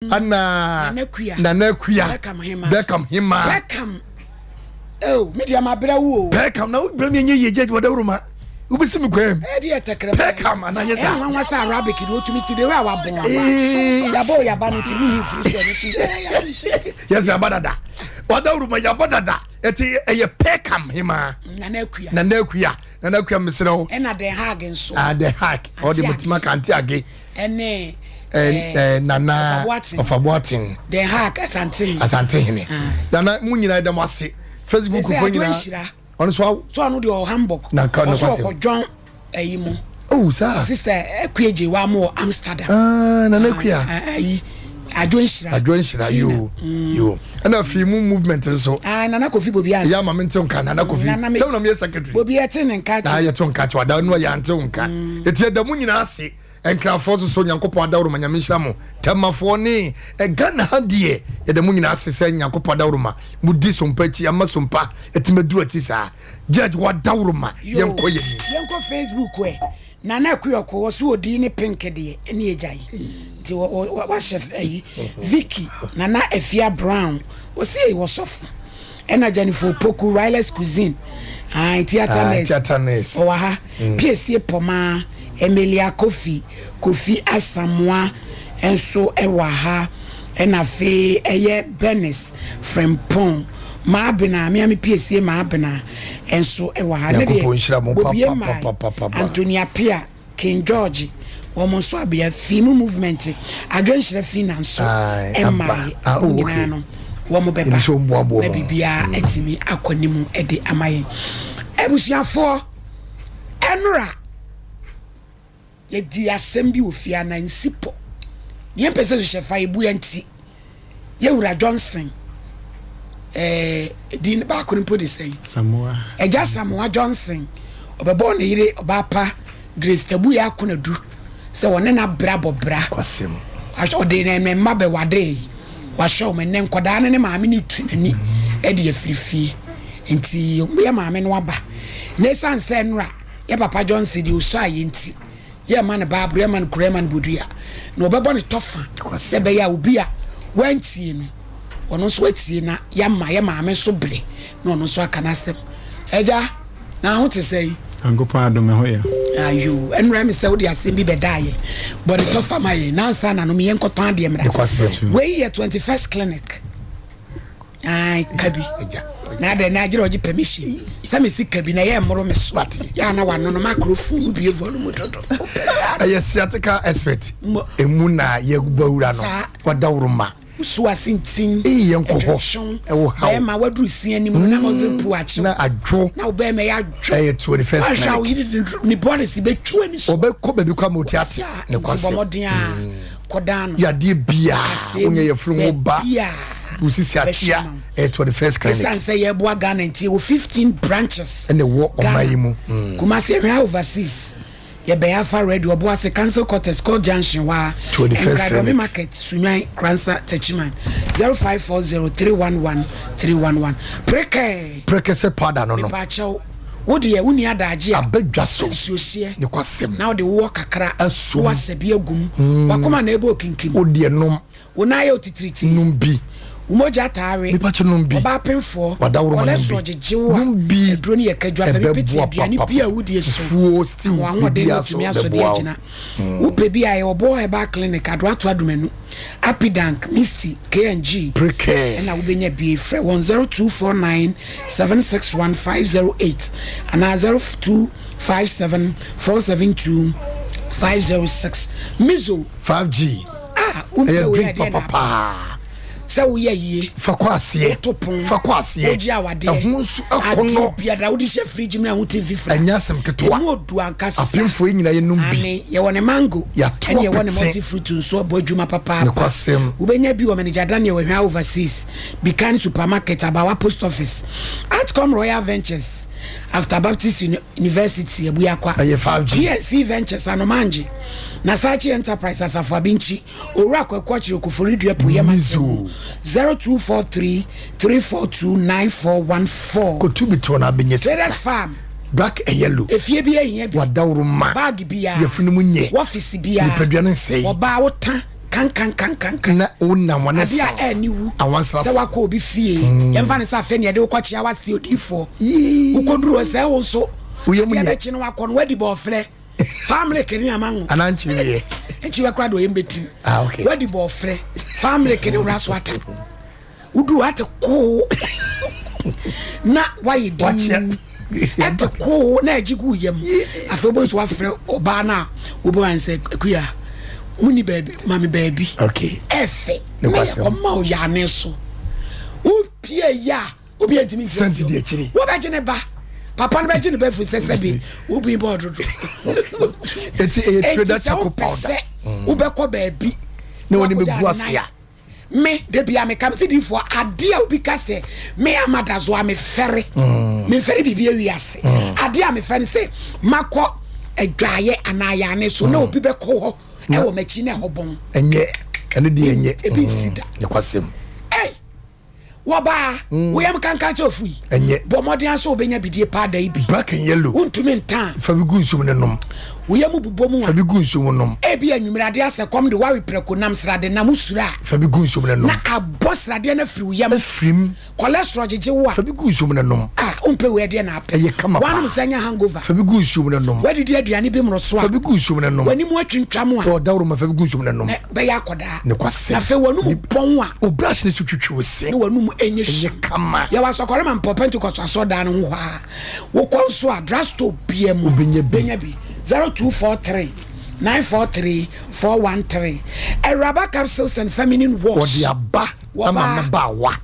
Ana Nana Akua. Nana Akua. Beckham Hema. Beckham Hema. Beckham. Oh, me deɛ mabrɛ wo o. Beckham na wobrɛ me ɛnyɛ yie gyɛ wɔdawuro ma wobɛsi me kwan mu. Ɛdi yɛ tɛkrɛma. Beckham anaa nyɛ saa. Ɛnwanwa sɛ Arabic de otumi ti de wɛ a wabɔn aba. Yabɔ o yaba no ti mi ni nfiri so ɛno ti. Yɛsɛ aba dada. Wɔdawuro ma yabɔ dada. Ɛti ɛyɛ Beckham Hema. Nana Akua. Nana Akua. Nana Akua mesrɛ wo. Ɛna Den Haag nso. Ah Den Haag. Ɔde mo ti ma ka Ante Age. Ɛne eh, Nana Ɔfaboaten. Den Haag Asantehene. Asantehene. Nana mo nyinaa ɛda mo ase. Facebook fo nyinaa. Ɔno so. So ɔno deɛ ɔwɔ Hamburg. Na nka ɔno kwasɛm. Ɔso ɔkɔ ɛyi mu. Oh saa. Sister Akua gye wa mo wɔ Amsterdam. Ah Nana Akua. Ayi Adwo Nhyira. Adwo Nhyira yo mm. yo. Ɛna fi mu movement nso. Ah Nana Kofi Bobi ansa. Yɛ ama mi nte nka Nana Kofi. Sɛ wɔn na mi yɛ secretary. Bobi ɛte ne nka kyɛ. Na yɛ to nka kyɛ wada no yɛ ante nka. Eti ɛda mu nyinaa ase. Nkrafoɔ nso so Nyankopɔn adaworoma Nyame nhyira mo Tɛmafoɔ ne Ghana ha deɛ yɛda mo nyinaa ase sɛ Nyankopɔn adaworoma mo di sompa akyi ama sompa atumi aduru akyi saa Judge wadaworoma yɛnkɔ yɛn nim. Yɛnkɔ Facebook ɛ Nana Akuyɔko wɔ so odii ne pink deɛ ɛne agya yi nti wahyɛ ayi Vicky Nana Afia Brown ɔsi ei wɔsɔfo ɛna Jennifer Opoku Riley's Cuisine ae theatre Ah, nurse theatre nurse. ɔwɔ ha Piesie Pɔmaa Emilia Kofi Kofi Asamoah nso wɔ ha ɛna afei ɛyɛ Bernice Frimpong Maabena me a me Piesie Maabena nso wɔ ha ne deɛ Nyankopɔn nhyira mo Bobie Mae papapapapapa. Antonia Pia King George wɔn nso abea fi mu movement adwenhyerɛ fi na nso mmaeɛ ah, oh, wɔn nyinaa no wɔn bɛba na biribiara mm. atumi akɔ ne mu de ama yɛn abusuafoɔ ɛnora yɛdi asɛm bi wɔ fie anansi pɔ yɛn pɛ sɛ hyehyɛ fa ebu yɛn ti Yɛwura Johnson, eh, din baako no mpo de sɛn? Samoa. Agya Samoa Johnson, ɔbɛbɔɔ ne yere ɔbaa pa Grace Tabuya Akonadu sɛ ɔne no abra bɔ bra. Kwasɛm. Ɔde ne ne mma bɛwadee, wahwɛ wɔn ɛnnɛ nkwadaa no ne maame no tu n'ani de afiri fie. Nti yɛ maame no aba. Na ɛsiane sɛ nnora yɛ papa Johnson deɛ ɔsuaeɛ nti, Yɛrema no Bible, yɛrema no kuro, yɛrema no bodua, na ɔbɛbɔ ne tɔfa sɛ ɛbɛyɛ a obi a wantie no, ɔno nso atie na yɛama yɛ maame nso bere na ɔno nso aka n'asɛm. Agya, na ho te sɛn? Nyankopɔn adom, me ho yɛ. Ayo, ɛnora mi sɛ wode asɛm bi bɛdaa yɛ, bɔ ne tɔfa ma yɛ, nansa na nom yɛnkɔtɔn adeɛ mmra. Wei yɛ 21st clinic. Ae ka bi na adɛn na agyerɛ ɔgye permission sɛ me si ka bi na ɛyɛ mmoro me so yɛ ana wano no microphone no bie volume dodo ɛyɛ sciatica expert emu na yɛbɔ wura no wadaworo ma so ase ntin eyi yɛn kɔ hɔ ɛwɔ ha bɛrima waduru si anim no na ɔdze pu akyew na adwo na ɔbɛrima yɛ adwo ɛyɛ 21st wahwɛ a oyiri ne bɔɔlisi bɛtwi w'ani so ɔbɛkɔ baabi kɔ ama ɔti ase ne kwasɛm nti bɔ mmɔden a kɔdan no. Yadeɛ biaa wonya yafunu ho ba wo sisi akyea ɛyɛ 21st clinic. Ɛsiane sɛ yɛboa Ghana nti yɛwɔ 15 branches. Ɛna ɛwɔ ɔman yi mu. Kumasi Ahwea Overseas yɛbɛn Alpha Radio Ɔboase Council Quarters Court Junction hɔ ara 21st Nkradɔme clinic. Market Sunyani Kransa Techiman 0540 311 311 Prekɛɛ. Prekɛsɛ powder no no. Mepaakyɛw wo deɛ wonni adaagye a Aba dwa so. nsuohyeɛ Nokwasɛm. na wode wowɔ kakra na Asom. wasɛ bi agu mu. W'akoma na ɛbɔ okinkim. Wo deɛ nom. Wo nan ayɛ otitiritii. Nom bi. Wo mogya taa we. Mepa kyɛ nom bi. Ɔbaa pemfoɔ. W'adaworoma nom bi. Cholesterol gyegye wo a. Nom bi. Aduro no yɛ kadwa. Fa bi pete Ɛbɛboa aduane papapa. bi a wodie so. Fufuo, stew, Ama w'ahoɔden no biribiara so atumi asɔ de bɛboa wo. agyina. Wopɛ bi a, yɛwɔ Boɔ Herbal Clinic, Adoato Adomanu, Apidank, Misty, K&G Prekɛɛ. ɛna wobɛnya bi. Frɛ wɔn 0249 761 508 anaa 0257 472 506. Mizo. 5G. Ah, wompɛ Ɛyɛ wei drink adeɛ na papa paa. sɛ woyɛ yie. Fa kɔ aseɛ. Woto pon. Fa kɔ aseɛ. Wogye awadeɛ. Ɛho nso ɛkɔnɔ. Adeɛ biara wode hyɛ fridge mu na ɛho te mfifiri. Ɛnyɛ asɛm ketewa. Emu odu ankasa. Apemfoɔ yi nyinaa yɛnom bi. Ane, yɛwɔ ne mango. Yɛato Ɛne yɛwɔ ne apete. multi fruit nso ɛbɔ adwuma papaapa. Nokwasɛm. Wobɛnya bi wɔ Manager Daniel Ahwaa Overseas, Bikan Supermarket, Abawa Post Office, Atcom Royal Ventures, After Baptist University, Abuakwa, Ɛyɛ 5G. PNC Ventures, Anomangye, Nasachi Enterprise, Asafo Abinkyi, Owura Kwaku Akyere Koforidua Apueɛ Mantam mu, 0243 342 9414. Kotu bi toɔ na abɛnya sika. Traders Farm. Black and yellow. Efie bi ahia bi. Wadaworo ma. Bag biara. Yafunu mu nyɛ. Wɔfisi biara. Nipadua no nsɛe. Ɔbaa wota. Kankankankankan. Na wonam wɔn Adeɛ a ɛni wu. Awansra Sɛ wakɔ obi fie. Mm. Yɛmfa ne sɛ afei ne yɛde wokɔkyea wase odiifoɔ. Wokɔduru hɔ sɛ wo nso. Woyɛ mu Adeɛ yɛ. bɛkye no wakɔ no wadi bɔɔfrɛ. Family kene ama ngo. Anaa nkyeweɛ. Nkyeweɛ koraa deɛ ɔyɛ mbɛtim. Ah, okay. Wadi bɔɔfrɛ. Family kene wura so ata. Wodu hɔ ate koo. Na wayɛ din. Ɛte koo na agye gu yam. Afei wobɛhu sɛ wafrɛ ɔbaa no a wobɛwa no sɛ akuya muni baabi ma me baabi. Okay. Ɛfɛ. Na yɛkɔma ɔyane so. Wopie yɛ a obi antumi nsi Sɛnti di akyiri. Wobɛgye ne ba. Papa no bɛgye ne ba firi sɛ sɛbi wobi bɔɔ dodo. Eti ɛyɛ trader Enti sɛ charcoal wopɛ powder. sɛ wobɛkɔ baabi Na wɔne wakɔgya bɛgu ase a. Me, da bia meka, mese diifoɔ, adeɛ a obi ka sɛ me ama da so a mefɛre, mm. memfɛre biribi awi ase. Mm. Adeɛ a mefɛre ne sɛ makɔ adwaeɛ anaa yɛane so na mm. obi bɛkɔ hɔ ɛwɔ m'akyi na ɛhɔ bɔn. Ɛnyɛ, ɛno deɛ ɛnyɛ. Ebi nsi da. Nokwasɛm. Ei! Wɔbaa, mm. wo yam kankan kyɛ ofu yi. Ɛnyɛ. Bɔ mmɔden aso wobɛnya bidie paa da yi bi. Black and yellow. Wontumi ntaa. Fa bi gu nsuom ne nom. Wo yam bobɔ mu a. Fa bi gu nsuom nom. Ebi anwummere ade asɛ kɔm de wawe prɛko nam srade nam wosuro a. Fa bi gu nsuom ne nom. Na abɔ sradeɛ no afiri wo yam. Afirim. Cholesterol gyegye wo a. Fa bi gu nsuom na nom. A wompɛ wei ɛdeɛ na apɛ. Ɛyɛ kama paa. Woanom sɛ anya hangover. Fa bi gu nsuom na nom. Woadidi aduane bi mmoroso a. Fa bi gu nsuom na nom. W'anim atwintwam a. Ɔ dawuroma fa bi gu nsuom na nom. Na bɛyɛ akɔdaa. Nokwasɛm. Na afei w'anum bɔn a. Wo brush no so twitwi wo se. Na w'anum ɛnyɛ hyew. Ɛnyɛ kama. Yɛwɔ Asɔkɔre Mampɔ Pentecost asɔrdan no ho hɔ ara. Wokɔ nso a drugstore biara mu. Wobɛnya bi. Wobɛnya bi. 0243 943 413. Awuraba capsules and feminine wash. Wɔde aba. Ama mmabaawa.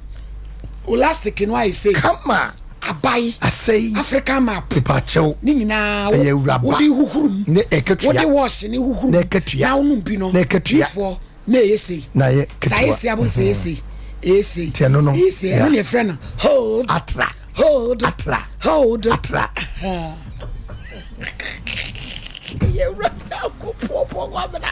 Olastic no ayɛ sei. Kama. Abae. Asɛe. African map. Mepaakyɛw. Ne nyinaa. Ɛyɛ awuraba. Wode huhuru mu. Ne ɛkatua. Wode wash ne huhuru mu. Ne ɛkatua. Na wonom bi no. Ne ɛkatua. Difoɔ na ɛyɛ sei. Na ɛyɛ ketewa. Saa ɛyɛ sei abo sɛ ɛyɛ sei. Ɛyɛ sei. Tiɛ no no. Ɛyɛ sei. Ɛno na yɛfrɛ no hold. Atra. Hold. Atra. Hold. Atra. Ɛyɛ awura nyankopɔn kwabena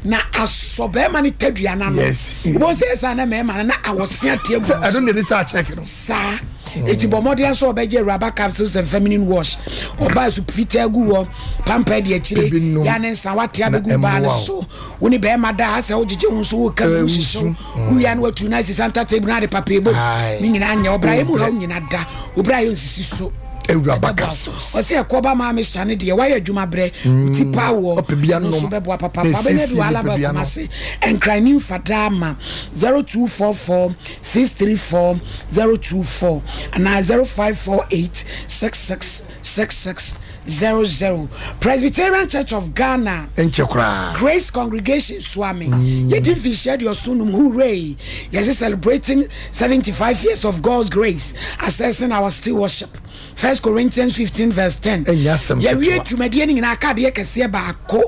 na asɔ bɛrima no tadua no ano wobɛhu sɛ ɛsaa na mmarima no na awɔse ate agu ɛno ne de saa check no saa ɛti bɔ mmɔden sɛ ɔbɛgye awuraba capsules and feminine wash ɔbaa so fitaa gu hɔ pampa di akyire ya ne nsa wate abɛgu baa no so wo ne bɛrima da asɛ wogyegye ho nso woka mu hyehyew wowia no watu no asi santa table no ade papee bom ne nyinaa nyɛ ɔbra yɛ mu haw nyina da obra yɛ nsisi so awuraba capsules ɔsɛ ɛkɔ ba maame sane deɛ wayɛ adwuma brɛ ti paa wɔ no nso bɛboa papa wabɛnya bi wɔ alaba kumase nkran ne mfadaa ma 0244 634 024 anaa 0548 66 6600 Presbyterian Church of Ghana Ɛnkyɛ koraa. Grace Congregation Suame Yɛdi mfinhyia aduɔson num Hooray! Yɛse celebrating 75 years of God's grace assessing our stewardship First Corinthians 15 verse 10 Ɛnyɛ asɛm Yɛwie ketewa. dwumadie no nyinaa aka adeɛ kɛseɛ baako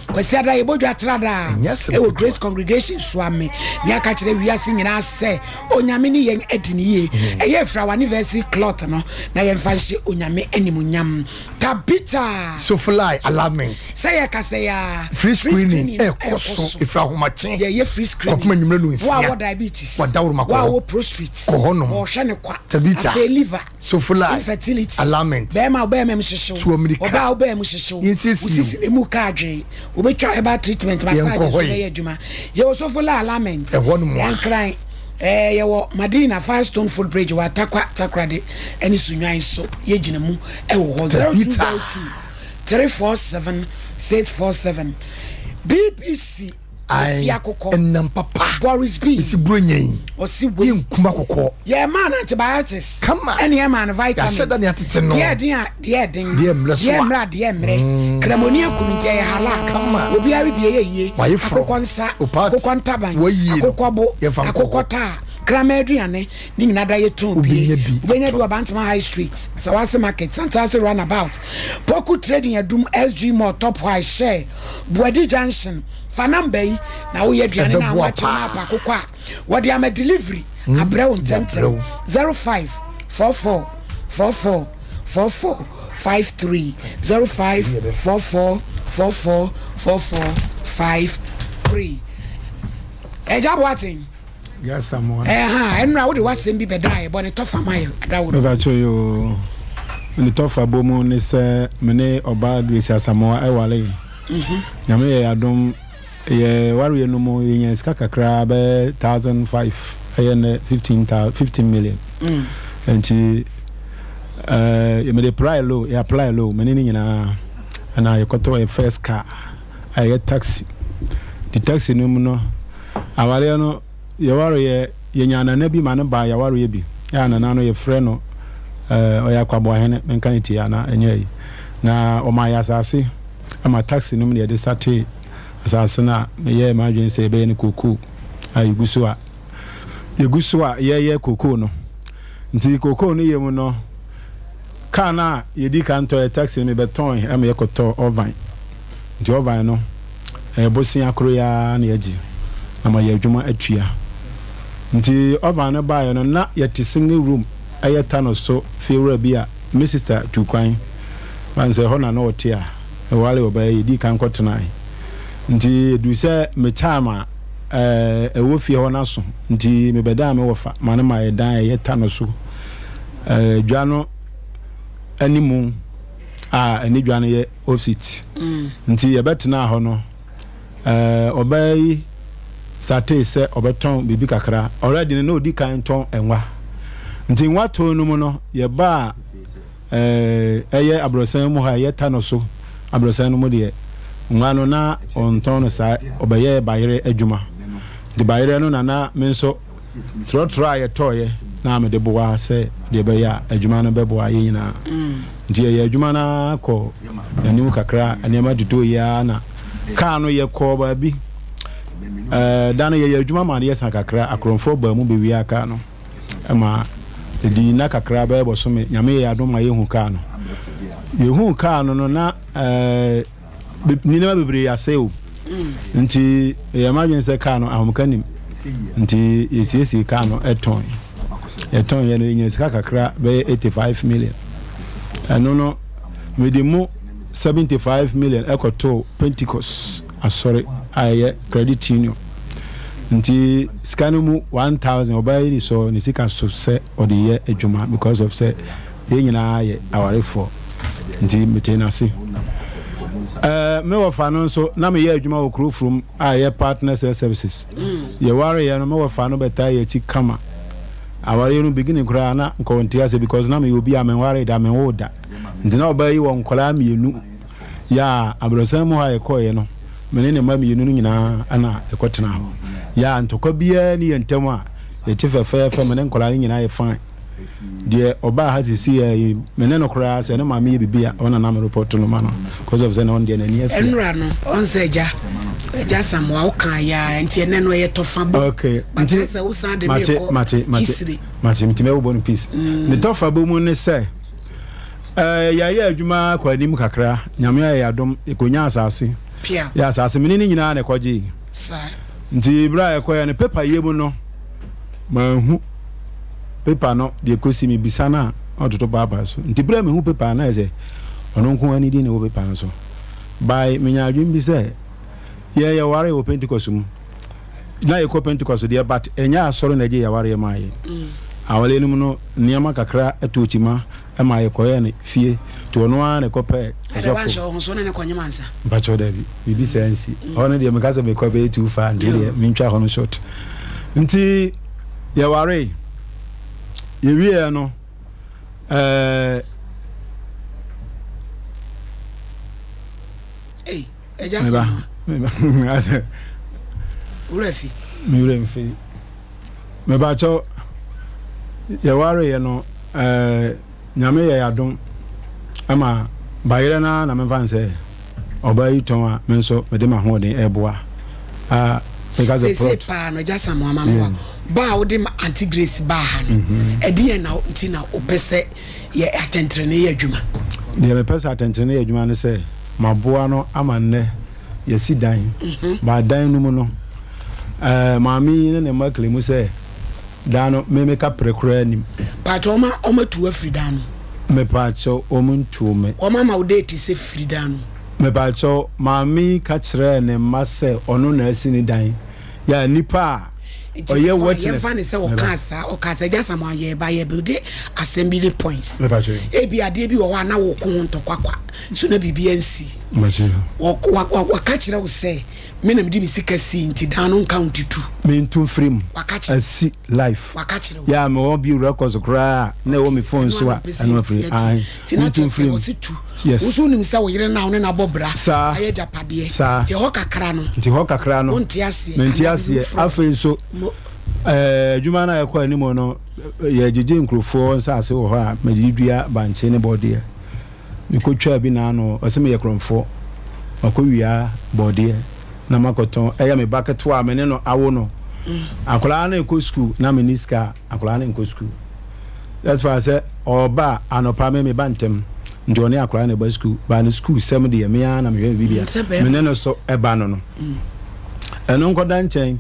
Kwasiada yɛbɔ dwa tradaa Ɛnyɛ asɛm ɛwɔ ketewa. Grace Congregation Suame Ne aka kyerɛ wiase nyinaa sɛ Onyame ne yɛn adi no yie. Ɛyɛ afira w'anniversary cloth no na yɛmfa nhyɛ Onyame animuonyam. Tabitha! Sofly alignment. Sɛ yɛkasa yi ara, Free screening ɛrekɔ so ɛfiri ahomakye Yɛyɛ free screening. kɔpem anwummerɛ Wo a nonsia. wɔ diabetes, Wadaworoma kɔ wo a hɔ. wɔ prostrate, Kɔ hɔnom. wɔhwɛ no kwa. Tabitha. Afei liver, Sofly infertility, alignment. bɛrima a wo bɛrima mu hyehye wo, Tu amirika. ɔbaa a wo bɛrima mu hyehye wo, Yɛnsiesie wo sisi na emu ka adwene. Wobɛtwa herbal treatment massage Yɛnkɔ nso hɔ yi. bɛyɛ adwuma. Yɛwɔ Sofola alignment. Ɛhɔ nom a. Nkran. Ɛɛ yɛwɔ Madina Firestone Footbridge wɔ Atakwa Takoradi ɛne Sunyani so yɛgyina mu ɛwɔ hɔ. 0202 347 647 BBC Ae, Ofi Akokɔ ɛnam papa. Boris B Mesi Buronya yi. Ɔsi wei. Yɛnkum akokɔ. Yɛmaa no antibiotics. Kama. Ɛne yɛmaa no vitamins. Yɛahyɛ da ne atete no. Deɛ ɛden a deɛ ɛden. Deɛ mmerɛ so a. Deɛ mmerɛ a deɛ mmerɛ. Mm. Kramoni aku no nti ɛyɛ halal. Kama. Obiara bi ɛyɛ yie. Wayɛ foro. Akokɔ nsa. Opat. Akokɔ ntaban. Wayie no. Akokɔ bo. Yɛmfa nkɔ hɔ. Akokɔ taa. Kraman aduane. Ne nyinaa da yɛ tɔn bie. Wobɛnya bi Wobɛnya bi atɔ. wɔ Bantama High Street, Sawase Market, Santase Runabout, Poku Trading Adum, SG Mall, Top High, Share, Buadi Junction. Fa number yi na woyɛ aduane na Ɛbɛboa ahoakye na paa. apa akokɔ a wɔde ama delivery abrɛ wo ntɛmntɛm. 05 44 44 44 53 05 44 44 44 53 Ɛgya Boateng ɛha ɛnora wode w'asɛm bi bɛda a ɛbɔ ne tɔfa ma yɛ adaworo. Mepakyɛ yoo ne tɔfa bɔ mu ne sɛ me ne ɔbaa Grace Asamoah ɛware. Nyame yɛ adom. Yɛ wareɛ no mu yɛnya sika kakra bɛyɛ 1005, ɛyɛ nnɛ 15 million. Nti mede apply loan, yɛ apply loan mene ne nyinaa, ɛna yɛkɔtɔ yɛ first car a ɛyɛ taxi. De taxi no mu no, awareɛ no yɛwareɛ, yɛnya nana bi ma no baa yɛwareɛ bi. Yɛ nana no yɛfrɛ no ɔyɛ Akwaboahene, menka ne tie ana ɛnyɛ yi na ɔma yɛ asase ama taxi no mu ne yɛde sate asase no a meyɛɛ m'adwene sɛ yɛbɛyɛ no kokoo a yɛgu so a yɛyɛ kokoo no. Nti kokoo no yɛ mu no, kaa no a yɛdi ka ntɔ yɛ taxi no, mebɛtɔn ama yɛkɔtɔ oven. Nti oven no ɛyɛ bosea koro yaa na yɛgye na ma yɛ adwuma atua. Nti oven no baeɛ no, na yɛte single room, ɛyɛ ta no so fiewura bi a me sister tu kwan ban sɛ hɔ na na ɔte a ɛware ɔbɛyɛ yɛdi kan kɔtenae. Nti ɛduru sɛ me time a ɛwɔ fie hɔ no aso, nti mebɛdaa me wɔfa ma no ma yɛ dan a ɛyɛ ta no so dwa no animu a ɛne dwa no yɛ opposite. Nti yɛbɛtena hɔ no, ɔbaa yi satee sɛ ɔbɛtɔn biribi kakra. Already no na ɔdi kan tɔn nwa, nti nwa tɔn no mu no yɛbaa ɛyɛ aborɔsan mu ha, ɛyɛ ta no so aborɔsan no mu deɛ, nwa no na ɔntɔn no saa, ɔbɛyɛ bayerɛ adwuma. Nti bayerɛ no nana me nso trɔtrɔ a yɛtɔɔyɛ na mede boa sɛ deɛ ɛbɛyɛ a adwuma no bɛboa yɛ nyinaa. Nti yɛyɛ adwuma no kɔ anim kakra, nneɛma tutu yi ara na kaa no yɛkɔɔ baabi da no yɛyɛ adwuma ma adeɛ sa kakra, akorɔmfoɔ baa mu bɛwia kaa no ma ɛdi nna kakra bɛyɛ bɔsome. Nyame yɛ adom ma yɛhu kaa no. Yɛhu kaa no na nneɛma bebree asɛe o. Nti yɛ madwene sɛ kaa no ahomka nim, nti yɛsiesie kaa no, ɛtɔn. Yɛtɔn yɛ no, yɛnya sika kakra bɛyɛ 85 million. Ɛno no mede mu 75 million ɛkɔtoo Pentecost asɔre a ɛyɛ credit union. Nti sika no mu 1000 ɔbaa yi sɔ ne sika so sɛ ɔde yɛ adwuma because of sɛ yɛn nyinaa yɛ awarefoɔ, nti mete n'ase. Me wɔfa no nso na meyɛ adwuma wɔ kuro furom a ɛyɛ Partners Health Services. Yɛwareyɛ no, me wɔfa no bɛtaa yɛ akyi kama. Awareɛ no beginning koraa na nkɔnte ase because na meyɛ obi a menware da, menwo da. Nti na ɔbaa yi wɔ nkɔlaa mmienu yɛ a aborɔsan mu hɔ a yɛkɔɔyɛ no, me ne ne mma mmienu no nyinaa ana ɛkɔtena hɔ. Yɛ a ntɔkwa biara ni yɛ ntɛm a yɛte fɛfɛɛfɛ, me ne nkɔlaa no nyinaa yɛ fine. Deɛ ɔbaa ha sisi yɛ yi, me ne no koraa sɛ ne maame yɛ bibi a, ɔna nam report no ma no because of sɛ na ɔno deɛ n'ani afia. Ɛnura no ɔn sɛ agya Samoa woka ya, nti ɛnɛ no ɛyɛ tɔfa bɔ. Okay. Nti sɛ wosan de me kɔ mate mate history. Mate, ntumi ɛwobɔ no peace. Ne tɔfa bɔ mu ne sɛ yɛayɛ adwuma kɔ anim kakra, Nyame ayɛ yɛadom, yɛkɔnya asase. Pia. Yɛ asase mene ne nyinaa na ɛkɔgyee. Saa. Nti berɛ a yɛkɔyɛ no paper yɛ mu no, manhu paper no deɛ kɔsi. Mebisa no a, ɔtoto paapaa so. Nti berɛ a mehu paper no, na yɛ sɛ ɔno nko ani din na ɛwɔ paper no so. By menya adwene bi sɛ yɛn yɛware wɔ Pentecost mu na yɛkɔ Pentecost deɛ, but ɛnyɛ asɔre na ɛgye yɛwareɛ maa yɛ. Awareɛ no mu no, nneɛma kakra ɛtoo kyima ma yɛkɔyɛ no fie, nti ɔno ara na ɛkɔpɛɛ ɛdɛ ɔsɔfo. Wanhyɛ wo ho so ne ne kɔnyem ansa? Mpakyɛw, dabi, biribi saa nsi hɔ no deɛ, meka sɛ mekɔ bɛyɛ too far, nti deɛ mentwa hɔ no short. Nti yɛwaree, yɛwieɛ no Ei, agya meba Samoa. Meba asɛ wura fi. Mewura mfi. Mepakyɛw, yɛwareeɛ no Nyame yɛ yɛadom ama bayerɛ no ara na memfa n sɛ ɔbaa yi tɔn a, me nso mede m'ahoɔden ɛboa a meka sɛ seesei plot paa no, agya Samoa ma mmoa ba a wode ma Auntie Grace baa ha no, ɛdeɛn na nti na wopɛ sɛ yɛ atɛntenenee yɛ adwuma? Deɛ mepɛ sɛ atɛntenenee yɛ adwuma ne sɛ maboa no ama nnɛ yɛasi dan. Baa dan no mu no, maame yi ne ne mma claim sɛ dan no me meka prɛ koraa nim. Pakyɛ ɔma ɔma tu afiri dan no? Mepakyɛw, wɔn ntuu me. Wɔn ama wo date sɛ firi dan no? Mepakyɛw, maame yi ka kyerɛɛ ne mma sɛ ɔno na asi ne dan. Yɛ a nipa a Nti ɔyɛ fa witness. yɛmfa ne sɛ Meba. ɔkaa saa, ɔkaa sɛ agya Samoa yɛba yɛbuilde assembly points. Mepakyɛw. Ebi adeɛ bi wɔ hɔ a na woko ho ntɔkwa kwa so na biribi ansi. Mepakyɛw. Waka kyerɛ wo sɛ Me na mede me sika sii nti dan no nka wo nti tu. Mentu mfiri mu. Waka kyerɛ. Asi life. Waka kyerɛ wo. Yeah, mewɔ bi records koraa a na ɛwɔ me phone so a ɛno afiri. Ae, Nti na mentu kyerɛ sɛ mfiri mu. ɔse tu. Yes. Wo nso wonim sɛ wo yere no a wo ne no abɔ bra Saa. ayɛ agyapadeɛ. Saa. Nti ɛhɔ kakra no. Nti hɔ kakra no. Wonte aseɛ. Mente Anaa aseɛ. biribi foforɔ. Afei nso, Mo. ɛɛ adwuma no a ɛkɔ anim no, yɛgyegye nkurofoɔ nsaase wɔ hɔ a mede dua bankye ne bɔɔdeɛ. Mekɔtwaa bi naano, ɔse meyɛ korɔmfoɔ, makɔwia bɔɔdeɛ na makɔtɔn, ɛyɛ me ba ketewa a me ne no awo no, akwadaa no rekɔ sukuu na menni sika a, akwadaa no nkɔ sukuu. That's why sɛ ɔba a, anɔpa me meba ntɛm, nti ɔne akwadaa no ɛba sukuu, but ne sukuu sɛm deɛ me ara na mehwɛ me biribiara, me ne no so ɛba no no. Ɛno nkɔda nkyɛn,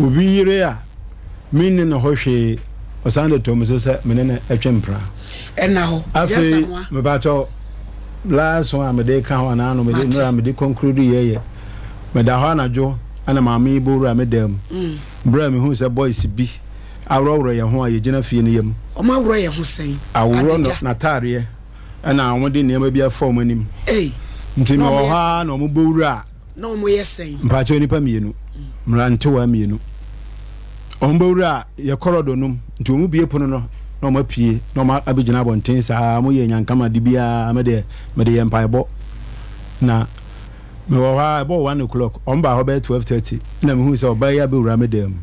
obi yere a menni ne ho hwee, ɔsan de too me so sɛ me ne no twe mpena. Ɛna hɔ. Afei, mepakyɛw, last one a mede ka ho anaa no mede nnora mede conclude yɛ yɛ, meda hɔ anadwo ɛna maame yi bɔ wura me dan mu. Mm. Berɛ a mehu sɛ boys bi aworɔworɔ yɛn ho a yɛgyina fie no yam. Wɔn aworɔ yɛn ho sɛn? Aworɔ no n'ataareɛ ɛna wɔde nneɛma bi afa wɔn anim. Ei. Nti mewɔ hɔ ara na wɔn bɔ wura. Na wɔn yɛ sɛn? Mpakyɛw nnipa mmienu, mmerantewa mmienu. Wɔn bɛwura yɛ kɔrɔdɔ no mu, nti wɔn bue pono no na wɔn apue na wɔn abɛgyina abɔnten saa, wɔn yɛ nyankama de biara, me deɛ mede yɛ mpaebɔ. Na mewɔ hɔ ara, ɛbɔɔ one o'clock, wɔn baa hɔ bɛyɛ 12:30, na mehuu sɛ ɔbaa yi abɛwura me dan mu.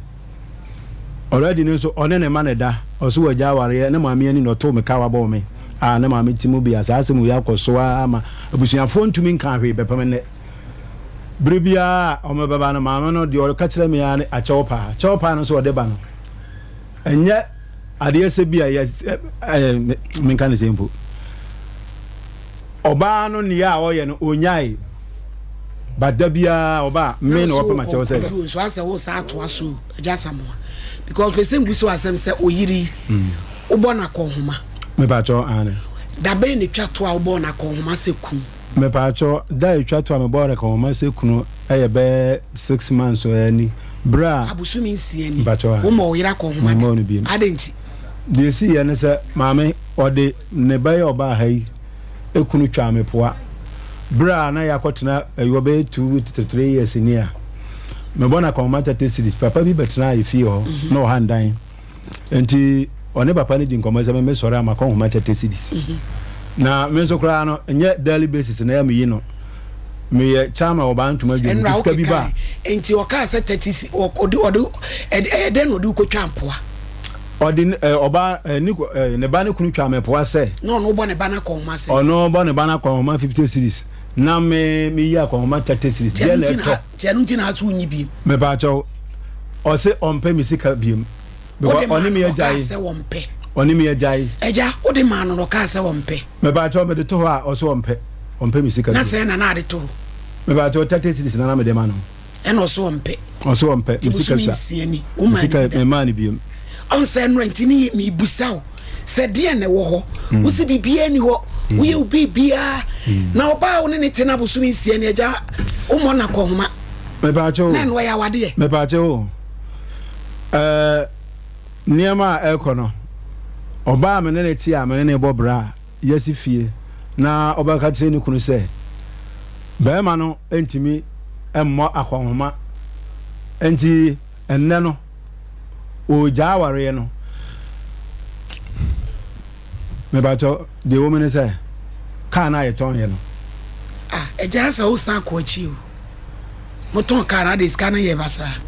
Already no nso ɔne ne mma na ɛda, ɔso wagya awareɛ, ne maame ani na ɔtoo me kawa bɔɔ me a ne maame te mu bi a saa asɛm wei akɔ so ara ma abusuafoɔ ntumi nkaa hwee bɛpem nnɛ. Bere biara a wɔbɛba no, maame no deɛ ɔka kyerɛ me ara ne akyɛw paa. Kyɛw paa no nso ɔde ba no, ɛnyɛ adeɛ sɛ bi a yɛ ɛɛ menka ne sɛ mpo. Ɔbaa no nea a ɔyɛ no ɔnyae but da biara ɔba a me na ɔpɛ ma kyɛw sɛ. Nso asɛ wo saa atoa so agya Asamoah because pɛ sɛ mbu so asɛm sɛ oyiri yi wobɔ no akɔnhoma. Mepatwɔ aane. Dabɛn na etwa to a wobɔɔ no akɔnhoma sɛ kun? Mepaakyɛw, da a etwa to a mebɔɔ rekɔnhoma sɛ kunu yɛ bɛyɛ six months ni, bere a. Abosome nsia ni. Mpakyɛw, aane. Wommɔɔ wo yere akɔnhoma da? Memmɔɔ no bio. Adɛn nti? Deɛ esiiɛ ne sɛ, maame, ɔde ne ba yi a ɔbaa ha yi kunu twaa me poa. Bere a na yɛakɔtena ɛyɔ bɛyɛ two to three years ni a, mebɔ no akɔnhoma thirty cedis. Papa bi bɛtenaa yɛ fie hɔ, na ɔha ndan. Nti ɔne papa no di nkɔmmɔ sɛ me mesɔre a makɔ nhoma 30 cedis. Na me nso koraa no nyɛ daily basis na ɛyɛ meyi no. Meyɛ chairman wɔ baa ntoma adwuma nti sika bi ba. Nti ɔkaa sɛ 30 cedis ɔde ɔde ɛyɛ dɛn na ɔde wokɔtwa mpoa? Ɔde ɔba ne ne ba ne kunu twa me poa sɛ. Na ɔno bɔ ne ba no akɔnhoma sɛ. Ɔno bɔ ne ba no akɔnhoma 50 cedis na me meyi akɔnhoma 30 cedis. Deɛ na ɛtɔ. Nti ɛno nti na aso wonyi biem. Mepaakyɛw, ɔse ɔmpɛ me sika biem. Because Wode maa ɔne me no na ɔkaa agyae. sɛ wɔmpɛ. Ɔne me agyae. Agya, wode maa no na ɔkaa sɛ wɔmpɛ. Mepaakyɛw, mede to hɔ a, ɔse ɔmpɛ. Ɔmpɛ me sika Na bio. sɛn na na ade to hɔ? Mepaakyɛw, 30 cedis na na mede ma no. Ɛna ɔse ɔmpɛ. Ɔse ɔmpɛ, Nti me sika bosome sua. nsia ni, Me womaa no sika, bi da? memmaa no biem. Ɔn sɛ nnora nti ne mebusa wo sɛ deɛn na ɛwɔ hɔ? Wose biribiara nni hɔ, woyɛ wo biribiara. Na ɔbaa a wo ne no te no abosome nsia ni, agya, wommɔ no akɔnhoma. Mepaakyɛw o. Na ɛno ɛyɛ awadeɛ? Mepaakyɛw o. Ɛɛ, nneɛma a ɛrekɔ no, ɔbaa a me ne no te a me ne no rebɔ bra a yɛasi fie na ɔbɛka kyerɛ ne kunu sɛ barima no ntumi mmɔ akɔnhoma nti ɛnnɛ no ɔregyaa awareɛ no. Mepakyɛw, deɛ ɛwɔ mu ne sɛ, kaa no a yɛtɔn yɛ no. Ah, agya sɛ wosan kɔ akyi o. Motɔn kaa no, ade sika no yɛ basaa.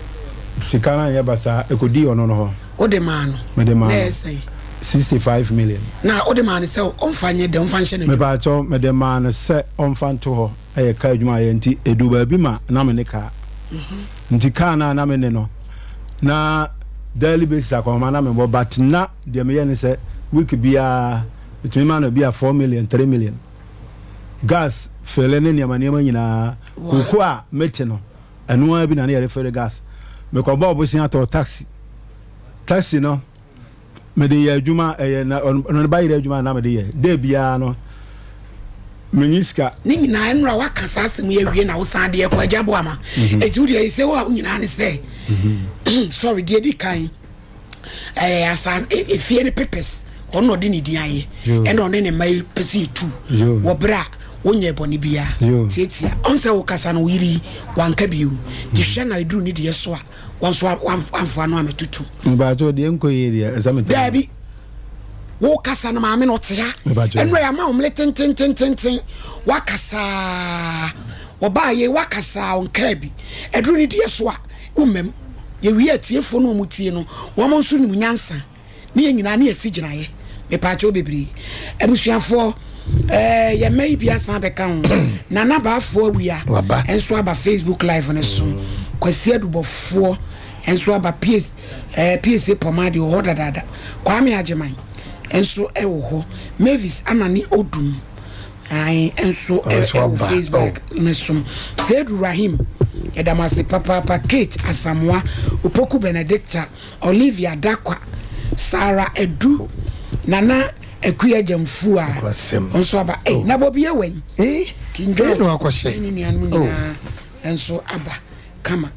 Sika no anyɛ basaa, ɛkɔdii ɔno no hɔ. Wode maa no? Mede maa Na no. ɛyɛ sɛn? 65 million. Na wode maa no sɛ ɔmfa nyɛ dɛn, ɔmfa nhyɛ n'adwuma? Mepakyɛw, mede maa no sɛ ɔmfa nto hɔ, ɛyɛ kaa adwuma a yɛ nti, ɛduu baabi ma na me ne kaa. Nti kaa no a na me ne no, na daily basis akɔnhoma na mebɔ, but na Deɛ meyɛ ne sɛ week biara metumi ma no bi a four million, three million. Gas fele ne nneɛma nneɛma nyinaa. Koko a mete no, ɛno ara bi na ne yɛde fele gas. Mekɔbɔɔ bosea tɔɔ taxi. Taxi no, mede yɛ adwuma, ɛyɛ na ɔno ne ba yerɛ adwuma na mede yɛ. Day biara no, menyi sika. Ne nyinaa nnora waka saa asɛm yi awie na wosan deɛ kɔ agya boa ma. Eti wo deɛ sɛ wo a wo nyinaa ne sɛ, sorry, deɛ di kan. ɛɛ asa efie ne papers ɔno na ɔde ne din ayɛ ɛna ɔne ne mma yi pɛ sɛ yɛtu wɔ berɛ a. Wonyɛɛ bɔne biara. Tiatia. Ɔn sɛ wokasa no wo yere yi wanka bio. Nti hwɛ na ɛduru ne deɛ so a wɔn nso wamfoa ano ammɛtoto. Mpakyɛw deɛ nkɔ yie deɛ ɛsɛ me tɛm. Daabi. Wokasa no maame no ɔte ha. Ɛnura yɛ ama omle tententententen. Wakasaa. Ɔbaa yɛ wakasaa ɔnkaa bi. Ɛduru ne deɛ so a wommam. Yɛwie atiefoɔ no wɔn tie no wɔn nso nim nyansa. Ne yɛn nyinaa ne yɛsi gyinaeɛ. Mepaakyɛw bebree. Abusuafoɔ, ɛɛ yɛn mma yi bi asan abɛka ho. Nana Baafoɔ Awia nso aba Facebook live no so. Kwasi Adubɔfoɔ nso aba PS, ɛɛ PSA Pɔmaa deɛ wɔ hɔ dadaada. Kwame Agyeman nso wɔ hɔ. Mavis Anane Odum ae nso wɔ Facebook no so. Seidu Rahim, yɛda mo ase papaapa. Kate Asamoah, Opoku Benedicta, Olivia Dakwa, Sarah Adu, Nana Akua Gyamfua nso aba. Ei, na Bobie wɔ yi? King George ne ne nuanom nyinaa nso aba kama.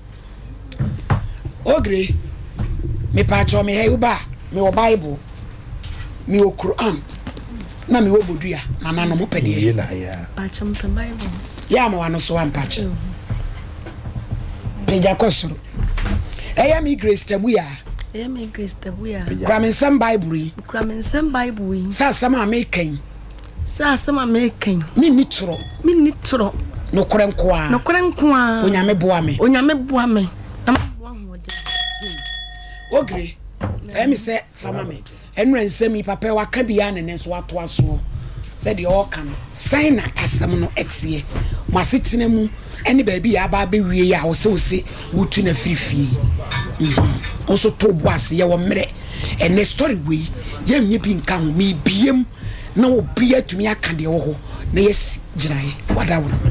Ogre, mepaakyɛw me ha yi woba a, mewɔ Bible, mewɔ Quran, na mewɔ bodua. Nananom mopɛ deɛ? Mpakyɛ mepɛ Bible. Yɛ ama w'ano so a mpakyɛ. Pagya kɔ soro. Ɛyɛ me Grace Tabuya. Ɛyɛ me Grace Tabuya. Kura me nsɛm Bible yi. Kura me nsɛm Bible yi. Sɛ asɛm a meka yi. Sɛ asɛm a meka yi. Menni torɔ. Menni torɔ. Nokorɛ nko ara. Nokorɛ nko ara. Onyame boa me. Onyame boa me. Na mammoa ahoɔden. Ogre, ɛyɛ me sɛ fa ma me. Ɛnora nsɛm yi papa yi waka bi ara na ɛnɛ nso watoa soɔ sɛ deɛ ɔreka no sɛn na asɛm no teɛ? Mo asetena mu ne baabi a aba abɛwie yi a wose wose woretu no afiri fie yi mhm wo nso to wo bo ase yɛwɔ mmerɛ ɛnɛ story wei yɛnyɛ bi nka ho mebie mu na obi atumi aka deɛ ɛwɔ hɔ na yɛasi gyinaeɛ wada wo no ma.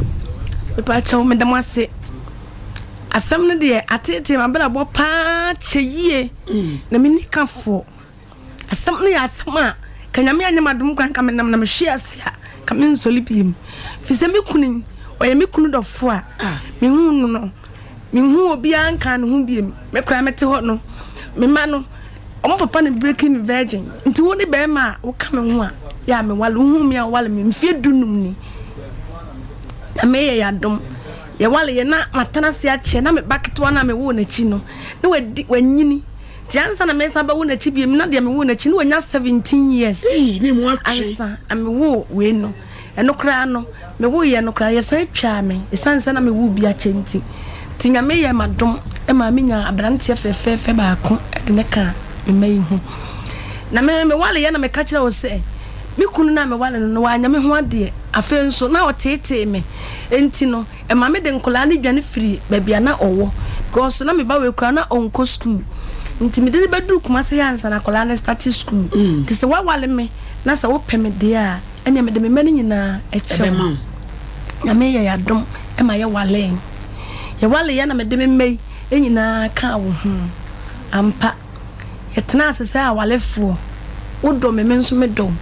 Mepakyɛw meda mo ase. Asɛm no deɛ ateetee m'abrabɔ paa kyɛ yie na menni kafoɔ. Asɛm no yɛ asɛm a ka Nyame anyɛ m'adom koraa nka menam na mehwe ase a ka mensɔre biem. Firi sɛ me kunu yi, ɔyɛ me kunu dɔfoɔ a mehuu no no, menhuu obiara nkaa ne ho biem. Me koraa mete hɔ no, me mma no, wɔn papa na breaking me virgin. Nti wo ne bɛrima a woka me ho a, yɛ a mewale wo, wohuu me a wowale me mfeɛ dunum ni. Nyame yɛ yɛadom. Yɛwaleeɛ na matena ase akyɛ na me ba ketewa no a mewoo n'akyi no na wadi wanyini nti ansa na mesan bɛwo n'akyi bio na deɛ mewoo n'akyi no wanya 17 years Ei, ne mu atwe. ansa na mewoo wei no ɛno koraa no mewoeɛ no koraa yɛsan twaa me ɛsiane sɛ na mewoo bi akyɛ nti nti Nyame yɛɛ m'adom maa menyaa aberanteɛ fɛfɛɛfɛ baako de no kaa me mma yi ho na me mewaleeɛ na meka kyerɛ wo sɛ me kunu no a mewale no no wanyɛ me ho adeɛ afei nso na ɔteetee me Enti no, ɛma me de nkwadaa no dwane firi baabi a na ɔwɔ because na me ba wei koraa na ɔnkɔ school. Nti mede no bɛduru Kumasi ha ansa na akwadaa no starte school. Nti sɛ woaware me na sɛ wopɛ me deɛ a, ɛnneɛ mede me mma no nyinaa kyɛ wo. Nyame yɛɛ adom ma yɛwaree. Yɛwareeɛ na mede me mma yi nyinaa kaa wo ho. Ampa. Yɛtenaa ase sɛ awarefoɔ. Wodɔ me, me nso medɔ wo.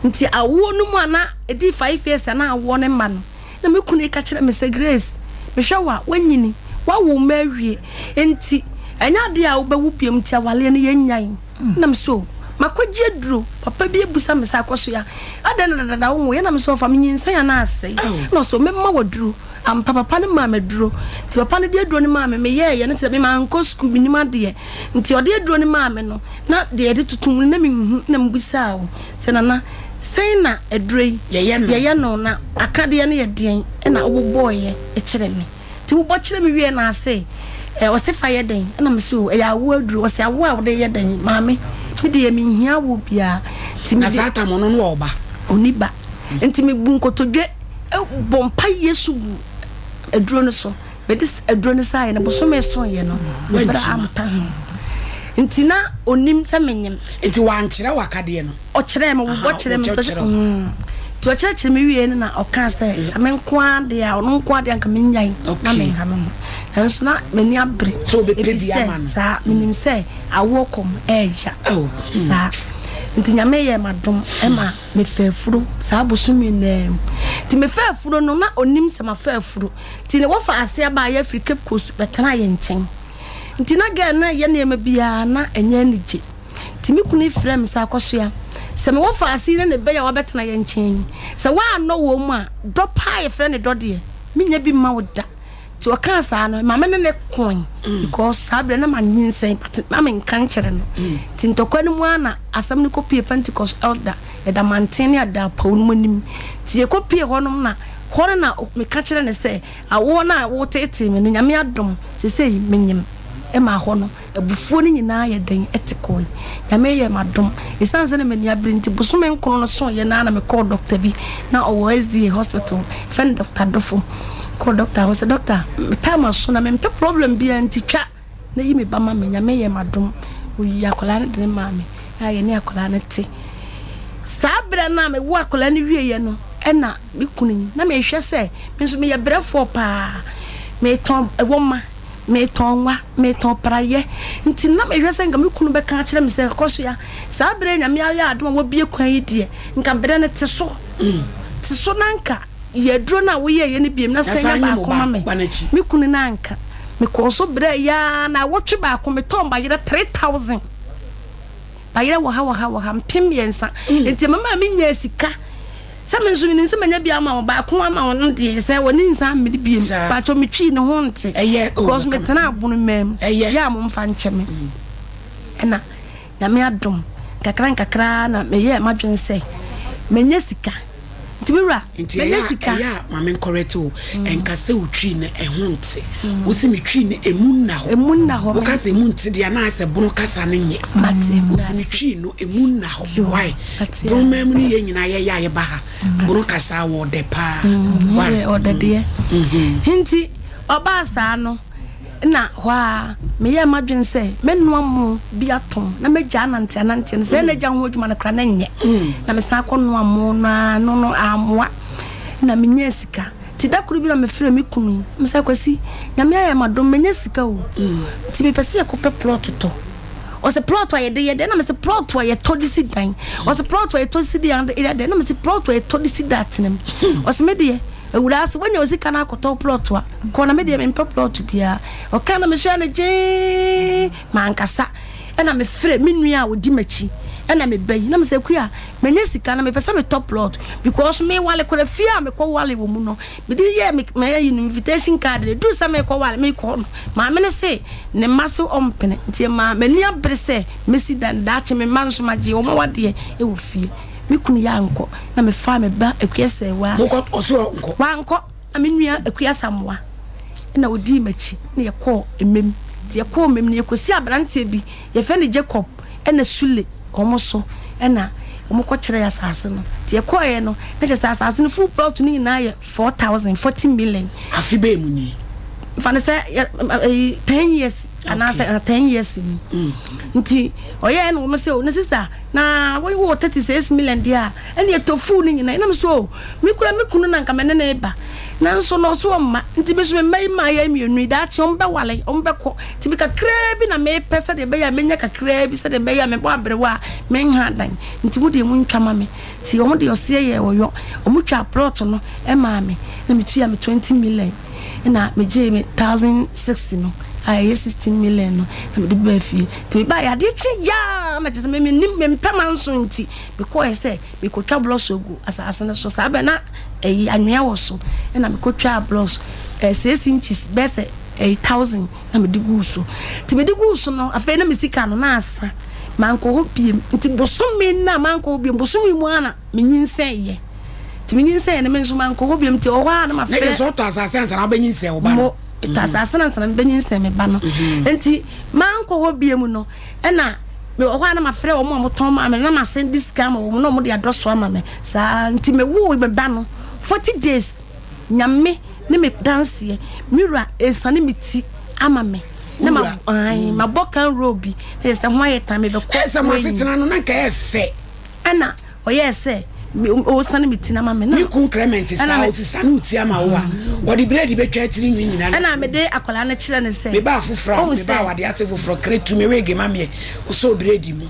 Nti awoɔ no mu a na ɛdii five years a na awoɔ no mma no, na me kunu ka kyerɛ me sɛ, Grace, mehwɛ wo a, woanyini, woawo wo mma awie, nti ɛnyɛ adeɛ a wobɛwo biom nti awareɛ no yɛnnyae. Na me so, makɔgye aduro, papa bi abisa me sɛ, Akɔsoa, adɛn na dadada wonwoeɛ? Na me sɛ, Ɔfa, menyinsɛn anaa asɛe? Na ɔse, Mɛma wo aduro. Ampa, papa no maa me aduro. Nti papa no de aduro no maa me, meyɛeɛ no kyerɛ me mankɔ sukuu, mennim adeɛ. Nti ɔde aduro no maa me no, na deɛ yɛde toto mu no na menhu, na mebisaa wo sɛ, Nana, sɛn na aduro yi yɛyɛ no na akadeɛ no yɛ deɛn? Ɛna wobobɔeɛ kyerɛ me. Nti wobɔ kyerɛ me wieɛ na ase ɛ, ɔse fa yɛ dɛn? Ɛna mese o, ɛyɛ awoɔ aduro. Ɔse awoɔ a wode yɛ dɛn? Maame, me deɛ menhia awoɔ biara. Nti Na mede. saa tam ɔno no wɔ ɔba? Ɔnni ba. Nti mebu nkotodwe bɔ mpaeɛ so gu aduro no so. Mede aduro no saeɛ no, bosome soeɛ no, me bra ampa ho. Nti na ɔnim sɛ menyem. Nti wankyerɛ wo akadeɛ no? Ɔkyerɛɛ me, ɔbobɔ kyerɛɛ me. Nti ɔkyerɛkyerɛ me wieeɛ no na ɔkaa sɛ, sɛ me nko ara deɛ a, ɔno nko ara deɛ anka mennyae na menha me ho. Nanso na m'ani abere. Sɛ ɛfiri sɛ saa, menim sɛ awoɔ kɔm ɛɛya saa. Nti Nyame yɛɛ m'adom ma Mefaa afuro saa bosome no ara mu. Nti mefaa afuro no, na ɔnim sɛ mafa afuro. Nti ne wɔfa ase abaeɛ firi Cape Coast bɛtenaa yɛn nkyɛn. Nti na girl no reyɛ nneɛma biara na ɛnyɛ anigye. Nti me kunu yi frɛɛ me sɛ, Akɔsoa, Sɛ mewɔ faase yi ne ne bɛyɛ a wabɛtena yɛn nkyɛn yi, sɛ woannɔ wɔn mu a, dɔ paa a yɛfrɛ no dɔ deɛ, mennya bi mma wo da. Nti ɔkaa saa no, ɛma me ne no koe because saa berɛ na manyinsɛn but na menka nkyerɛ no. Nti ntɔkwa no mu ara na asɛm no kɔpue Pentecost elder Ɛda Manten ne Adaapɔw no mu anim. Nti yɛkɔpue hɔnom na hɔ no na meka kyerɛ no sɛ awoɔ no a woteetee me no, Nyame adom seesei menyem. Ɛmaa hɔ no abufuo no nyinaa yɛ dɛn te kɔe. Nyame yɛɛ me adom. Ɛsiane sɛ na m'ani abere nti, bosome nkron no soeɛ no ara na mekɔɔ dɔkta bi, na ɔwɔ SDA hospital, yɛfrɛ no Dɔkta Dofo. Mekɔɔ dɔkta hɔ sɛ, Dɔkta, me time aso na mempɛ problem biara nti twa na yi me ba ma me. Nyame yɛɛ me adom, ɔyii akwadaa no de no maa me a yɛne akwadaa no te. Saa berɛ no a mewoo akwadaa no wieeɛ no, ɛna me kunu yi, na mehwɛ sɛ me nso meyɛ brɛfoɔ paa, metɔn wɔma. Metɔn nwa, metɔn prayɛ, nti na mehwɛ sɛ nka me kunu bɛka akyerɛ me sɛ Akɔsoa, saa berɛ yi Nyame ayɛ adom a wabue kwan yi deɛ, nka berɛ no te so, te so na nka yɛ aduro no a woyɛeɛ no biom na san nya baako ma me. Me kunu no anka. Mekɔɔ so brɛeɛ ara, naawɔtwe baako metɔn bayerɛ 3000. Bayerɛ wɔ ha wɔ ha wɔ ha 3000. Nti ɛma menyaa sika. Sɛ me nso menim sɛ manya bi ama wo baako ama wo no deɛ sɛ wɔne nsa mmere biem paatwɔ me twii ne ho nte because me tena abono mam yɛ a mo mfa nkyɛ me ɛna nyame adom nkakra nkakra na meyɛ madwene sɛ manya sika nti me wura manya sika. Nti ɛyɛ a ma me nkɔrɛte wo ɛnka sɛ wo twii no ɛho nte wo se me twii no ɛmu nna hɔ ɛmu nna hɔ wo ka sɛ ɛmu nte deɛ na ayɛ sɛ bono kasa no nyɛ mate wo se me twii no ɛmu nna hɔ why Broma mu ne yɛn nyinaa yɛyɛ a yɛba ha. Bro kasa wɔ ɔdɛ paa. Why? Ɔdɛ deɛ. Nti ɔbaa saa no na hɔ a meyɛɛ m'adwene sɛ mɛnoa mo bi atɔn na mɛgya anante anante no sɛ na agya ho adwuma no koraa na nyɛ na mesan akɔ noa mo no a no no amoa na menyaa sika nti da koro bi na mefrɛ me kunu yi mesɛ Kwasi Nyame ayɛ m'adom manya sika o nti mepɛ sɛ yɛkɔpɛ plot tɔ. Ɔse plot a yɛde yɛ dɛn na mese plot a yɛtɔ de si dan. Ɔse plot a yɛtɔ si dan yɛ dɛn na mese plot a yɛtɔ de si da atenam. Ɔse me deɛ awuraa sɛ woanya wo sika no akɔtɔ plot a kɔ na me deɛ mempɛ plot biara. Ɔka na mehwɛɛ no gyee mankasa ɛna mefrɛ me nua a ɔdi m'akyi ɛna meba yi na mese Akua manya sika na mepɛ sɛ metɔ plot because mewale kora fie a mekɔ wale wɔ mu no Mede yɛɛ me m'ayi no invitation card no, ɛduru sɛ merekɔware merekɔ no, maame no se ne mma se ɔmpene, nti ɛmaa m'ani abere sɛ mɛsi dan, daakye me mma nso magye wɔn awadeɛ wɔ fie. Me kunu yɛ ankɔ, na mefaa me ba Akua Sɛɛwaa. Mokɔ, ɔse ɔnkɔ? Wankɔ, na me nua Akua Asamoah na ɔdii m'akyi na yɛkɔɔ Mmem. Nti yɛkɔɔ Mmem no yɛkɔsii aberanteɛ bi, yɛfrɛ no Jacob ɛna Sule wɔn so ɛna wɔn kɔ kyerɛɛ asase no nti yɛkɔɔɛ no na kyerɛ sɛ asase no full plot no nyinaa yɛ 4000 40 million. Afe bɛn mu nie? Fa no sɛ yɛ ɛyi 10 years anaasɛ okay. 10 years ni mm. Nti ɔyɛɛ na wɔn sɛ o ne sista na wɔyi wɔ 36 million deɛ a ɛna ɛtɔ full no nyinaa ɛna mi so o me kura me kunu na nka me ne ne ba nanso na ɔso ɔmma nti me so me mma yi mma yɛ mmienu yi daakye wɔn bɛwale wɔn bɛkɔ Nti me kakraa bi na mepɛ sɛdeɛ ɛbɛyɛ a mɛnya kakraa bi sɛdeɛ ɛbɛyɛ a mebɔ aberewa a menha adan. Nti mo deɛ montwa ma me. Nti wɔn deɛ ɔseɛ yɛɛ ɔyɔ. Wɔn twaa plot no maa me na metua me 20 million na megyee me 1006 no a ɛyɛ 16 million no na mede baa fie. Nti mebaeɛ adeɛ kye yaa na kyerɛ sɛ me mennim mempɛ manso nti mekɔɛ sɛ mekɔtwa blocks agu asase no so. Saa bɛ na ɛyi anwea wɔ so na mekɔtwaa blocks eh, 6 inches bɛyɛ sɛ ɛyɛ thousand na mede guu so nti mede guu so no afei na me sika no na asa mankɔ hɔ biem nti bosome no a mankɔ hɔ biem bosome mu ara na menyinsɛn yɛ nti menyinsɛn yɛ no me nso mankɔ hɔ biem nti ɔhɔ a na mafrɛ na yɛ sɛ ɔtɔ asase ansa na wobɛnyinsɛn wo ba no mo tɔ asase no ansa na mebɛnyinsɛn me ba no nti mankɔ hɔ biem no ɛna mewɔ hɔ a na mafrɛ wɔn a wɔtɔn maa me na masen de sika ama wɔn na wɔn de adɔso ama me saa nti mewoo me ba no 40 days Nyame ne me danseɛ, me wura ɛresane me ti ama me na ma ae mabɔ kan roll bi na yɛ sɛ ho ayɛ tan mebɛkɔ Ɛsɛ mo asetena no na nka ɛyɛ fɛ. Ɛna ɔyɛɛ sɛ ɔresane me ti no ama me na Me kun Clement saa ɔsesane wo ti ama wo a ɔde brɛdi bɛtwa atiri nwi nyinaa na Ɛna mede akwadaa no kyerɛ no sɛ Mebaa foforɔ a ɔhu mebaa sɛ awadeɛ ase foforɔ kra tu me wig ma meɛ ɔsɔɔ brɛdi mu.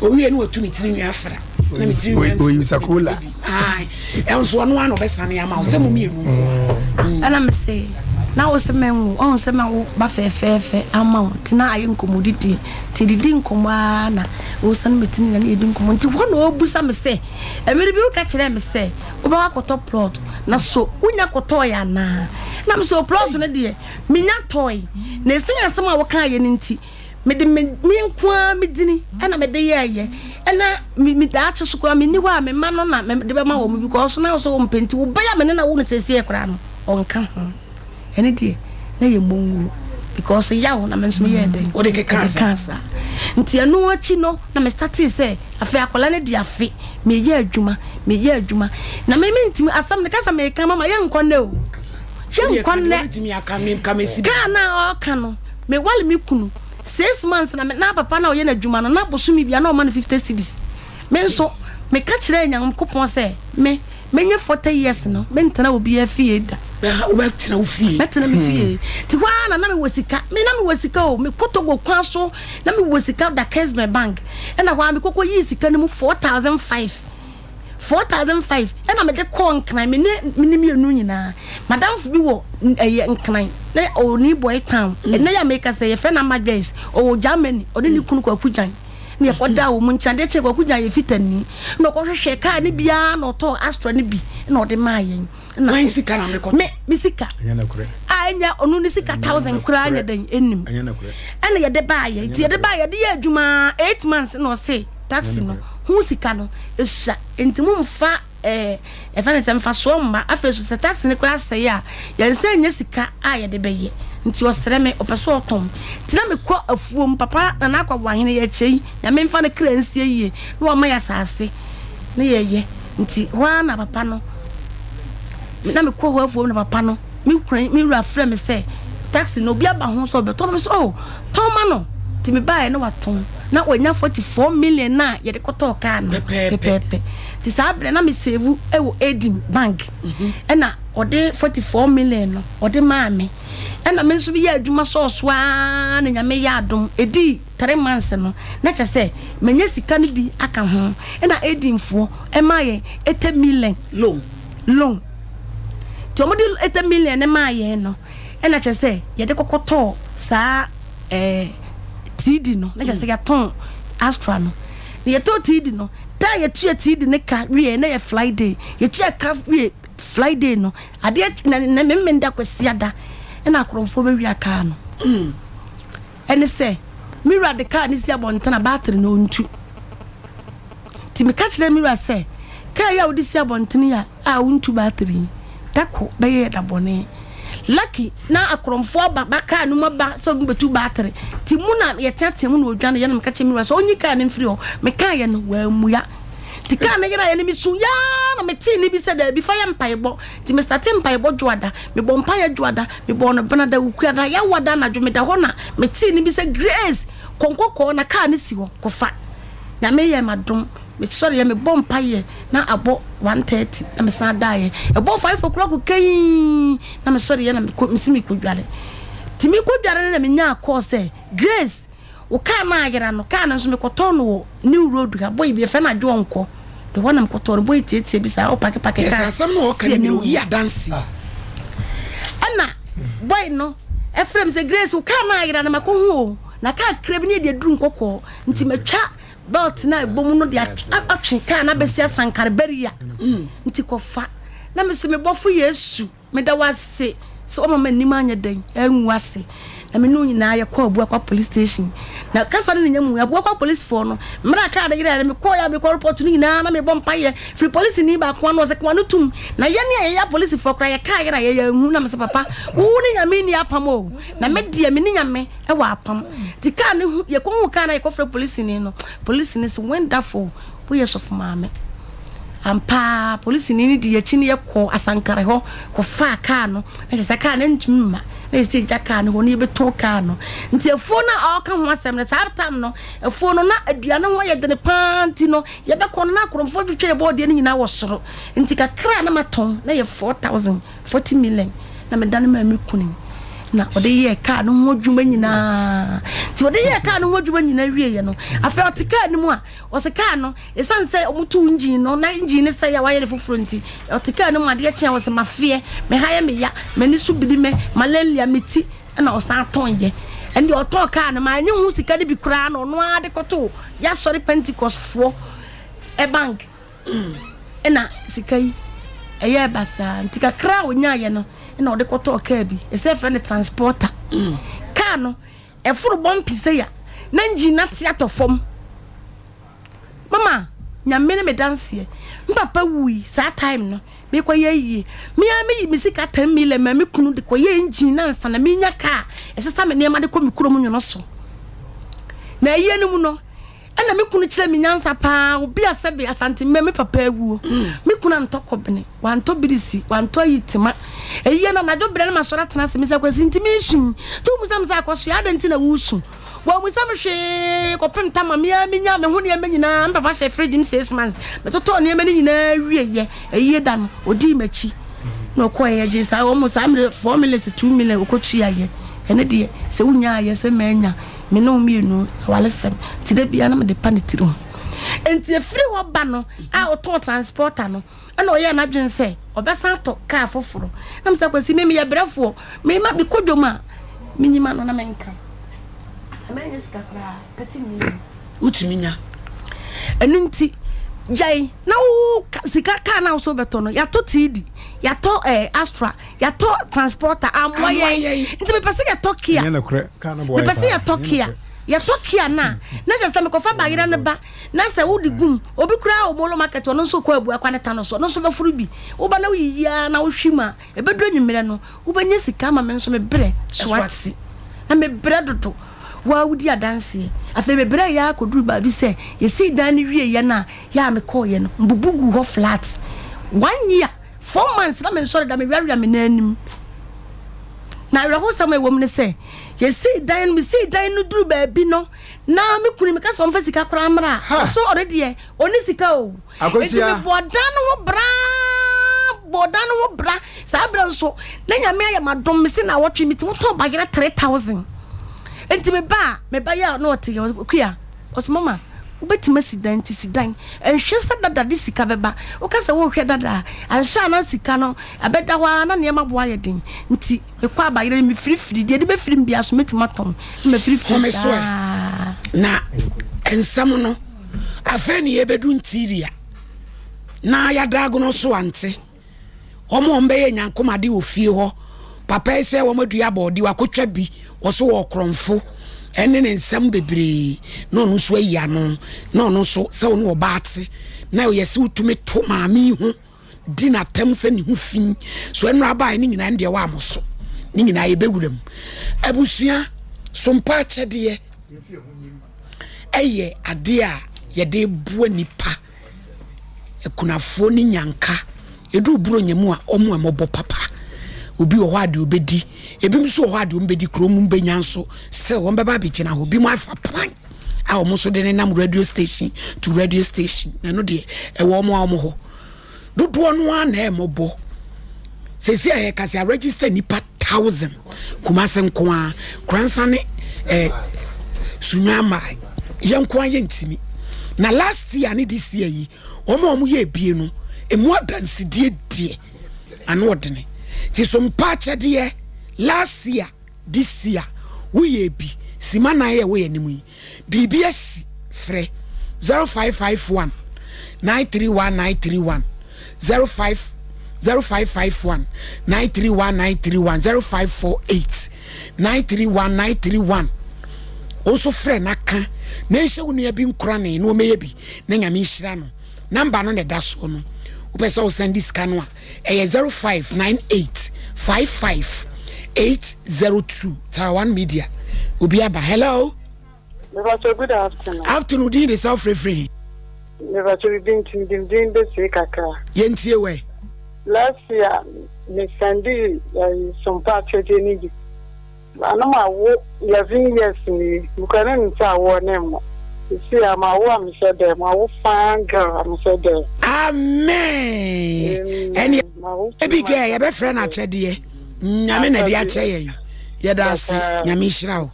Owie no watu ne tiri nwi afra na me tiri nwi oyi sakola ɛnso ɔno ara na ɔbɛsane ama wo sɛ mo mmienu nko mm. Ɛna me se Na wo se menwo, wahu sɛ mawo ba fɛɛfɛɛfɛ ama wo, nti na ayɛ nkɔmmɔdidie. Nti yɛdidi nkɔmmɔ ara na ɔresane me ti no nyinaa na yɛdi nkɔmmɔ. Nti hɔ na ɔrebisa me sɛ, mmerɛ bi woka kyerɛɛ me sɛ wobɛkɔ akɔtɔ plot, na so wonya kɔtɔɔeɛ anaa? Na me sɛ, o plot no deɛ, menya tɔɔe, na ɛsiane asɛm a wokaeɛ no nti, Mede me me nko ara me dini ɛna mede yɛɛyɛ ɛna me me daakye so koraa menni hɔ a me mma no na mede bɛma wɔn because na sɛ wɔn pɛ nti wo bɛyɛ a me ne na wo no sɛsɛ koraa no ɔnka ho ɛne deɛ na yɛ mmɔ nwuro because yaw na me nso meyɛɛ dɛn Wode kekaa saa. kekaa saa nti ɛno akyi no na me startee sɛ afei akwadaa no di afe meyɛ adwuma meyɛ adwuma na me mentumi asɛm no kasa meka mama yɛnkɔ nnɛ o yɛnkɔ nnɛ Wobɛtumi aka me nka mesi kaa no a ɔka no Me ware me kunu six months na me na papa na ɔyɛ n'adwuma no na bosome bia na ɔma no 50 cedis. Me nso me ka kyerɛɛ Nyankopɔn sɛ me menyɛ 40 years no me ntena obiara fie da. Wobɛtena wo fie. Mɛtena me fie. Ti hɔ ara na na me wɔ sika. Me na me wɔ sika o. Me kɔ Togo kwan so na me wɔ sika da Kesme bank. Ɛna hɔ ara me kɔkɔ yii sika no mu 4005. 4005 ɛna mede kɔɔ Nkran me ne me ne mmienu nyinaa. Madamfo bi wɔ ɛyɛ Nkran na ɔwɔ New Boy Town. Ɛnɛ yɛ a meka sɛ yɛfrɛ no Ama Joyce ɔwɔ Germany ɔne ne kunu Kwaku Gyan na yɛkɔdaa wɔn nkyɛn. Adeɛ kyee Kwaku Gyan yɛ fitani na ɔkɔhwehwɛ kaa no biara na ɔtɔɔ Astra no bi na ɔde maa yɛn. Na Wan sika na mekɔtɔ? Me me sika Ɛnyɛ nokorɛ. a ɛnyɛ ɔno ne sika thousand koraa nyɛ dɛn ɛnim Ɛnyɛ nokorɛ. ɛna yɛde baayɛ nti yɛde baayɛ yɛde yɛ adwuma 8 months na ɔse taxi no ho sika no esua nti mo mfa ɛɛ ɛfɛ ne sɛ mfasoɔ mma afei so sɛ taxi no koraa sɛe a yɛn nsa nyɛ sika a yɛde bɛyɛ nti ɔsrɛ me ɔpɛ so ɔtɔn nti na mekɔ afuom papa Nana Akwaboah ahene yɛ kyɛ yi Nyame mfa ne kra nsie yie na wama yɛ asase ne yɛyɛ nti hɔ ara na papa no na mekɔ hɔ afuom na papa no me kura me wura frɛ me sɛ taxi no obi aba ho sɛ ɔbɛtɔn no so oh tɔn ma no nti mebaeɛ na watɔn na wanya 44 million na yɛde kɔtɔɔ kaa no pɛpɛɛpɛ nti saa berɛ na mesave wɔ Adim bank ɛna ɔde 44 million no ɔde maa me ɛna me nso meyɛ adwuma sɔɔso ara na Nyame yɛ adom ɛdii 3 months no na kyerɛ sɛ manya sika no bi aka ho ɛna Adimfoɔ ɛmaa yɛn 80 million loan loan nti wɔn de 80 million ne maa yɛn no ɛna kyerɛ sɛ yɛde kɔkɔtɔɔ saa TD no na kyerɛ sɛ yɛtɔn Astra no na yɛtɔn TD no da a yɛtua TD ne ka wie na yɛ Friday yɛtua ka wie Friday no adeɛ na na mmemme da Kwasiada ɛna akorɔmfoɔ bɛwia kaa no ɛne sɛ me wura de kaa ne si abɔnten a battery na ɔntu nti meka kyerɛ me wura sɛ kaa yi a wode si abɔnten yi a wontu battery yi dako bɛyɛ yɛ da bɔne. Lucky na akorɔmfoɔ aba ba kaa no mu aba sɛ ɔmo bɛtu battery nti mu na yɛteatea mu na ɔdwane yɛ na meka kyerɛ me wura sɛ ɔnyi kaa no mfiri hɔ. Mekaa yɛ no wammua nti kaa no yeraeɛ no mesu yaa na metee ne bi sɛ daabi fa yɛ mpaebɔ nti mesate mpaebɔ dwoada mebɔ mpaeɛ dwoada mebɔɔ no benada wukuada yawada anadwo meda hɔ na metee ne bi sɛ Grace kɔnkɔkɔɔ na kaa no si hɔ kɔfa. Nyame yɛ m'adom mesɔreɛ mebɔ mpaeɛ na abɔ 1:30 na mesan daeɛ ɛbɔ 5 o'clock kɛyi na mesɔreɛ na mekɔ mesi mekɔ dware nti mekɔ dware no na menyaa call sɛ Grace wo kaa no ayera no kaa no nso mekɔtɔɔ no wɔ New Road ha boy bi yɛfrɛ no Adwo Ɔnkɔ de hɔ na mekɔtɔɔ no boy tietie bi saa ɔpake pake Yɛsɛ kaa asɛm na ɔka si no anim nyina oyi adanse. Ɛna boy no ɛfrɛ me sɛ Grace wo kaa no ayera no makɔhu o na kaa kra bi ne yɛde aduru nkɔkɔɔ nti matwa belt na ɛbɔ mu no de atwe kaa no abɛsi Asankare barrier nti kɔfa na mese mebɔfo Yesu meda wo ase sɛ wama m'anim anyɛ dɛn angu ase na me ne wo nyinaa yɛkɔ Abuakwa police station na kasa no ne nya mu Abuakwa policefoɔ no mmerɛ a kaa no yerɛ no mekɔɔ yɛ a mekɔ report no nyinaa na mebɔ mpayɛ firi polisini baako ano ɔsɛ kowa no tum na yɛne a yɛyɛ apolisifoɔ koraa yɛkaa yerɛ a yɛyɛ ahu na mesɛ papa wo ne Nyame nni apam o na me deɛ me ne Nyame ɛwɔ apam nti kaa no hu yɛkɔhu kaa no a yɛkɔfrɛ polisini no polisini sɛ wonderful woyɛ sɔfo maame ampaa polisini no di yɛkyi no yɛkɔ Asankare hɔ kɔfaa kaa no na kyerɛ sɛ kaa no ntumi mma na yɛsɛ gya kaa no hɔ no yɛbɛtɔn kaa no nti afuo no a ɔka ho asɛm no saa tam no afuo no na aduane ho ayɛ dene paa nti no yɛbɛkɔ no na akorɔmfoɔ twitwa yɛ bɔɔdeɛ no nyinaa wɔ soro nti kakra a na matɔn na yɛ 4000 40 million na medane maa me kunu. Na ɔde yɛɛ kaa no ho adwuma nyinaa. Nti ɔde yɛɛ kaa no ho adwuma nyinaa wieɛ no, afei ɔte kaa no mu a, ɔse kaa no, ɛsiane sɛ wɔtoo engine no, na engine no sɛe a wɔayɛ no foforɔ nti, ɔte kaa no mu adeɛ kye a ɔse mafeɛ, me ha yɛ me ya, m'ani so biri me, malaria, me ti, ɛna ɔsan tɔnyɛ. Ɛnde ɔtɔɔ kaa no, mannye ho sika no bi koraa na ɔno ara de kɔtoo yɛasɔre Pentecost foɔ bank. Ɛna sika yi ɛyɛɛ basaa nti kakra a ɔnyaeɛ no ɛna ɔde kɔtɔɔ kaa bi ɛsɛ ɛfrɛ no transporter. Kaa no ɛforo bɔmpi sɛ ya na engine no ate atɔ fam. Mama Nyame ne me danseɛ, me papa wui saa time no mekɔyɛ ayie, me ara meyi me sika 10 million ma me kunu de kɔyɛ engine no ansa na menya kaa ɛsesa me nneɛma de kɔ me kurom nwono so. Na ayie no mu no Ɛna me kunu kyerɛ me nyansa paa, obi a sɛbe Asante mmɛ me papa awuo, me kunu antɔ kɔbene, wantɔ birisi, wantɔ ayitima. Ɛyie no anadwo berɛ na masɔre atena ase, mesɛ Kwasi nti meresu yi? Nti wommisa me sɛ Akɔsoɛ adɛn nti na woresu? Wammisa me hwee kɔpem tama me ara menyaa me ho nneɛma nyinaa, me papa hyɛɛ fridge mu six months, metotɔɔ nneɛma no nyinaa wieɛ, ayie da no ɔdii m'akyi na ɔkɔeɛ, yɛgyee saa wɔn saa mmerɛ four million sɛ two million ɔkɔtuaeɛ, ɛno deɛ sɛ wonyaayɛ sɛ mannya. Me ne wo mmienu awaresɛm nti da biara na mede pa ne tiri ho. Nti ɛfiri hɔ ba no a ɔtɔn transporter no ɛna ɔyɛɛ n'adwene sɛ ɔbɛsan atɔ kaa foforɔ. Na mesɛ Kwasi me meyɛ brɛfoɔ me ma mekɔ dwom a menyim ano na menka na manyɛ sika koraa 30 million. Wotumi nya. Ɛno nti gyae na wo sika kaa no a wo sɛ wobɛtɔ no yɛatɔ TD yɛatɔ eh, Astra Yɛatɔ transporter amoa yɛn nti mepɛ sɛ yɛtɔ kia. Mepɛ sɛ yɛtɔ kia. Yɛtɔ kia no a na kyerɛ sɛ mekɔfa bayerɛ no ba na sɛ wode gum obi koraa wɔ molo market ɔno nso kɔ abua kwa ne ta no so ɔno nso bɛforo bi woba na woyiyi ara na wohwi mu a ɛbɛduru anwummerɛ no wobɛnya sika ama me nso mebrɛ so ate na mebrɛ dodo waa wodi adanseɛ afei mebrɛ yɛ akɔduru baabi sɛ yɛsii dan no wieɛ no a yɛ a mekɔɔyɛ no mbubu gu hɔ flat one year 4 months na mensɔre da, meweawea me nan anim. Na awerɛhosɛm a ɛwɔ mu ne sɛ, yɛsii dan no, mesii dan no duru baabi no, na me kunu meka sɛ ɔmfa sika koraa mmra a, ɔso ɔno deɛ ɔne sika o. Enti mebɔɔ dan no ho bra, bɔɔ dan no ho bra. Saa berɛ nso, na Nyame ayɛ m'adom, mese naawɔtwe meti wotɔn bayerɛ 3000. Enti meba a, meba yɛ a na ɔte yɛ, Akua, Ɔse mama wobɛtumi asi dan nti si dan. Nhwɛ sɛ dada de sika bɛba. Woka sɛ worehwɛ dada a, anhwɛ a na sika no ɛbɛda hɔ ara na nneɛma bo ayɛ den. Nti mekɔ abayerɛ no mefirifiri, deɛ ɛde bɛfiri me biara so mɛtumi atɔn na mafirifiri Home so ɛ. saa. Na nsɛm no, afei ne yɛbɛdu Ntiria na yɛadagono so ante. Wɔn a wɔbɛyɛ nyankomade wɔ fie hɔ papa yi sɛ wɔn adua abɔɔde wakotwa bi wɔso wɔ ɔkorɔmfo ɛne ne nsɛm bebree na ɔno nso ayi ano na ɔno nso sɛ ɔne ɔbaa te na ɔyɛ sɛ wotumi to maame yi ho di n'atɛm sɛ ne ho fi so ɛno abae ne nyinaa deɛ wɔamɔ so ne nyinaa yɛbɛwura mu abusua sompa akyɛdeɛ ɛyɛ adeɛ a yɛde boa nipa Akunafoɔ ne nyanka. Ɛduru Buronya mu a, wɔn a wɔbɔ papa. Obi wɔ hɔ a deɛ ɔbɛdi. Ebinom nso wɔ hɔ a deɛ wɔbɛdi kuro wɔn bɛnya nso still wɔn bɛba abɛgyina hɔ. Ebinom afa plan a wɔn nso de nenam radio station to radio station. Na ɛno deɛ ɛwɔ wɔn a wɔn hɔ. Dodoɔ no ara na ɛmmɔbɔ. Seesei a yɛka sɛ aregister nipa thousand Kumase nko ara, Koransa ne eh, Sunyama yɛn nko ara yɛntumi. Na last year ne this year yi, wɔn a wɔyɛ ebie no, emu adansidie deɛ ano ɔdene. Ti so mpa akyɛdeɛ last year, this year woyɛ bi, sima nan yɛ woyɛ anim yi. Biribi asi frɛ 0551 931 931 05 0551 931 931 0548 931 931 wo nso frɛ na ka na nhyɛ wo nua bi nkorane na ɔmɛyɛ bi na Nyame nhyira no namba no na ɛda soɔ no wopɛ sɛ wo sɛnde sika no a ɛyɛ 0598 55 802 Tarawan Media obi aba hello. Mepakyɛ good afternoon. Afternoon din de sɛ wofrɛfiri he? Mepakyɛ bibi nti mede me din bɛsie kakra. Yɛntie wɛ. Last year me sɛnde ɛyi sompa akyɛdeɛ no bi. Ano ma wo 11 years ni mekura ne nim sɛ awoɔ ne mmo. Sisi a ma wo a mehyɛ dɛ ma wo fine girl a mehyɛ dɛ. Amen. Ɛne Amen. baby girl yɛbɛfrɛ no akyɛdeɛ. Nyame na ɛde akyɛ yɛn. Yɛda ase. Nyame nhyira wo.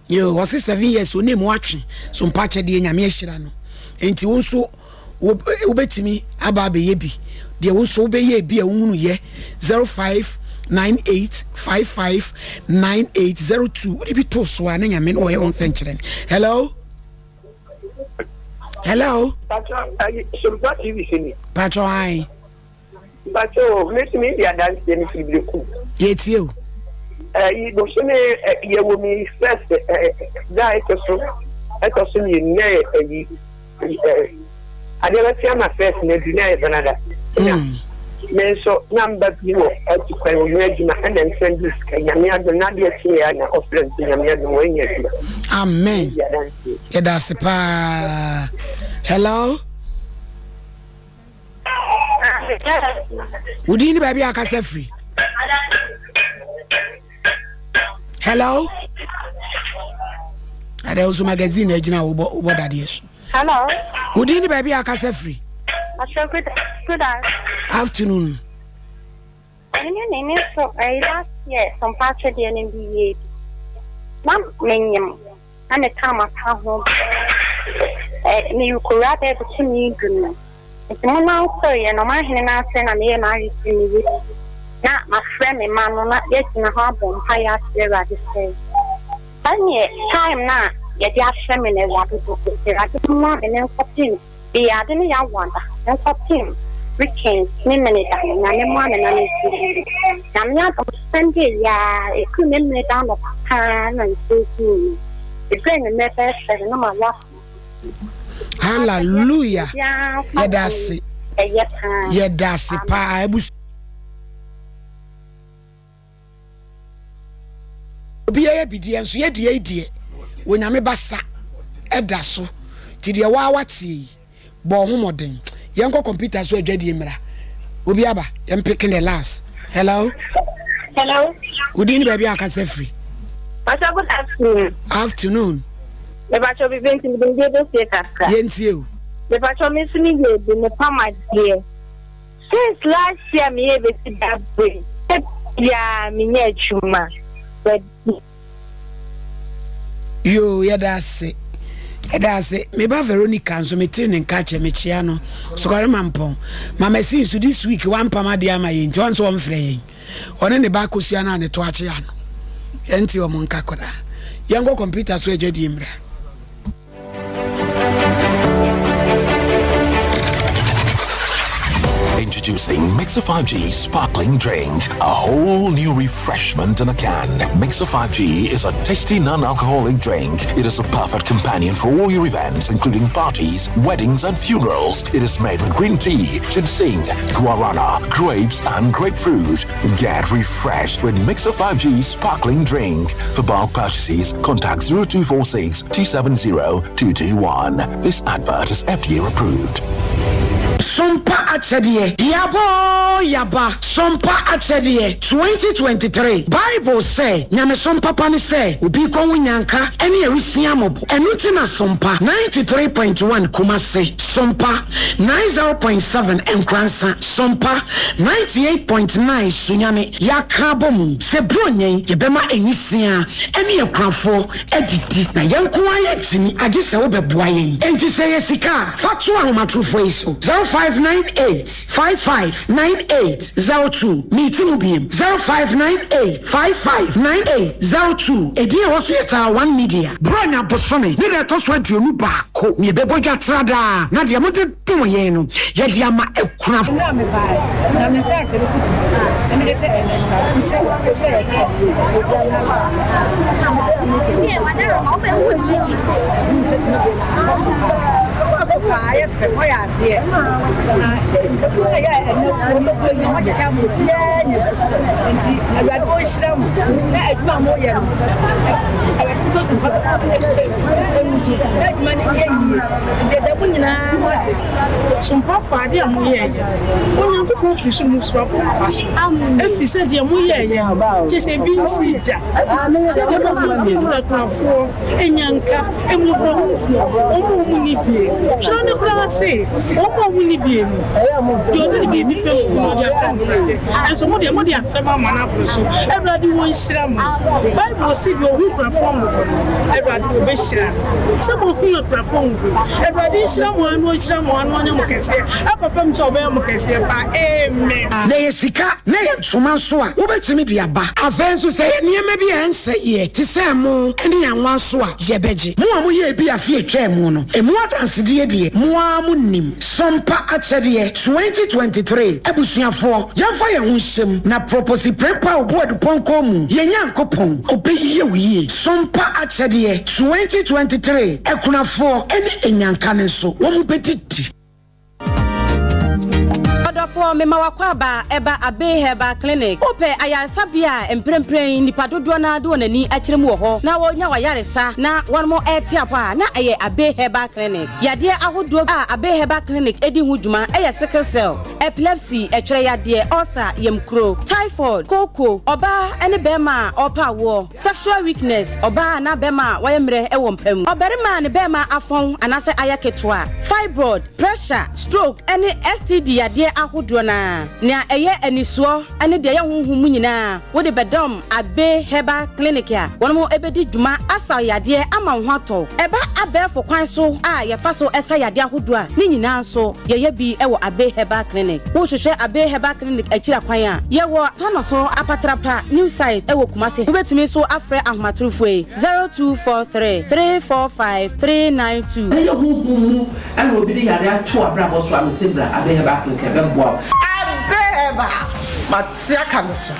Yo, ɔse 7 years onim watwe so mpakyɛdeɛ Nyame ahyira no. Enti wo nso wobɛtumi aba abɛyɛ bi. Deɛ wo nso wobɛyɛ bi a wohunu yɛ 0598559802 wode bi to so a na Nyame no ɔyɛ wo nsɛnkyerɛnne. Hello? Hello? Pacho, ayi, Sompa TV sini. Pacho, ayi. Pacho, mɛtumi di adanseɛ ne firi Berekum. Yɛtie o. Ɛyi, bosome yɛwɔ mi first da a ɛtɔ so ɛtɔ so mmienu na yɛ ɛyi adeɛ bɛte ama first na adu na yɛ Canada. Na me nso na mba bi wɔ atu kwan wɔ mu adwuma ɛna nsɛm bi sika nyame adom na adeɛ kyeeɛ a na ɔfrɛ nso nyame adom wɔanya adwuma. Amen. Yɛda ase paa. Hello. Wo din ne baabi a akasa firi. Hello. Ada wo so magazine na agyina wobɔ wobɔ dadeɛ so. Hello. Wo din ne baabi a akasa firi. Good, good afternoon. Ɛne ne ne so ɛyi last year sɔmpa akyɛdeɛ no bi yie bi. Na menyim na mekaa mapa ho bɛɛ merekɔwura bɛɛ bosome du no. Nti mo nansoeɛ no ɔmanhene no ase na meyɛ m'ayɛ sɛ meyɛ bi. Na mafrɛ me mma no na yɛagyina hɔ abɔ mpaeɛ asrɛ Awurade sɛ sɛdeɛ time no a yɛde ahyɛ me no Awurade do Awurade mmoa me ne nkɔpem Meyɛ ade ne yawoada nkɔpem weekend Memeneda no Nyame mmoa me na mensi bi. Nyame adom Sunday yi ara ɛduru Memeneda anɔpa paa na nsuo guu me. Ɛduru anwummerɛ bɛyɛ 7 na mawo afom nsuo. Hallelujah yɛda ase Ɛyɛ paa. Yɛda ase paa abusua. Obiara yɛ bi deɛ nso yɛ deɛ yi deɛ Onyame basa ɛda so nti deɛ waa wateɛ yi bɔ ho mmɔden yɛnkɔ computer so adwadie mmra obi aba yɛn picking the last hello hello wodin ne baabi a akasa firi. Pastor good afternoon. Afternoon. Mepacho bibi nti mede mede bɛsie kakra. Yɛntie o. Mepacho me nso meyɛ bi mepam adeɛ. Since last year meyɛ besi da bere da biara menyɛ adwuma but. Yoo yɛda ase yɛda ase me ba Veronica nso me tee ne nka kyɛ mekyea no sukari mampɔn mama si nso this week wampam adeɛ ama yɛn nti ɔn sɛ ɔmfrɛ yɛn ɔne ne ba akosua no a ne to akyea no yɛnte ɔmo nka koraa yɛnkɔ kɔmputa so adwadie mmra. Introducing Mixer 5G Sparkling Drink, a whole new refreshment in a can. Mixer 5G is a tasty non-alcoholic drink. It is a perfect companion for all your events, including parties, weddings, and funerals. It is made with green tea, ginseng, guarana, grapes, and grapefruit. Get refreshed with Mixer 5G Sparkling Drink. For bulk purchases, contact 0246 270 221. This advert is FDA approved. Sompa Akyɛdeɛ, Yaba oo yaba, Sompa Akyɛdeɛ, 2023 Bible sɛ, Nyamesom papa ne sɛ obi rekɔhu nyanka ne awisiaa mmɔbɔ. Ɛno nti na Sompa 93.1 Kumasi, Sompa 90.7 Nkoransa, Sompa 98.9 Sunyani yɛaka abɔ mu sɛ Buronya yi yɛbɛma nwisiaa ne akunafoɔ adidi na yɛn nko ara yɛntumi agye sɛ wobɛboa yɛn. Enti sɛ ɛyɛ sika a, fa to ahomatorofoɔ yi so, 0598 55 98 02. Meti mu biem, 0598 55 98 02. Edin a ɛwɔ so yɛ Taa One Media. Buronya bosome ne da ɛtɔ so 21 na yɛbɛbɔ dwa tra daa, na deɛ mode dom yɛn no, yɛde ama akunafo. Mmerɛ a mebaeɛ, na me nsa rehyɛ me kutu, na mede sɛ ɛnnɛ nka, mehyɛ mehyɛ yɛ sɛ obiara ba a, ɛkɔ so paa, ayɛ fɛ, moayɛ adeɛ, na ɛduru a ɛyɛ a ɛnnɛ wɔbɛbue nyinaa moakyekyɛ ama obiara anya bi, nti Awurade ɔnhyira mo, na adwuma a moyɛ no, Awurade ntɔ so mpa ɛmu so, na adwuma no nyɛ yie. Nti yɛda mo nyinaa mo ase. Sompafoɔ, adeɛ a moyɛeɛ no, Onyankopɔn firi soro mu soro abɔ mo aba so, ɛfiri sɛ deɛ moyɛeɛ no, kyerɛ sɛ ebi nsii da, sɛdeɛ mosi fie mu akunafoɔ, nnyanka, mmɔborɔhunufoɔ, wɔn a wɔnni bie. Twerɛ no koraa se, Wɔn a wɔnni bie no, deɛ ɔde ne biribi fɛm obi no, ɔde afɛm Awurade. Nanso mo deɛ, mode afɛm ama no aboro so. Awurade ɔnhyira mo. Bible se, Deɛ ɔhu akunafoɔ mmɔbɔ no, Awurade ɔbɛhyira no. Sɛ moahu akunafoɔ mmɔbɔ yi, Awurade nhyira mo ara na ɔnhyira mo ara na ɔnyɛ mo kɛseɛ kɔpem sɛ ɔbɛyɛ mo kɛseɛ paa. Amen. Na ɛyɛ sika na ɛyɛ ntoma nso a, wobɛtumi de aba. Afei nso, sɛ ɛyɛ nneɛma bi a ɛnsɛeɛ te sɛ ɛmo ne anwa nso a, yɛbɛgye. Mo a moyɛɛ bi afe a ɛtwaa mu no, emu adansedie deɛ, mo ara monim. Sompa Akyɛdeɛ 2023 Abusuafoɔ, yɛmfa yɛn ho nhyɛ mu na Proposi Prempeh Obuadupɔnkɔ mu, yɛn Nyankopɔn, ɔbɛyie wo yie. Sompa Akyɛdeɛ 2023 Akunafoɔ ne Anyanka no nso, wɔbɛdidi. Ɔdɔfoɔ, mema w'akwaaba ɛba Abbey Herbal Clinic. Wopɛ ayaresabea a mprempren nnipa dodoɔ no ara de wɔn ani akyerɛ mu wɔ hɔ na wɔnya w'ayaresa na wɔn rete apɔ a, na ɛyɛ Abbey Herbal Clinic. Yadeɛ ahodoɔ a Abbey Herbal Clinic di ho dwuma yɛ sickle cell, epilepsy, ɛtwerɛ yadeɛ, ulcer, yamkuro, typhoid, kooko, ɔbaa ne barima a ɔrepɛ awoɔ, Sexual weakness, ɔbaa anaa bɛrima a wayɛ mmerɛ wɔ mpa mu, ɔbarima a ne bɛrima afɔn anaasɛ ayɛ ketewa, fibroid, pressure, stroke ne STD yadeɛ ahodoɔ no ara. Nea ɛyɛ anisoɔ ne deɛ ɛyɛ honhom mu nyinaa wode bɛdɔm Abbey Herbal Clinic a wɔn bɛdi dwuma asa wo yadeɛ ama wo ho atɔ wo. Ɛba abɛɛfo kwan so a yɛfa so sa yadeɛ ahodoɔ a, ne nyinaa nso yɛyɛ bi wɔ Abbey Herbal Clinic. Wohwehwɛ Abbey Herbal Clinic akyiri akwan a, yɛwɔ Tano so Apatrapa New Site wɔ Kumasi. Wobɛtumi nso afrɛ ahomatorofoɔ yi, 0243 345 392. Sɛ yɛ honhom mu na obi de yare ato w'abrabɔ so a, mese bra Abbey Herbal Clinic ɛbɛboa wo. Abbey Herbal, mate aka me so.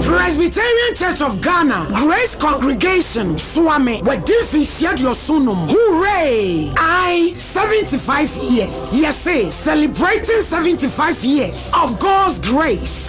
Presbyterian Church of Ghana, Grace Congregation, Suame, wɔadi mfinhyia aduɔson num. Hooray! Ae, 75 years. Yɛse, celebrating 75 years of God's grace.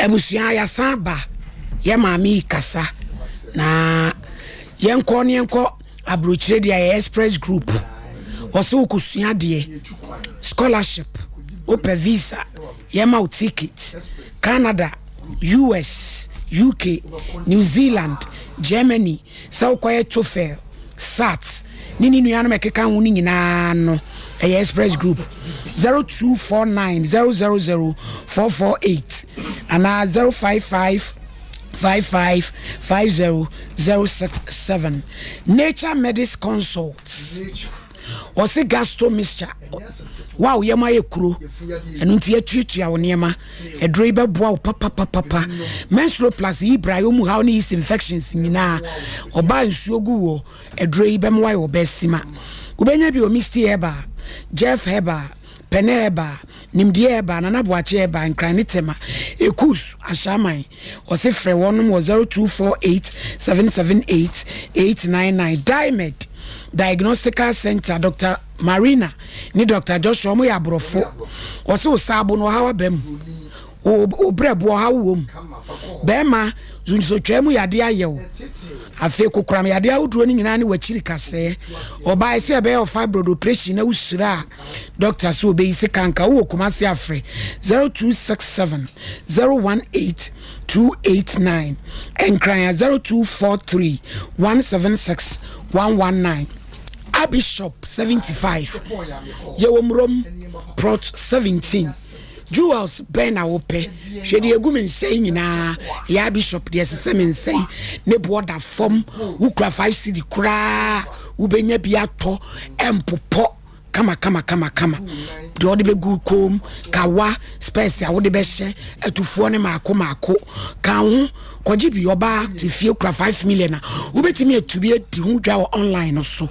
Abusua yɛasan aba yɛ maame yi kasa na yɛnkɔ ne yɛnkɔ aburokyire deɛ yɛ express group wɔsɛ wokɔsua adeɛ scholarship wopɛ visa yɛma wo ticket Canada US UK New Zealand Germany Sɛ wokɔyɛ TOEFL, SAT, ne ne nuanom a ɛkeka ho no nyinaa no, ɛyɛ Express Group 0249 000 448 anaa 055 55 50 067. Nature Medis Consult. Ɔse gasto mixture wo a wo yam ayɛ kuro ɛno nti yɛtuatua wo nneɛma aduro yi bɛboa wo papapapapa menstrual plus yi bra yɛ mu haw ne yeast infections nyinaa ɔbaa nsuo gu wɔ aduro yi bɛma wayɛ ɔbaa sima wobɛnya bi wɔ misty herbal jeff herbal pɛnɛ herbal nimdeɛ herbal nana boakye herbal nkran ne tema ekus ahyɛaman Ɔse frɛ wɔnom wɔ 0248 778 899. Dimed Diagnostical Centre, Doctor Marina ne Doctor Joshua ɔmo yɛ aborɔfo. Ɔse wo saabo no ɔhaw aba mu, wo wo brɛboɔ ɔhaw wɔ mu, bɛɛma zunsotwaa mu yadeɛ ayɛ wo, afei kokoram yadeɛ ahodoɔ no nyinaa ne wakyiri kasɛɛ. Ɔbaa ɛsɛ ɛbɛyɛ wo fibroid operation na wo hyira a Doctor sɛ obeyi sika nka wowɔ Kumasi a frɛ 0267 018 289, Nkran a 0243 176 119. Abbey Shop 75, yɛwɔ Murom, Prot 17. Jewels bɛn na wopɛ? Hwɛ deɛ egu me nsa yi nyinaa yɛ Abbey Shop deɛ ɛsesɛ me nsa yi ne boɔ da fam. Wokura 5 cedi koraa wobɛnya bi atɔ ɛmpopɔ. Kama kama kama kama deɛ wɔde bɛgu kɔn mu kawa spɛs a wode bɛhyɛ atufoɔ ne maako maako ka ho kɔgye bi ɔbaa te fie kura 5 million a wobɛtumi atu bi adi ho dwa wɔ online no so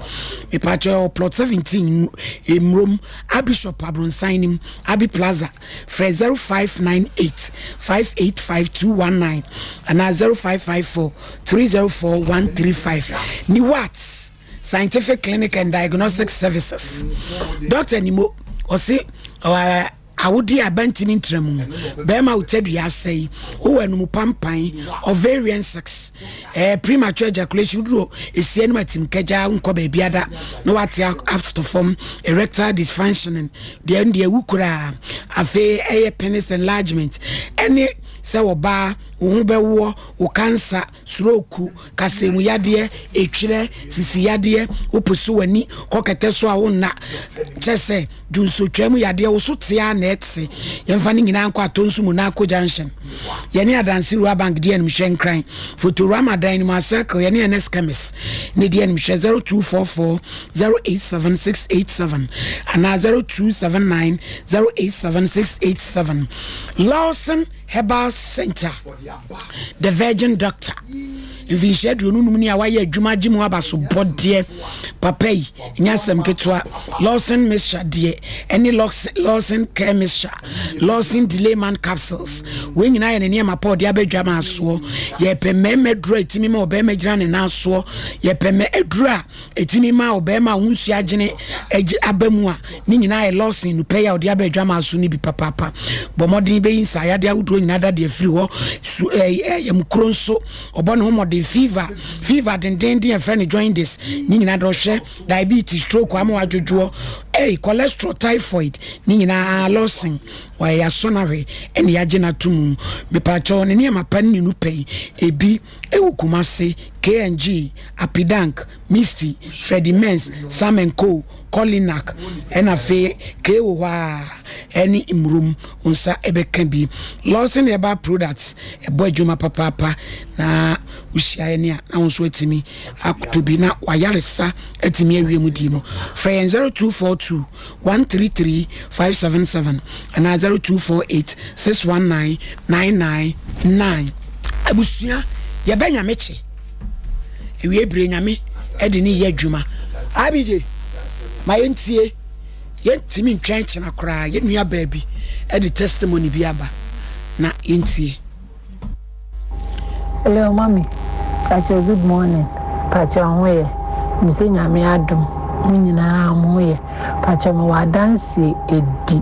mepakyɛ plot 17 mmurom abishop abronsan nim abi plaza frɛ 0598 585219 anaa 0554 304 135 ne watts Scientific Clinic and Diagnostic Services. Dr. Nimo, ɔse awode a bɛntumi ntra mu bɛrima wo tadua asɛe wowɔ anumu pampan ovarian sex eh, premature ejaculation woduro esia no atim kagya nkɔ baabi ada na wate atɔ fam erectile dysfunctioning deɛ deɛ wu koraa afei ɛyɛ penis enlargement ɛne sɛ wɔbaa wo ho bɛwoɔ wo cancer stroke Kasɛmu yadeɛ, etwerɛ, sisi yadeɛ, woposo w'ani kɔ kɛtɛ so a wonna, kyɛ sɛ dwonsotwaa mu yadeɛ, wo so te ara na ɛte. Yɛmfa ne nyinaa nkɔ Atonsu mu Nako Junction. Yɛne Adanse Rural Bank di animhwɛ Nkran. Fotorama dan no mu, Circle, yɛne Ernest Chemist na ɛdi animhwɛ 0244 087 687 anaa 0279 087 687. Lawson Herbal Center, The Virgin Doctor, mfinhyia 25 ni a wayɛ adwuma agye mu abasobɔdeɛ papa yi nyɛ asɛm ketewa. Lawson Mixture deɛ ɛne Lawson Care Mixture, Lawson Delay Man Capsules, wei nyinaa yɛ ne nneɛma pa ɔde abɛdwa ma asoɔ. Yɛpɛ mmarima aduro a ɛtumi ma ɔbarima gyina ne nan soɔ. Yɛpɛ mɛ aduro a Ɛtumi ma ɔbarima a wo nsuo agyene agye aba mu a ne nyinaa yɛ lɔsen nupɛ yi a ɔde aba adwamaa so no bi papaapa. Bɔ mmɔden bɛyi nsaayadeɛ ahodoɔ nyinaa dadeɛ afiri hɔ. Su ɛɛ yamukuro nso ɔbɔ ne ho mmɔden. Fever fever dendenden a ɛfrɛ no jaundice ne nyinaa de ɔhwɛ. Diabetes, stroke ama wadwodwoɔ. Ɛy cholesterol, typhoid ne nyinaa lɔsen wɔyɛ yɛasɔ no ahwɛ ɛne yɛagye no ato mu. Mepaakyɛw ne nneɛma pa ne ne nupɛ yi ebi ɛwɔ Kumasi, KNG, Apidank, Misty, Freddie Mens, Sam and Co, Kolinak, ɛna afei K wɔ hɔ a ɛne Mmurom wo nsa ɛbɛka bi. Lawson Herbal Products ɛbɔ adwuma papaapa na wohyia yɛne a na wo nso atumi akoto bi na wayaresa atumi awie mu die mu. Frɛ yɛn 0242 133 577 anaa 0248 619 999. Abusua yɛbɛ nyame kye. Awiei bere Nyame de ne yɛ adwuma. IBJ, ma yɛntie. Yɛntumi ntwɛn kyena koraa. Yɛn nua baa bi de testimony bi aba na yɛntie. Hello mummy, pakyɛw good morning, pakyɛw ho yɛ? Nim sɛ Nyame adom mo nyinaa mo ho yɛ, pakyɛw mewɔ adanseɛ edi,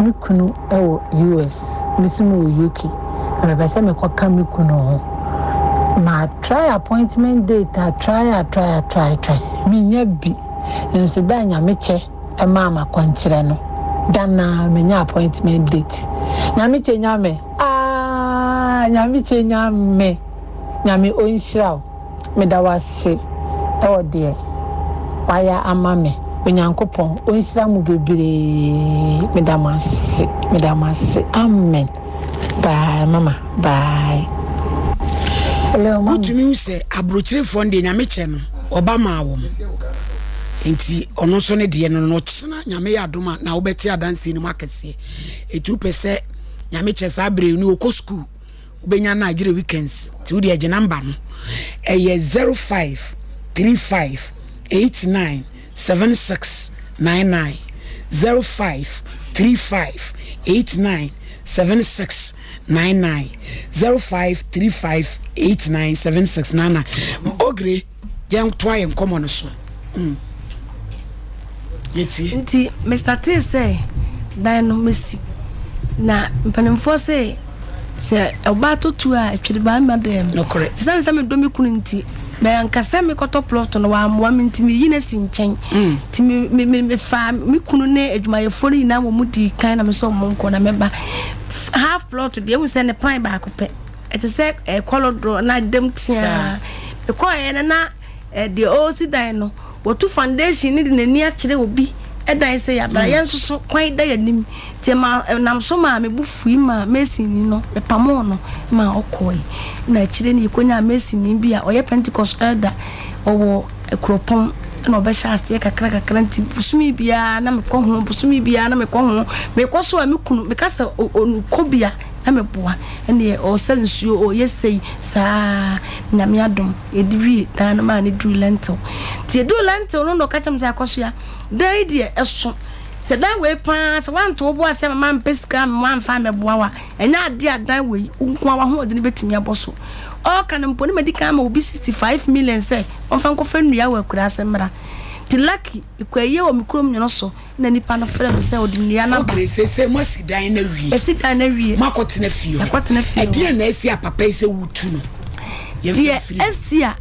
me kunu wɔ US, me nso mewɔ UK. Na mepɛ sɛ mekɔka me kunu ho. Ma try appointment date a try a try a try try mennya bi. Nso da a Nyame kyɛ maa m'akwankyerɛ no, da no ara menya appointment date. Nyame kyɛ nya me aah Nyame kyɛ nya me Nyame ɔnhyira wo. Meda wo ase wɔ deɛ wayɛ ama me Onyankopɔn ɔnhyira mo bebree meda mo ase meda mo ase amen bye mama bye hello mama. Wotumi hu sɛ aburokyerefoɔ no deɛ nyame kyɛ no ɔba maa wɔn nti ɔno nso ne deɛ no no ɔkyena nyame yɛ adom a na wobɛte adanseɛ no mu akɛseɛ ɛti wopɛ sɛ nyame kyɛ saa berɛ no ɔkɔ sukuu wobɛnya no agyerɛ weekends nti wodeɛ gye number no ɛyɛ 05 35 89 76 99 05 35 89 76 99 05 35 89 76 99 ogre Yɛntoa yɛn nkɔmmɔ no so. Mm. Yɛtie. Nti me startee sɛ dan no mɛsi na mpanimfoɔ se sɛ ɔbaa tɔ tuo a ɛtwere barima dɛm. Nokorɛ. Ɛsiane sɛ medɔ me kunu nti manka sɛ mekɔtɔ plot no wammoa me nti meyi no asi nkyɛn. Nti me me me mefaa me kunu ne adwumayɛfoɔ no nyinaa wɔn dii kan na me sɛ wɔn nkɔ na mɛba. Half plot deɛ ehu sɛ ne plan baako pɛ. Ɛte sɛ kɔlɔdɔ na ɛdam teaa. Mekɔeɛ no na deɛ ɔresi dan no, watu foundation no de n'ani akyerɛ obi dan sɛ yɛabra. Yɛn nso so kwan da yɛn anim. Nti ɛma ɛnam so maa me bo fui maa masonni no, mepamoo no maa ɔkɔeɛ. Na akyire no yɛkɔnyaa masonni bi a ɔyɛ Pentecost elder, ɔwɔ Kuropɔn na ɔbɛhyɛ aseɛ kakra kakra nti bosome biara na mekɔ ho, bosome biara na mekɔ ho. Mekɔ so a me kunu, meka sɛ ɔnkɔ bi a na meboa. Ɛnneɛ ɔɔsa nsuo, ɔɔyɛ sei, saa ara. Nyame adom, yɛde wie dan no maa no duruu lentil. Nti yɛduruu lentil no na ɔka kyerɛɛ me sɛ, Akɔsoa, dan yi deɛ ɛso. Sɛ dan wei pa ara, sɛ woanto wo bo ase amma mampɛ sika amma mamfa ammɛboa wo a, ɛnyɛ adeɛ a dan wei wo nko ara w'ahoɔdene bɛtumi abɔ so. Ɔɔka no mpo, na madi kan ama obi 65 million sɛ ɔmfa nkɔfa nnua wɔ akuraase mmra. Nti lucky, mekɔɔ ayie wɔ me kurom Nwono so. Na nipa no frɛ me sɛ ɔde nnua no aba. Okay, seesei moasi dan no awie. Yɛasi dan no awie. Moakɔtena fie hɔ. Yɛakɔtena fie hɔ. Ɛdeɛn na asi a papa yi sɛ wotu no? Yɛmfa Deɛ mfiri mu. asi a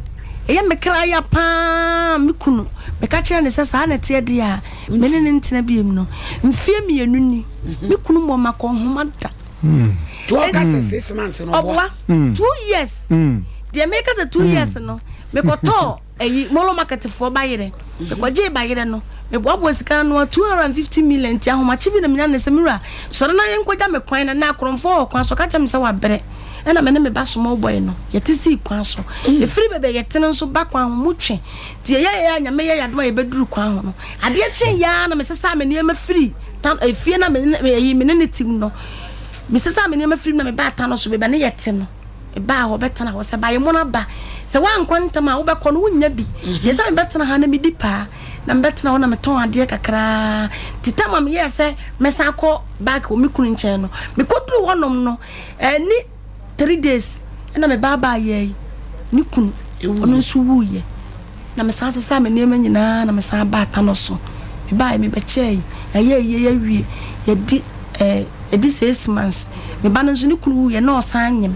ɛyɛ me kra ya pa ara, me kunu, meka kyerɛɛ no sɛ saa na ɛteɛ deɛ a, me ne no ntena bio no, mfeɛ mmienu ni, me kunu mmɔɔ m'akɔnhoma da. Nti ɔka sɛ 6 months no ɔboa? Ɔboa. 2 years. Deɛ meka sɛ 2 years no, mekɔtɔɔ Ayi, Molo Market foɔ bayerɛ. Mekɔgyee bayerɛ no, meboaboa sika no ano a, 250 million, nti ahomakye bi na menya no sɛ, me wura, sɔre na yɛnkɔgya me kwan na nnɛ akorɔmfoɔ wɔ kwan so, ɔka kyerɛɛ me sɛ wabrɛ. Ɛna me ne me ba small boy no, yɛte sii kwan so. Yɛfiri baabi a yɛte no nso ba kwan ho, mu twe. Nti yɛyɛeɛ a Nyame yɛɛ yɛn adom a yɛbɛduru kwan ho no, adeɛ kyeeɛ ara na mesesaa me nneɛma firii ta, efie no a me ne, ayi, me ne no te mu no, mesesaa me nneɛma firii mu na mebaa ta no so, baabi a ne yɛte no. Mebaa hɔ bɛtena hɔ. Sɛ bayemono aba, sɛ woankɔ ntɛm a, wobɛkɔ no, wonnya bi. Nti ɛsɛ sɛ mebɛtena ha na medi paa, na mebɛtena hɔ na metɔn adeɛ kakraa. Nti tam a meyɛɛ sɛ mɛsan akɔ back wɔ me kunu nkyɛn no, mekɔduruu hɔnom no, anni 3 days ɛna me ba baayɛ yi, ne kunu, ɔno nso wuiɛ. Na mesan sesaa me nneɛma nyinaa na mesan baa Tano so. Mebaeɛ mebɛkyɛɛe, yɛayɛ ayie yɛawie, yɛadi eh, yɛadi 6 months. Me ba no nso ne kunu wuiɛ na ɔsan nyem.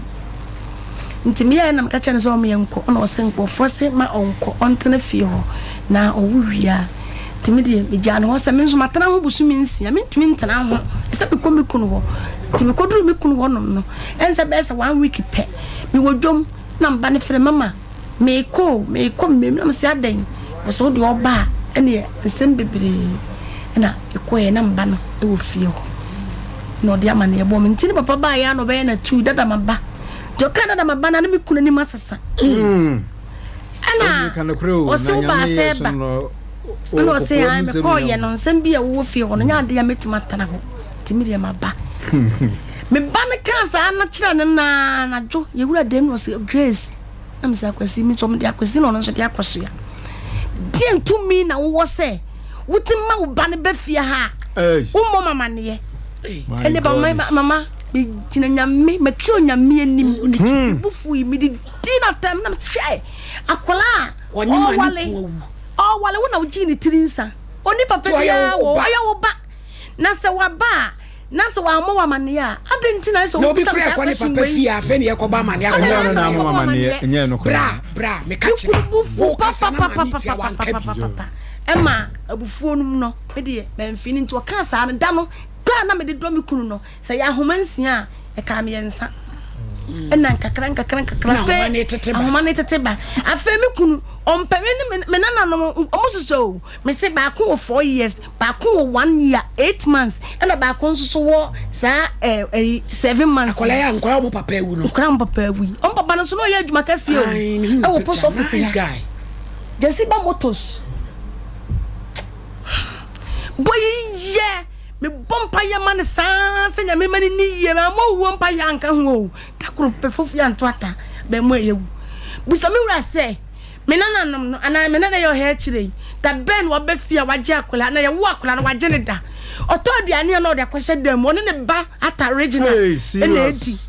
Nti meyɛeɛ na meka kyerɛɛ no sɛ ɔmma yɛnkɔ, ɛna ɔse nkurɔfoɔ se ma ɔnkɔ, ɔntena fie hɔ na ɔwo wie a. Nti me deɛ megyaa no hɔ sɛ me nso matena ho bosome 6, mentumi ntena ho, ɛsɛ mekɔ me kunu hɔ. Nti mekɔduruu me kunu hɔnom no, ɛnsɛ bɛyɛ sɛ one week pɛ, mewɔ dwam na me ba no frɛ me, mama, Meekɔ o, meekɔ mmam na mese adɛn? Ɔse wo deɛ ɔba a ɛneɛ nsɛm bebree na mekɔɛ na meba no wɔ fie hɔ na ɔde amaneɛ bɔɔ me nti ne papa baeɛ a na ɔbɛyɛ na tuu dada maba nti ɔkaa dada maba no a na me kunu anim asesa ɛna ɔse wo baa sɛ ba ɛna ɔse an mekɔɔyɛ no nsɛm bi a ɛwowɔ fie hɔ no nyɛ adeɛ a mɛtumi atena hɔ nti me deɛ maba me ba no kaa saa no kyerɛ no naa anadwo yɛwura dɛm na ɔse Grace Na mese Akwasi, me nso mede Akwasi na ɔno nso de Akɔsoa. Deɛn tumi na wowɔ sɛ wote ma wo ba no ba fie ha a wommɔ ma amaneɛ? Ɛne ba mama megyina nyame maki onyame anim hmm. me bu yi mede di n'atɛm na mese hwɛ akwadaa a ɔwale ɔwale wo na wogyee ne tiri nsa ɔni papa biara wɔ ɔyɛ wo ba na sɛ waba a. Na sɛ wammɔ wo amaneɛ a, adɛn nti na ayɛ sɛ Na obi wobisa me kura saa ɛkɔ ne question papa wei? fie a, afei na yɛkɔbɔ amaneɛ Adɛn akɔbɔ na ayɛ sɛ amaneɛ. wokɔbɔ amaneɛ? Ɛnyɛ no Me koraa. Bra, bra, meka Me kyerɛ kunu bo fu wo kasa na maame tia wanka bi. papapapapapapapa. Ɛma abufuo no mu no, me deɛ mamfi no nti ɔkaa saa no, da no, dɔ a na mede dɔ me kunu no, Sɛ ɛyɛ ahoma nsia a, ɛkaa mmiɛnsa. Ɛna nkakra nkakra nkakra. Na ahoma no retete ba. Ahoma no retete ba. Afei me kunu, ɔmpɛ me ne me nananom, wɔn soso o. Me se baako wɔ four years, baako wɔ one year eight months, ɛna baako nso so wɔ saa ɛɛ ɛyi seven months. Akwadaa yi a nkwadaa wɔn papa awu no. Nkwadaa wɔn papa awu yi. Wɔn papa no nso na ɔyɛ adwuma kɛseɛ o. Ɛwɔ post office Nice ha. guy. Jesiba Motors. Bɔ yi yɛ. Mebɔ mpaeɛ ma no saa sɛ Nyame ma no nni yie, mammɔ owuo mpaeɛ anka ho o, da koro pɛ fofie anto ata, bɛn mu a yɛwu. Bisa me wura sɛ, me nananom no anaa me nana yɛ ɔha akyire yi, da bɛn na waba fie a wagye akwadaa, na yɛwo akwadaa no wagye no da? Ɔtɔ aduane a na ɔde akɔhyɛ dan mu, ɔne ne ba ata Regina Hey, na serious. ɛdi.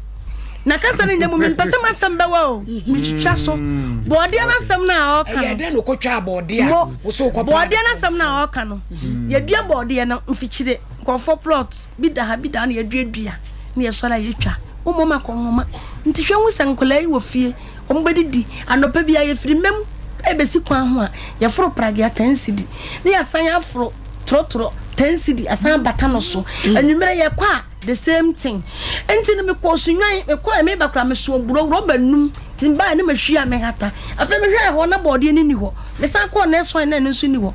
Na kasa no nyɛ mu, mempɛ sɛ m'asɛm bɛwa o, metwitwa so. Bɔɔdeɛ no asɛm no a ɔreka Ɛyɛ no, dɛn na ɔkɔtwaa bɔɔdeɛ a Mo, wo so wokɔpaa bɔɔdeɛ no? no asɛm no a ɔreka no, yɛdua bɔɔdeɛ no mfikyire, nkurɔfoɔ plot bi da ha bi da ha na yɛduadua na yɛsɔre a yɛtwa. Wommɔ ma kɔnhoma. Nti hwɛ hu sɛ nkwadaa yi wɔ fie, wɔbɛdidi. Anɔpa biara yɛfiri mmam ɛrebɛsi kwan ho a, yɛforo pragea ten cedi na yɛasan aforo torɔtorɔ ten cedi asan abata no so. Anwummerɛ yɛkɔ a, The same thing. Nti no mekɔɔ Sunyani, mekɔɛ meba koraa mesoo aburo rɔba num, nti mebaeɛ na mahwie a mehata. Afei mehwɛɛ hɔ na bɔɔdeɛ no nni hɔ. Mesan kɔɔ next one na ɛno nso nni hɔ.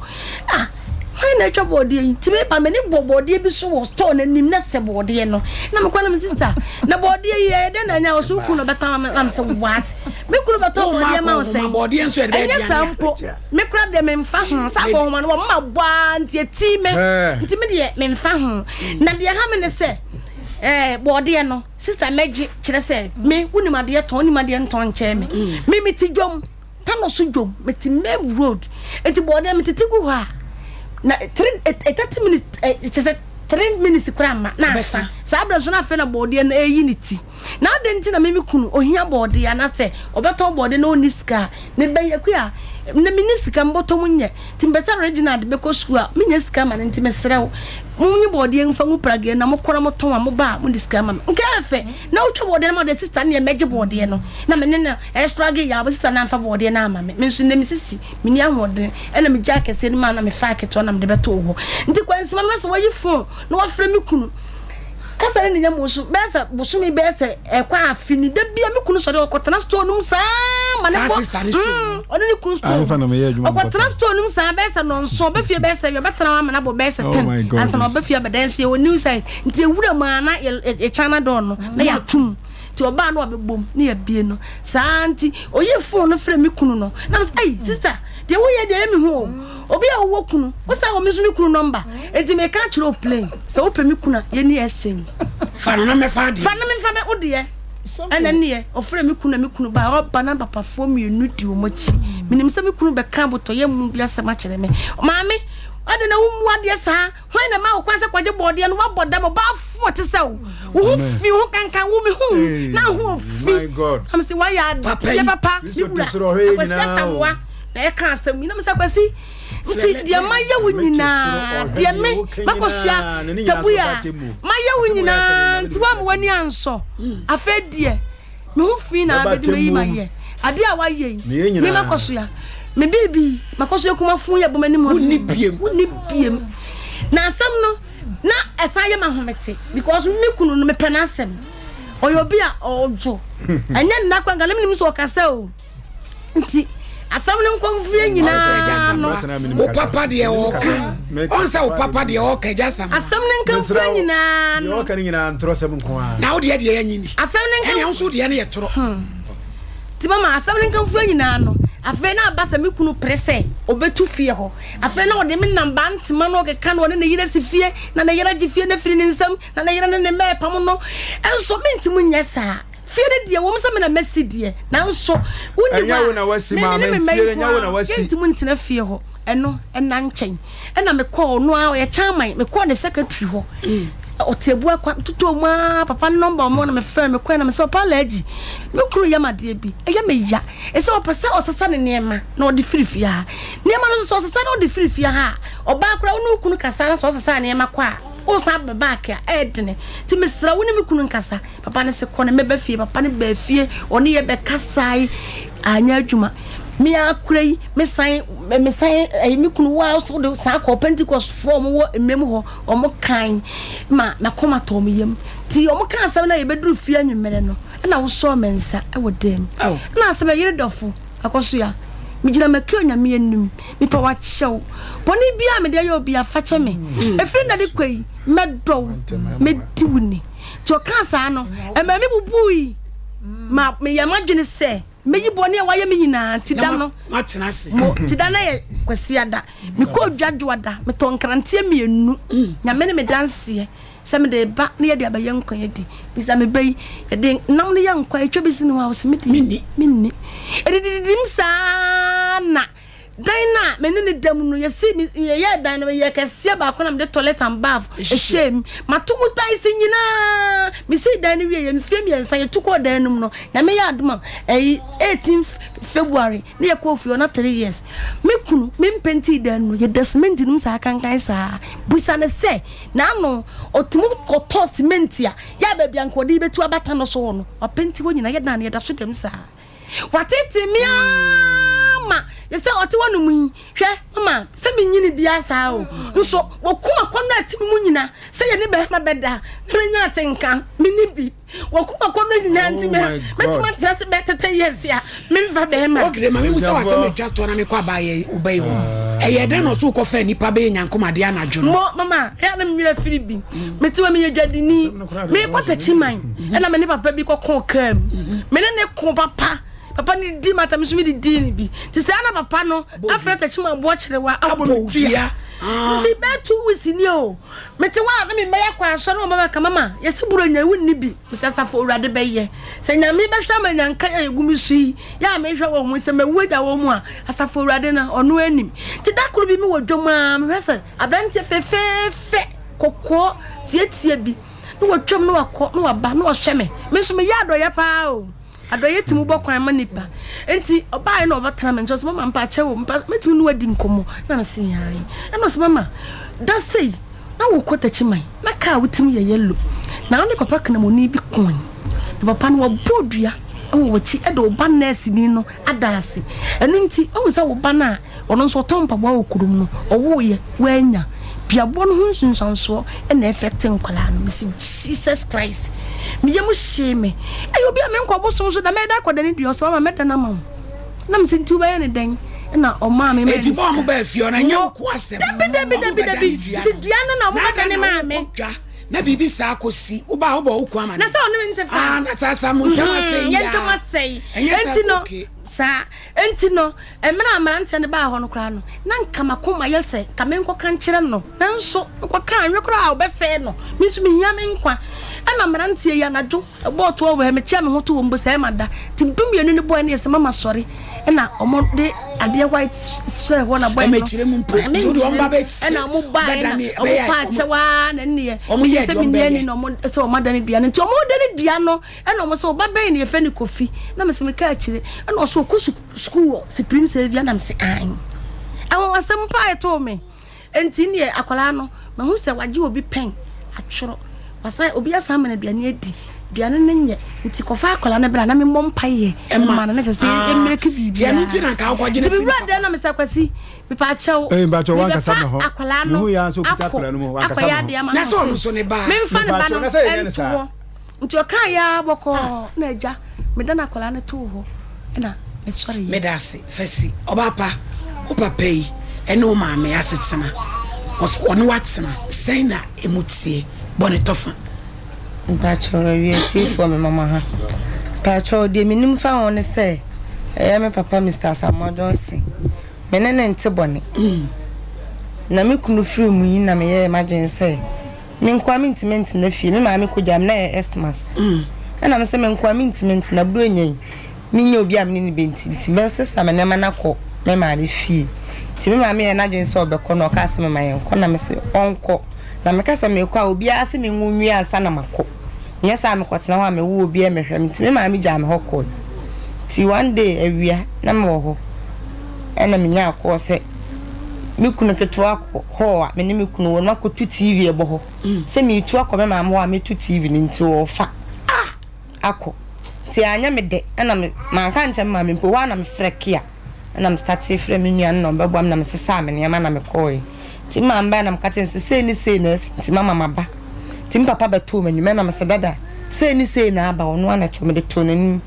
Ah, hwan na atwa bɔɔdeɛ yi? Nti meba m'ani bɔ bɔɔdeɛ bi so wɔ store no anim na sɛ bɔɔdeɛ no. Na mekɔ na me sister, na bɔɔdeɛ yi ɛyɛ dɛn na anya? Ɔsɛ wo kunu na ɔbɛtɔn ama me. Na mesɛ what? Me kunu bɛtɔn bɔɔdeɛ ma wo sɛn? Ɛnyɛ saa mpo. Me koraa deɛ memfa ho. Saa akɔnhoma no wɔn ma bɔ ara nti ɛtii me. Nti me deɛ memfa ho. Na deɛ ɛha me ne sɛ, ɛɛ bɔɔdeɛ no, sista mɛgye kyerɛ sɛ me wonim adeɛ tɔn, wonim adeɛ ntɔn nkyɛn me. Me mete dwam, Tano so dwam, mete main road. Nti bɔɔdeɛ metete gu hɔ a, na three eh, eh, 30 minutes eh, kyerɛ sɛ three minutes koraa mma na asa. Saa berɛ nso na afei na bɔɔdeɛ no ɛreyi ne ti. Na adɛn nti na me me kunu ohia bɔɔdeɛ anaasɛ ɔbɛtɔn bɔɔdeɛ na ɔnni sika a, ne bɛn Akua, nnɛ menni sika mebɔtɔ mu nyɛ nti mepɛ sɛ Reginald bɛkɔ sukuu a menya sika ma no nti mesrɛ wo monyi bɔɔdeɛ mfa ngu prageɛ na mokɔ na motɔn a moba a mode sika ma me. Nka ɛyɛ fɛ na wotwa bɔɔdeɛ no ma wo deɛ sista no deɛ mɛgye bɔɔdeɛ no na me ne no ɛstruggle yɛ a sista no amfa bɔɔdeɛ no amma me. Me nso nnɛ me sisi menni ahoɔden ɛna megyaa kɛseɛ no maa no na mefaa ketewa na mede bɛtoo hɔ. Nti Kwansima no sɛ wayi phone na wafrɛ me kunu kasa ne ne nya mu so bɛyɛ sɛ bosome bɛyɛ sɛ ɛkɔ afe ni da bia me kunu sɔre ɔkɔtena store no mu saa ma ne bɔ ɔne ne kunu store ɔkɔtena store no mu saa bɛyɛ sɛ nɔnso ɔbɛfie bɛyɛ sɛ ɔbɛtena hɔ ama no abɔ bɛyɛ sɛ ten ansa na ɔbɛfie abɛda nso yɛwɔ new size nti ewura mu a na yɛkyan na dɔɔ no na yɛatum nti ɔbaa no ɔbɛbom ne yɛbie no saa nti oyi phone no frɛ me kunu no na mesɛ ei sister deɛ woyɛ deɛ ɛyɛ me hu o Obi a wowɔ kunu, wo san wɔ me nso me kunu nɔmba. Enti meka akyerɛ wo plain, sɛ wopɛ me kunu a, yɛnni exchange. Fa no na mɛfa adeɛ. Fa no memfa bɛ wo deɛ. Ɛna nneɛ, ɔfrɛɛ me kunu na me kunu baeɛ. Ɔba na papafoɔ mmienu di wɔn akyi. Menim sɛ me kunu bɛka abotɔyam bi asɛm akyerɛ me. Maame, adɛn na wommu adeɛ saa? Hwan na ɛma wo kwan sɛ kɔgye bɔɔdeɛ no? Woabɔ dam, ɔbaafoɔ te sɛ wo. Wo ho fi, wo ho kankan, wo me ho na ho fi. Na mese woayɛ adeɛ papa, me wura. Akwasi Asamoah na ɛka asɛm yi. Na mese Akwasi, nti deɛ mayɛ wo nyinaa, deɛ me makɔhyia Tabuya, mayɛ wo nyinaa, nti woamma w'ani ansɔ. Afei deɛ, Me ho fi na abɛdi mayi mayɛ. Adeɛ a wayɛ yi, me makɔsoa. Me biribi, makɔsoa kumafo yɛ bɔ m'anim. Wonni biem. Wonni biem. Na asɛm no, na ɛsan yɛ m'ahomete because me kunu no mepɛ n'asɛm. Ɔyɛ obi a ɔdwo. Ɛnyɛ nna kwan ka na menim sɛ ɔkasa o. Nti asɛm no nkɔmfie nyinaa no. Wo papa deɛ ɔka. Ɔnsɛ wo papa deɛ ɔka agya Sam. Asɛm no nkɔmfie nyinaa no. Deɛ ɔka no nyinaa ntorɔsɛm nko ara. Na wo deɛ deɛ yɛnye ni. Asɛm no nkɔmfie. Ɛnea wo nso deɛ no yɛ torɔ. Nti mama asɛm no nkɔmfie nyinaa no. Afei na aba sɛ me kunu pere sɛ ɔbɛtu fie hɔ. Afei na ɔde me nam Bantema na ɔkeka na ɔne ne yere asi fie na ne yere agye fie no afiri ne nsam na ne yere ne ne mma repamo no. Nso mentumi nyɛ saa. Fie no deɛ, ɛwom sɛ me na masi deɛ, nanso wonni Ɛnyɛ wo na hɔ a, woasi, me me ne maame. me mma Fie yi no, nko ɛnyɛ wo na ara, woasi. yɛntumi ntena fie hɔ. Ɛno, ɛnna nkyɛn. Ɛnna mekɔɔ ɔno ara, ɔyɛ chairman, mekɔɔ ne secretary hɔ. Ɔte Abuakwa, metotɔɔ mu ara, papa no nɔmba wɔ me hɔ na mefrɛɛ no, mekɔe na mese, Papa Alhaji, me kunu yam adeɛ bi, ɛyɛ me ya. Ɛsɛ ɔpɛ sɛ ɔsesa ne nneɛma na ɔde firi fie ha. Nneɛma no nso, sɛ ɔsesa na ɔde firi fie ha a, ɔbaa koraa, wo ne wo kunu kasa na sɛ ɔsesa nneɛma kɔ a, Wosan aba back a, ɛyɛ dene. Nti mesrɛ wo ne me kunu nkasa. Papa no se kɔ na mɛba fie. Papa no baa fie, ɔne yɛ bɛkasae, anyɛ adwuma. Me ara kora yi, me san, me san, ɛyi me kunu wa so de san kɔ Pentecost foɔ ɔmo wɔ mmam hɔ, ɔmo kan ma m'akoma tɔɔ me yam. Nti ɔmo kaa asɛm no a yɛbɛduru fie anwummerɛ no, ɛna wosɔɔ me nsa wɔ dan mu. Ɛna asɛ me yere dɔfo, Akɔsoa, megyina m'Akua Nyame anim, mepɛ w'akyɛw. Bɔne biara a mede ayɛ wo biara, fa kyɛ me. Ɛfiri nnɛ de kɔ yi, mɛdɔ wo, mɛdi wo ni. Nti ɔkaa saa no, ɛmaa me bubui ma meyɛɛ m'adwene sɛ mɛyi bɔne a wayɛ me nyinaa. Nti da no, mo, nti da no yɛ Kwasiada. Mekɔɔ dwa Dwoada, metɔɔ nkranteɛ mmienu, Nyame ne me danseɛ, sɛ mede reba na yɛde abɛyɛ nkwan adi. Bisa me ba yi, yɛde nam no yɛ nkwan, etwa bi si ne hɔ a, ɔse me deɛ menni. Ɛdidididim saa na dan no a me ne no da mu no, yɛsi me yɛyɛɛ dan no, meyɛɛ kɛseɛ baako na mede toilet and bath ɛhyɛɛ mu. Mato mu tiles nyinaa. Mesii dan no wieeɛ, mfeɛ mmiɛnsa yɛtu kɔɔ dan no mu no, Nyame yɛ adom a, ɛyi 18 February na yɛkɔɔ fie hɔ na 3 years. Me kunu, me mpɛntii dan no mu, yɛda cement no mu saa kankan saa. Bisa no sɛ, N'ano, ɔtumi kɔtɔ simenti a, yɛ a baabi a anka ɔde rebɛtu abata no so hɔ no, wapenti hɔ nyinaa, yɛ dan no, yɛda so dɛm saa. Wateetee me ara ma yɛ sɛ ɔte hɔnom yi, hwɛ, mama, sɛ menyini biara saa o, nso wɔkum akɔnnɔ a ɛte me mu nyina, sɛ yɛne bɛrima bɛda na menya atenka, menni bi. Wɔkum akɔnnɔ nyinaa nti me mɛtumi atena ase bɛyɛ tɛtɛ years a memfa bɛrima. Ogre ma mehu sɛ wasɛm atwa soɔ na mekɔ abaayɛ woba yi hɔ ɛyɛ dɛn na ɔso wokɔfa nnipa bɛyɛ nyankomadeɛ anadwo no. Mo mama ɛyɛ na mewerɛ firi bi mete hɔ meyɛ dwadini mekɔ takyiman ɛna me ne papa bi kɔkɔɔ kaa mu me ne ne ko papa papa no didi mata me nso me didi ne bi nti saa na papa no afrɛ takyiman boɔ kyerewa abɔ me dua nti bɛyɛ 2 weeks ni o Mete hɔ a na me mma yi akɔ asɔre na wɔn bɛka mama yɛsi buronya yi wonni bi. Mesɛ asafo awurade bɛyɛ. Sɛ nyame bɛhwɛ ama nyanka yi a egu me so yi yɛ a mehwɛ wɔn mu sɛ mawu agya wɔn mu a asafo awurade no ɔno anim. Nti da koro bi mewɔ dwom a mehwɛ sɛ aberanteɛ fɛfɛɛfɛ kɔkɔɔ tietie bi na watwam na wakɔ na waba na ɔhwɛ me. Me nso meyɛ adɔyɛ paa o. Adɔeɛ tumi bɔ kwan ma nipa. Nti ɔbaeɛ na ɔbɛtena me nkyɛn ɔsɛ mama mpa kyɛ wo mpa mɛtumi ne wadi nkɔmmɔ na mese ae ɛna ɔsɛ mama da sei na wokɔ takyiman na kaa wotim yɛ yellow na wo ne papa knamoni bi koe na papa no wabɔ dua wɔ w'akyi de wo ba nɛɛseni no ada ase ɛno nti wohu sɛ wo ba no a Ɔno nso ɔtɔn mpaboa wɔ kurom no ɔwoeɛ wannya duaboɔ no ho nsunsuansoɔ na ɛfɛkte nkwadaa no mese Jesus Christ me yam hyee me ɛyɛ obi a menkɔ bosom so da mɛda akɔda ne dua ɔsɛ mama mɛda no ama wo na mese nti wobɛyɛ ne dɛn na ɔmaa me maa ne sika dabi dabi dabi dabi nti dua no na ɔmo bɛda ne maa me na biribi saa kɔsi wobaa wobɔ wo ko ama na sɛ ɔne me nte fa ah, na saa saa mo ntam asɛe yɛ ntam asɛe ɛnti no saa ɛnti no Mmerɛ a mmeranteɛ no baa hɔ no koraa no, na anka m'akoma yɛ sɛ nka menkɔka nkyerɛ no, nanso mekɔkaa anhwɛ koraa a wɔbɛsɛe no, me nso mehia me nkwa. Ɛna mmeranteɛ yi anadwo ɛbɔɔ 12 ɛ, mekyea me ho to wɔn mpo sɛ ɛma da, nti dumienu no bɔɛ no yɛ sɛ mama sɔre, ɛna wɔde adeɛ white hyɛɛ hɔ na bɔɛ no, Ɛmɛkyerɛ mu mpo, nti wode wɔn ba bɛsi, ɛna wɔn baeɛ na bɛdane, wɔn bɛyɛ pa akyɛw ara na ɛnneɛ, wɔn yɛ mede sɛ deɛ wɔn menni ani bɛyɛ. na wɔn sɛ wɔn adane dua no, nti wɔn dane dua no, ɛna wɔn sɛ ɔba bɛn na yɛfrɛ no Kofi, na mesɛ meka akyire, ɛna ɔsɛ ɔkɔ sukuu. Sukuu wɔ Supreme Saviour na mese aane. Anwanwasɛm paa ɛtoo me. Enti neɛ akwadaa no mahu sɛ wagye obi pɛn atwerɛ. Wasan obi asan ama no aduane adi. Aduane no nyɛ nti kɔfa akwadaa no bra na memmɔ mpaeɛ mma no na kyerɛ sɛ ɛmmerɛki biribiara. Nti mewura dɛm na mesɛ Kwasi mepaakyɛw mebɛfa akwadaa no akɔ akɔyɛ adeɛ ama no ɔse memfa ne ba no nto hɔ. Nti ɔkaa yɛ ara bɔkɔɔ na agya medan akwadaa no too hɔ na mesɔreeɛ. Medase Fasi, ɔbaa pa, wo papa yi ne wo maame asetena, ɔne wo atena, sɛn na emu teɛ? Bɔ ne tɔfa. Mpakyɛw awia atiefoɔ me mama ha. Mpakyɛw deɛ menim fa ho ne sɛ ɛyɛ me papa Mister Asamoah Johnson me ne no nte bɔne. Na me kunu firi mu yi na meyɛɛ m'adwene sɛ Me nkoa mentumi ntena fie, me maame kɔgyaa me na ɛyɛ Xmas. Ɛna me sɛ me nkoa mentumi ntena, Buronya yi mennya obi a me ne no bɛnti nti mɛsesa me nneɛma no akɔ me maame fie. Nti me maame yɛɛ n'adwene sɛ ɔbɛkɔ na ɔkaa sɛ mema yɛnkɔ na mese ɔnkɔ. Na meka sɛ merekɔ a obiara se menwo nwie ansa na makɔ. Nyɛ saa a mekɔtena hɔ a mewo obiara mmɛhwɛ me nti me maame gyaa me hɔ kɔe. Nti one day awia na mewɔ hɔ ɛna menyaa call sɛ. Me kunu ketewa kɔ hɔ a me ne me kunu wɔ no makɔtu TV ɛbɔ hɔ. Sɛ meretu akɔ me maame hɔ a mɛtu TV no nti ɔrefa akɔ. Nti anyɛ me dɛ ɛna me manka ankyerɛ me maame mpo hɔ ara na mefrɛ Kia ɛna me startee frɛ me nua no na ɔbɛboa me na mesesaa me nneɛma na mekɔɔe. Nti me maame bae na meka kyerɛɛ no sɛ sei ne sei na asi nti mama maba. Nti me papa bɛtoo m'anim ɛna mese dada sei ne sei na aba ɔno ara na ɛtoo mede too n'anim.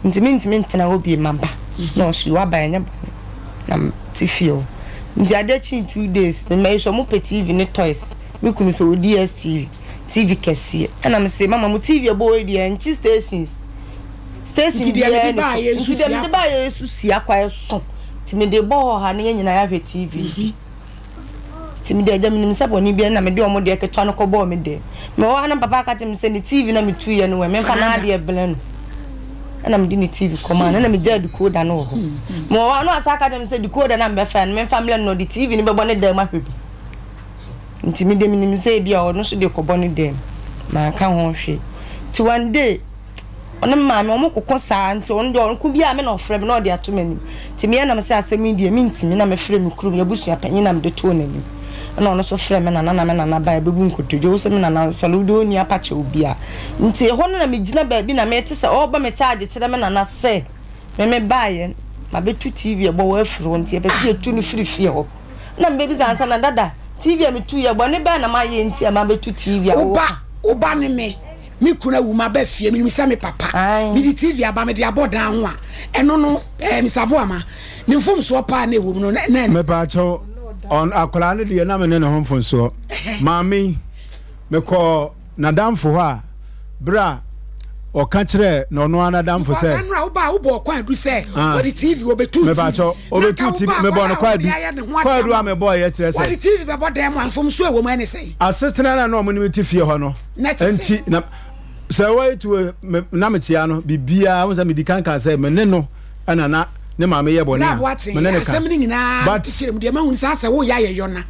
Nti mentumi ntena hɔ bio maba na ɔse waba ɛnyɛ bɔne na mete fie hɔ nti adeɛ kyee 2 days me mma yi sɛ ɔmo pɛ TV ne toys me kunu sɛ ɔwɔ DSTV TV kɛseɛ ɛna mese mama mo TV ɛbɔ hɔ yi deɛ ɛnkye stations station Nti deɛ biara mede ni baeɛ so nso nti deɛ si mede akwa. baeɛ nso si akwa ɛso nti mede bɔ hɔ ha na yɛn nyinaa yɛahwɛ TV no bi. Nti mede agya menim sɛ bɔne biara na mede ɔmo deɛ ketewa no kɔbɔɔ me dɛm. Mewɔ hɔ a na papa aka kyerɛ me sɛ ne TV na metuiɛ no wɛ memfa n'adeɛ brɛ no. Ɛna mede ne TV kɔmaa no ɛna megyaa decoder no wɔ hɔ. Mewɔ hɔ a na wasan aka kyerɛ me sɛ decoder no a mebɛfaeɛ no memfa mbrɛ no na ɔde TV no bɛbɔ ne dan mu ahwɛ bi. Nti me deɛ menim sɛ ebia ɔno nso de kɔbɔ ne dan mu. Manka ho hwee. Nti one day ɔne me maame ɔmo koko saa nti ɔno deɛ ɔko biara me na ɔfrɛ me na ɔde ato m'anim nti meɛ na mesɛ asɛm yi deɛ mentumi na mefrɛ me kurom yɛabusua panyin na mede too n'anim ɛna ɔno nso frɛ me nana na me nana ba ɛbɛbu nkotodwe wo sɛ me nana nsɔre wode ɔnni apakyɛ obiara nti ɛhɔ no na megyina baabi na mete sɛ ɔreba me charge kyerɛ me nana sɛ me me baeɛ mabɛtu TV ɛbɔ wɔ afiri hɔ nti yɛpɛ sɛ yɛtu no firi fie hɔ na mebɛbisa ansa na dada TV a metu yɛ bɔne bɛn na mayɛ nti a mabɛtu TV a Woba woba ne me Me kunu awu maba fie menim sɛ me papa mede TV aba mede abɔ dan ho a ɛno no eh, Mr. Boama ne mfomsoɔ paa na ɛwɔ mu no na na Mepaakyɛw ɔn akwadaa no deɛ na me ne ne ho mfonsoɔ. Maame yi, mekɔɔ n'adamfo hɔ a berɛ a ɔka kyerɛɛ na ɔno ara n'adamfo Because sɛ ɛnora woba a wobɔ ɔkwan adu sɛ Ah. wɔde TV wɔbɛtu TV mepaakyɛw na ɔbɛtu nka TV woba mebɔɔ no akwadaa a kwaadu wode ayɛ ne ho adeɛ kwaadu a ama mebɔɔ yɛ kyerɛ wɔde sɛ TV bɛbɔ dan mu a mfomsoɔ ɛwɔ mu ɛne sɛn asetena no a na ɔmo ne me te fie hɔ no Na ɛte sɛ. Nti na sɛ wɔyɛ tuo na metia no biribiara wo sɛ medi kan kan sɛ me ne no ɛna na ne maame yɛ bɔne a me ne ne ka asɛm no nyinaa but kyerɛ mu deɛ mahu sɛ asɛ woyɛ ayɛ yɔna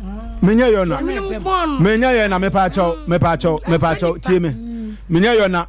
menyɛ yɔna menyɛ yɔna mepaakyɛw mepaakyɛw mepaakyɛw tie me menyɛ yɔna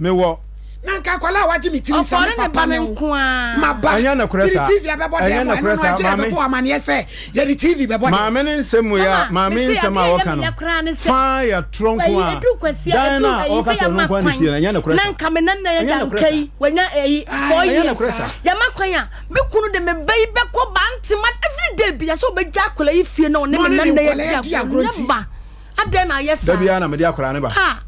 mewɔ. Na nka akwadaa a wagye me tiri sɛ me papa ne wo ma ba Ɛnyɛ nokorɛ mede saa. TV abɛbɔ Ɛnyɛ dan mu a ɛno nokorɛ no saa, agyina maame. bɛbɔ amaneɛ sɛ yɛde TV bɛbɔ dan Maame ne nsɛm wei a Mama, maame mese nsɛm a adeɛ a ɔka ɛyɛ no me ya koraa ne sɛ, faa yɛ torɔ nko ayi, a ɛduru Kwasi a, dan no ɛduru a ayi ɔka sɛ sɛ ɔno yɛama nko a na kwan sie no ɛnyɛ nokorɛ na saa. nka me nana Ɛnyɛ agya nokorɛ nka saa. yi wanya ayi four Ɛnyɛ years nokorɛ saa. yɛama kwan a me kunu de me ba yi bɛkɔ Bantama every day bia sɛ ɔbɛgya akwadaa yi fie na ɔne Na me ɔne ne nana nkwadaa adi adi agorɔ agorɔ nti. never adɛn na ayɛ Da saa biara na mede akwadaa no ba. ah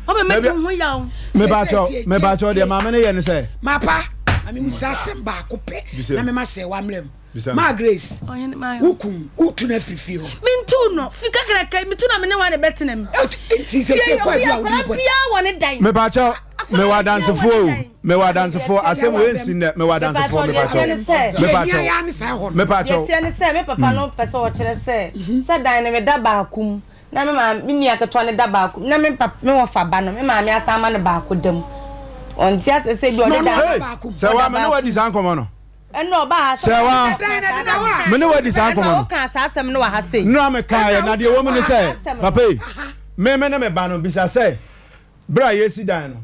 wabɛ Da mɛdi bia ho yaw mepaakyɛw mepaakyɛw deɛ maame no yɛ ne sɛ. Mapa ma me musa asɛm baako pɛ Bisa na me. mema sɛ wammerɛ mu Bisa me. Ma Grace Ɔhene ma wo kun wotu no afiri fie hɔ mentu no fi kakraka yi metu na me ne wa ne bɛtena mu nti sɛ sɛ kɔ adu a wode bɔ biara wɔ ne dan Mepaakyɛw mewɔ adansefoɔ o mewɔ adansefoɔ asɛm wei nsi nnɛ mewɔ adansefoɔ mepaakyɛw mepaakyɛw mepaakyɛw. Deɛ ɛteɛ ne sɛ me papa no pɛ sɛ ɔkyerɛ sɛ sɛ dan no meda baako mu na me maame me nua ketewa no da baako mu na me papa me wɔfa ba no me maame asan ama no baako da mu ɔnte aseɛ sɛ ebi ɔde dan Hey, sɛ wa me ne wadi saa nkɔmmɔ no ɛnna ɔbaa ha sɛ wa me ne wadi saa nkɔmmɔ ɛnna no ɔka saa asɛm no wɔ ha sei nnora mekaeɛ na deɛ wɔ mu ne sɛ papa yi me me ne me ba no bisa sɛ Berɛ a yɛresi dan no,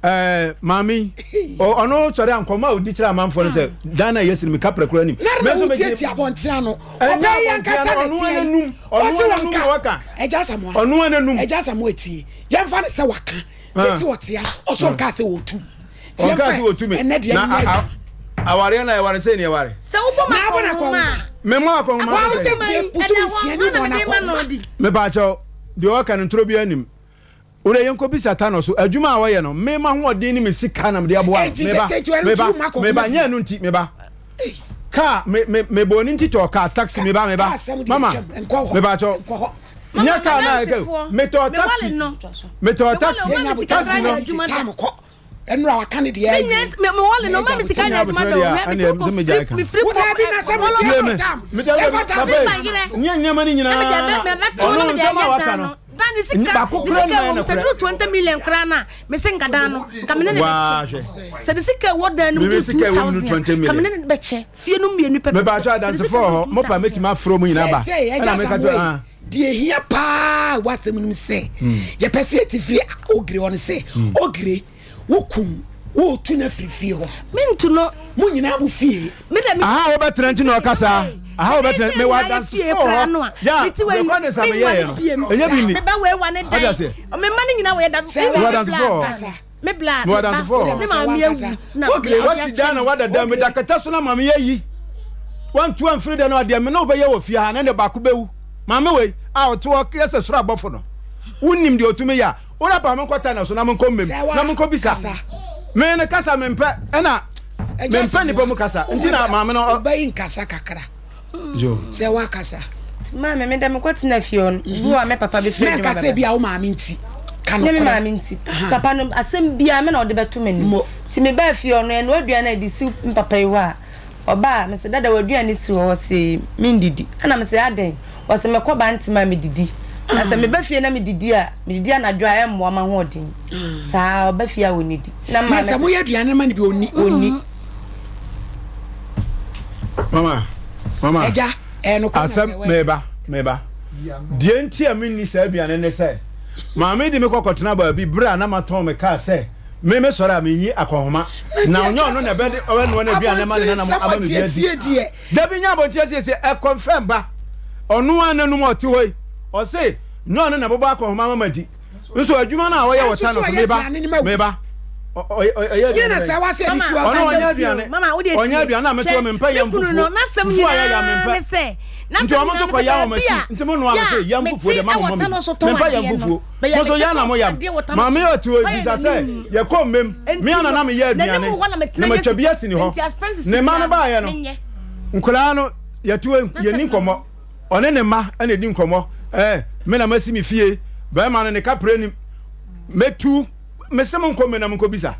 ɛɛ maame yi, ɔno sɔre a nkɔmmɔ a ɔdi kyerɛ amanfoɔ no sɛ dan no a yɛsi no meka prɛko anim. Na na wotiatia abɔnten ano. Ɔbaa yi ankasa na ɛteɛ yi. Ɔse wɔnka. Agya Asamoah. Ɔno ara n'anum. Agya Asamoah tie. Yɛmfa no sɛ waka. Sɛ si ɔtea. Ɔse ɔnkaa sɛ ɔtu. Nti Ɔnkaa sɛ ɔtu me. Ɛnɛ deɛ Na ɛnɛ adwuma. awareɛ no a yɛware sɛ ni ɛware. Sɛ wobɔ ma Na abɔ na akɔnhoma a. Memmɔ akɔnhoma Wɔn sɛ sɛ mfie bosom nsia ni bɔ na akɔnhoma. Mepaakyɛw, deɛ ɔka no ntoro biara nim. Wode yɛnkɔ bisa Tano so adwuma a ɔyɛ no, me m'ahoɔden ne me sika na mede aboa no. Enti Meba, sɛ sɛ meba, tu ma kɔ meba, homa nyɛ ɛno nti, meba. Kaa, me, me, mebɔɔ ne nti tɔɔ kaa, taxi, meba, meba. Kaa asɛm deɛ Mama, nkyɛm, nkɔ hɔ, meba kyɛw. nkɔ hɔ. Nyɛ kaa na ɛkɛ, metɔɔ taxi, metɔɔ taxi, taxi no. Time kɔ. Ɛnura waka ne deɛ awie. Me wɔle no ma me sika nyɛ adwuma da o hwɛ me ti kɔ firi me firi kɔ Wo na sɛ mo tie no tam. Yɛfa tam Papa yi, nyɛ nneɛma no nyinaa na ɔno nsɛm a waka no. Dan ne sika Baako ne koraa sika nnan wɔ na mu sɛ korɛ. duru 20 million koraa na me se nka dan no nka me ne ne Waa bɛkyɛ hwɛ. sɛ ne sika ɛwɔ dan no mu Me me duru sika ɛwɔ mu 2000 20 a nka me million. ne ne bɛkyɛ fie no mmienu pɛpɛ Mepatwa adansefoɔ wɔ hɔ, mopa mɛtumi afrɛ mu nyinaa ba. Sɛsɛɛ Ɛna ɛgya meka kyerɛ Samuel ah. deɛ ehia paa wɔ asɛm no mu sɛ yɛpɛ sɛ yɛte firi ogire hɔ no sɛ ogire wokum. Wotu no afiri fie hɔ. Mentu no. Mo nyinaa mo fie. Aha a wobɛtena nti na ɔka saa. Aha a wobɛtena mewɔ adansefo wɔ hɔ. Ya mekɔ ne sa meyɛɛ no. Ɛnyɛ bi nni. Ɔde aseɛ. Mewɔ adansefo wɔ hɔ. Mewɔ adansefo wɔ hɔ. Wasi dan na wada dan meda kɛtɛ so na maame yɛ yi. Wantu amfiri dan no adeɛ me ne wobɛyɛ wɔ fie ha na ne baako bɛwu. Maame wei a ɔte hɔ yɛ sɛ soro abɔfo no. Wonim deɛ ɔtumi yɛ a. Wona pa menkɔ tana so na menkɔ mmem na menkɔ bisa. Me no kasa mempɛ ɛna mempɛ nipa mu kasa nti na maame no. Ɔba yi nkasa kakra. Sɛ wakasa. Maame me dɛ mekɔ tena fie hɔ no bi wɔ me papa bɛfiri adwuma bɛba. Mɛnka sɛ bi a wo maame nti. Ka nokorɛ. Ne me maame nti. Papa no asɛm biara me na ɔde bɛto m'anim. Nti mebaa fie hɔ no ɛnoa aduane a yɛde si me papa yi hɔ a Ɔba a, mese, Dada w'aduane si hɔ? Ɔse, Mendidi. Ɛna mese, Adɛn? Ɔse, Mekɔ Bantam a medidi. Na sɛ meba fie na medidi a, medidi anadwo a ɛmmoa m'ahoɔden. Saa, ɔba fie a ɔnnidi. Na Na sɛ moyɛ aduane no ma no bi ɔnni? Ɔnni. Mama, mama. Agya, ɛyɛ nokorɛ na Asɛm, sɛ wɛ. meba, meba. Deɛ nti a menni saa aduane ne sɛ, maame de me kɔkɔtena baabi berɛ a na matɔn me kaa sɛ, Me me sɔre a menyi akɔnhoma na ɔnyɛ ɔno na ɛbɛde ɔbɛnoa n'aduane ama ne nana ama me bi adi. Dabi nyɛ abɔnten asiesie ɛkɔnfɛm ba ɔno ara n'anum a ɔte hɔ yi ɔse nyɛ ɔno na ɛbɛbɔ akɔnhoma ama madi nso adwuma no a ɔyɛ wɔ ta no so meba meba ɔyɛ aduane ɔno ɔnyɛ aduane ɔnyɛ aduane a metoɔ mempɛ yam fufuo fufuo a yɛyɛ mempɛ nti ɔmo nso kɔ yɛ wɔn akyi nti mo noa mo se yam fufuo deɛ ma mo mɔ mi mempɛ yam fufuo. Mo nso yɛn na mo yam. Maame a ɔte hɔ yi bisa sɛ, Yɛkɔɔ mmam, me ara na na meyɛ aduane, na matwa bi asi ne hɔ. Ne mma no baeɛ no, nkwadaa no, yɛte hɔ yi, yɛnni nkɔmmɔ. Ɔne ne mma na ɛdi nkɔmmɔ. Ɛɛ, me na masi me fie. Barima no, ne kaprɛ nim. Mɛtu, mese monkɔ mmam na monkɔbisa.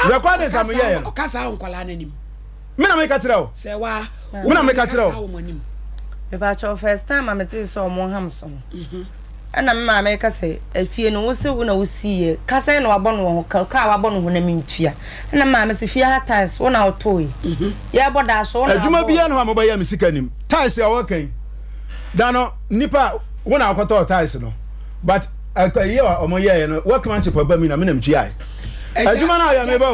Recordings a meyɛeɛ no. Ɔkasa wɔ nkwadaa no anim. Me na meka kyerɛ wo. Sɛ wa. Me na meka kyerɛ wo. Mepakyɛw first time a metee sɛ ɔmo ham so no ɛna me maame ka sɛ efie no wose wo na wosii yɛ ka sɛn na wabɔ no wɔ ho ka ka a wabɔ no ho na mentua ɛna me maame se fie ha tiles wo na wotooe yɛbɔ daa so wo na Adwuma wabɔɔ biara ne hɔ a mobɛyɛ me sika nim. Tiles a wɔka yi da no nipa a wo na wokɔtɔɔ tiles no but ɛyi a wɔn yɛɛ no workmanship aba mu na me na metuae. Adwuma no a yɛ meba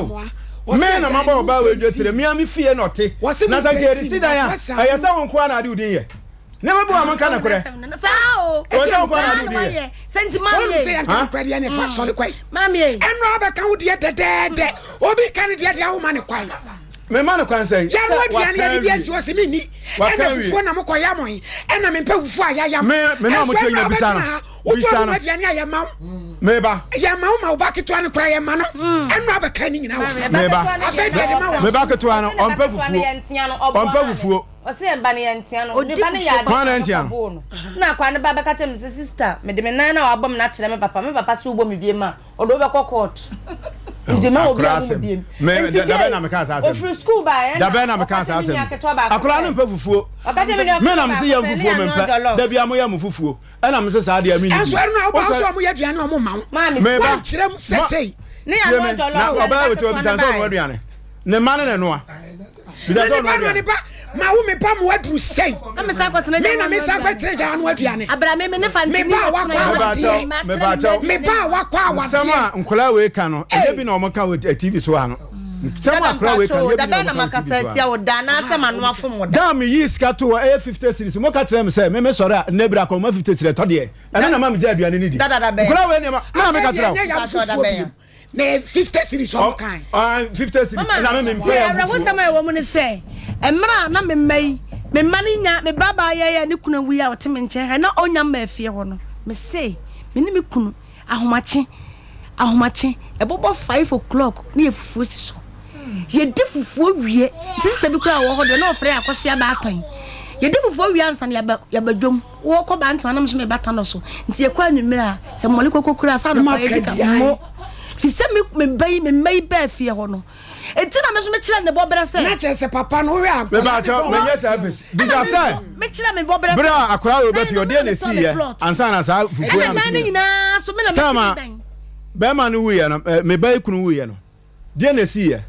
o. Me na mabɔ ɔbaa wei dwetire me a me fie na ɔte na sɛ nka yɛde si dan a ɛyɛ sɛ wo nkoa na ade wo din yɛ. Nneɛma bi wɔ a monka nokorɛ. Ɛwɔ sɛ wokɔ na ade yɛ. Sɛ ɔnom sɛ yɛnka nokorɛ deɛ ne fa sɔre kwan. Ɛno abɛka wo deɛ dɛdɛɛdɛ. Obi ka ne deɛ deɛ awoma ne kwan. Mema no kwan sɛ. Yɛn aduane yɛde bi asi hɔ sɛ menni. Ɛna fufuo na mokɔ yam yi. Ɛna mempɛ fufuo a yɛayam. Me me na ɔmo kyerɛ nyina bisa no. Bisa no. Aduane a yɛma wo. Meba. Yɛma wo ma wo ba ketewa no koraa yɛma no. Ɛno abɛka ne nyinaa wɔ. Meba. Afei deɛ de ma wa. Me ba ketewa no ɔmpɛ fufuo. Ɔmpɛ fufuo. Ɔse yɛn ba no yɛntea no, ne ba no yɛ adeɛ Hwan na na ɛntea papa no? boo no. Na akwaa no ba bɛka kyerɛ me sɛ sister mede me nan na wabɔ me no akyerɛ me papa, me papa se wobɔ me biem a ɔde wo bɛkɔ court. Nti mma obi Akora ammɔ me asɛm. biem. Me, Nti da, dabɛn gay, na mekaa saa asɛm? ofiri school baeɛ Dabɛn na na ɔka mekaa saa kyerɛ me asɛm nua no? ketewa baako Akora no sɛ, mpɛ fufuo. ɔka kyerɛ me nua Me ketewa na mese baako yam sɛ ne fufuo yɛanoa mempɛ. jollof. Da biara moyɛ mo fufuo. Ɛna mese saa deɛ menni Ɛnso bi. ɛno na woba Wo wo sɛ, sɛ ɔmo yɛ aduane ɔmo mma wo. Maame, Meba. Woankyerɛ mu sɛ Ma, sei. ne tie yɛanoa me, jollof na na ne ɔbaa ba wei ketewa bisa no no sɛ ɔnoa baeɛ. aduane. Ne mma no na ɛnoa. Na ne ba no ne ba ma wo me ba mo aduru sɛn me na me san bɛtena gya ano aduane me ba a wakɔ awadeɛ me ba a wakɔ awadeɛ. Nsɛm a nkwadaa wei ka no ɛnyɛ bi na wɔn ka wɔ TV so ha no nsɛm a akwadaa wei ka no ɛnyɛ bi na wɔn ka wɔ TV so ha no. Da mi yi sika to hɔ ɛyɛ 50 series mo ka kyerɛ mi sɛ me me sɔre a nnɛ bira kɔ mo 50 series ɛtɔ deɛ ɛno na ma mi gya aduane ne di nkwadaa wei nneɛma na mi ka kyerɛ wo. Na yɛ 50 series ɔmo kan. Ah, 50 series. Mama, Na me mempɛ yɛ fufuo. Awerɛhosɛm a ɛwɔ mu ne sɛ, mmerɛ a na me mma yi, me mma no nya, me ba baa yɛɛ a ne kunu awu yi a ɔte me nkyɛn ha yi, na ɔnnya mmaa fie hɔ no, mese, me ne me kunu, ahomakye, ahomakye, ɛbɔbɔ 5 o'clock na yɛ fufuo si so. Yɛdi fufuo wie, nti sista bi koraa wɔ hɔ deɛ na ɔfrɛ yɛ akɔsoa baatan. Yɛdi fufuo wie ansa na yɛaba, yɛaba dwam. Wɔkɔ Bantam na me nso meba Tanɔ so. Nti yɛkɔ anwummerɛ a, sɛ mmɔle koko koraa sɛ anɔpa yɛdi ka mo. Fi sɛ me me ba yi me mma yi baa fie hɔ no. Enti na me nso mekyerɛ ne bɔberɛ sɛ. Na kyerɛ sɛ papa no wohwɛ a nkwadaa no bɔ Menyɛ selfish. Bisa sɛ. Mekyerɛ me bɔberɛ sɛ. Berɛ a akwadaa wei ba fie ɔdeɛ na ɛsiiɛ ansa na saa fufuo no Ɛna dan no nyinaa so me na mesi me dan. Bɛrima no wuiɛ no, me ba yi kunu wuiɛ no. Deɛ na ɛsii yɛ.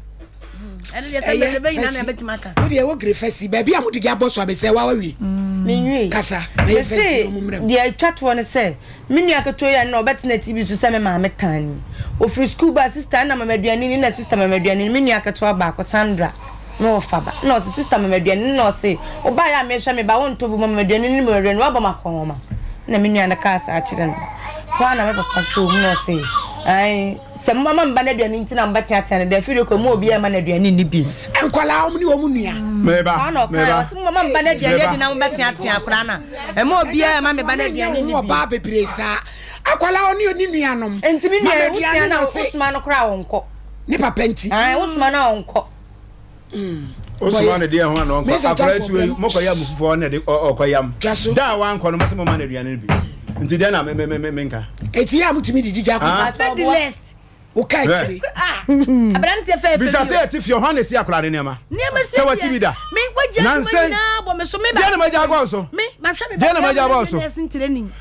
Ɛno deɛ sɛ bɛsɛ bɛ nyinaa na ɛbɛtumi aka. Wo deɛ wo gere fɛsi baabi a mo de gya bɔ so abɛsɛ wa wawie. Menwie. Kasa na yɛ fɛsi na ɔmo mmerɛ mu. Deɛ ɛtwa toɔ ne sɛ me nua ketewa yi a nnɛ ɔbɛtena TV so sɛ me maame tan ni. Ɔfiri sukuu ba a, sista ɛna ma me aduane ni, ɛna sista ma me aduane ni. Me nua ketewa baako, Sandra, ne ɔfa ba. Ɛna ɔse, sista ma me aduane ni. Ɛna ɔse, wobaeɛ a mehwɛ me ba, wontɔ bi ma me aduane ni, ma me aduane ni, woabɔ me akɔnhoma. Ɛna me nua no kaa saa kyerɛ no. Hɔ ara na me papa sɔɔ mu na ɔse, ae, sɛ moma me ba no aduane nti na mobɛteatea no deɛ, afei deɛ kɔ mu obiara mma no aduane nni bio. Nkwadaa wɔn ne wɔn nua. Meba, Saa na ɔkaeɛ, meba, ɔse moma me ba no aduane meba. adi na mobɛteatea akwadaa no a, ɛmma obiara mma me ba no aduane nni bio. Ɔbaa bebree saa. Akwadaa ɔne ne nuanom. Nti me nua Mama yi, wotea aduane no na a, ɔse. wosoma no koraa a ɔnkɔ. Ne papa nti. Ae, wosoma no a ɔnkɔ. Wosoma no deɛ ho a na ɔnkɔ. Akwadaa tuo yi, mokɔ yam fufuo ɔne de ɔkɔ yam. Da a wankɔ no, mo se moma no aduane no bi. Nti deɛ na me me me menka. Eti yɛ a motumi didi gya akwadaa. Bɛdi next. Wo ka akyire. Aberanteɛ fɛɛfɛ Bisa sɛ yɛte fie hwan na esi akwadaa ne nneɛma. Nneɛma si Sɛ wasi bi da. Me wagya adwuma nyinaa bɔ me so me ba. Deɛ na magya abɔ so. Me mahwɛ me ba. Deɛ na magya abɔ so.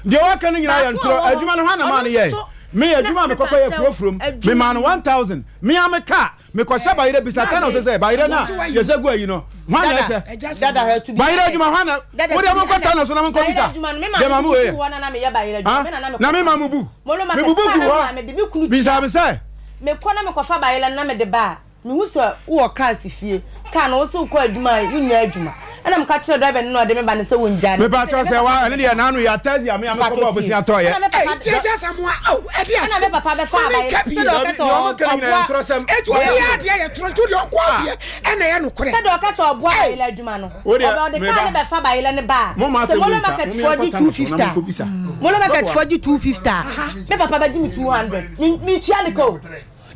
Deɛ waka no nyinaa yɛ ntorɔ. Adwuma no hwan na maa no yɛe? Me adwuma a mekɔkɔ yɛ kuro furom. Me maa no 1000. Me ara me kaa. Mekɔhyɛ bayerɛ bisa tɛn na ɔsɛ sɛ bayerɛ no a yɛhyɛ gu ayi no hwan na ɛhyɛ? Bayerɛ adwuma hwan na mo deɛ monkɔ tɛn na so na monkɔ bisa. Deɛ maa mo wei yɛ. Na me maa mo bu. Me bubu gu hɔ. Bisa me sɛ. Mekɔ na mekɔfa bayerɛ no na mede ba a, mehu sɛ wowɔ kaa si fie. Kaa no, wo se wokɔ adwuma a, wonnya adwuma. Ɛna meka kyerɛɛ driver no na ɔde me ba no sɛ wongyaa no. Mepa kyɛw sɛ wa ɛno deɛ naano yi atɛzi a me a mekɔ bɔɔ bosea tɔɔ yɛ. Ɛyi ti agya Asamoah aw ɛde Ɛna me asɛm papa bɛfaa ma me bayerɛ nka bi. sɛdeɛ ɔka sɛ Dabi deɛ ɔmo ka no nyinaa yɛ ɔboa. ntorɔsɛm. Eti obiara deɛ yɛ torɔ nti wodeɛ ɔnko adeɛ ɛna ɛyɛ nokorɛ. Sɛdeɛ ɔka sɛ ɔboa bayerɛ adwuma no, Wo deɛ ɔbɛ ɔde me kaa ba no bɛfa bayerɛ no ba a, mo ma sɛ asɛm Molo wei nka Market mo foɔ yɛnkɔ gye tano so na 250 a, monkɔ bisa. Molo Market foɔ gye 250 a, me papa bɛgye me 200. Me mentua ne ka o.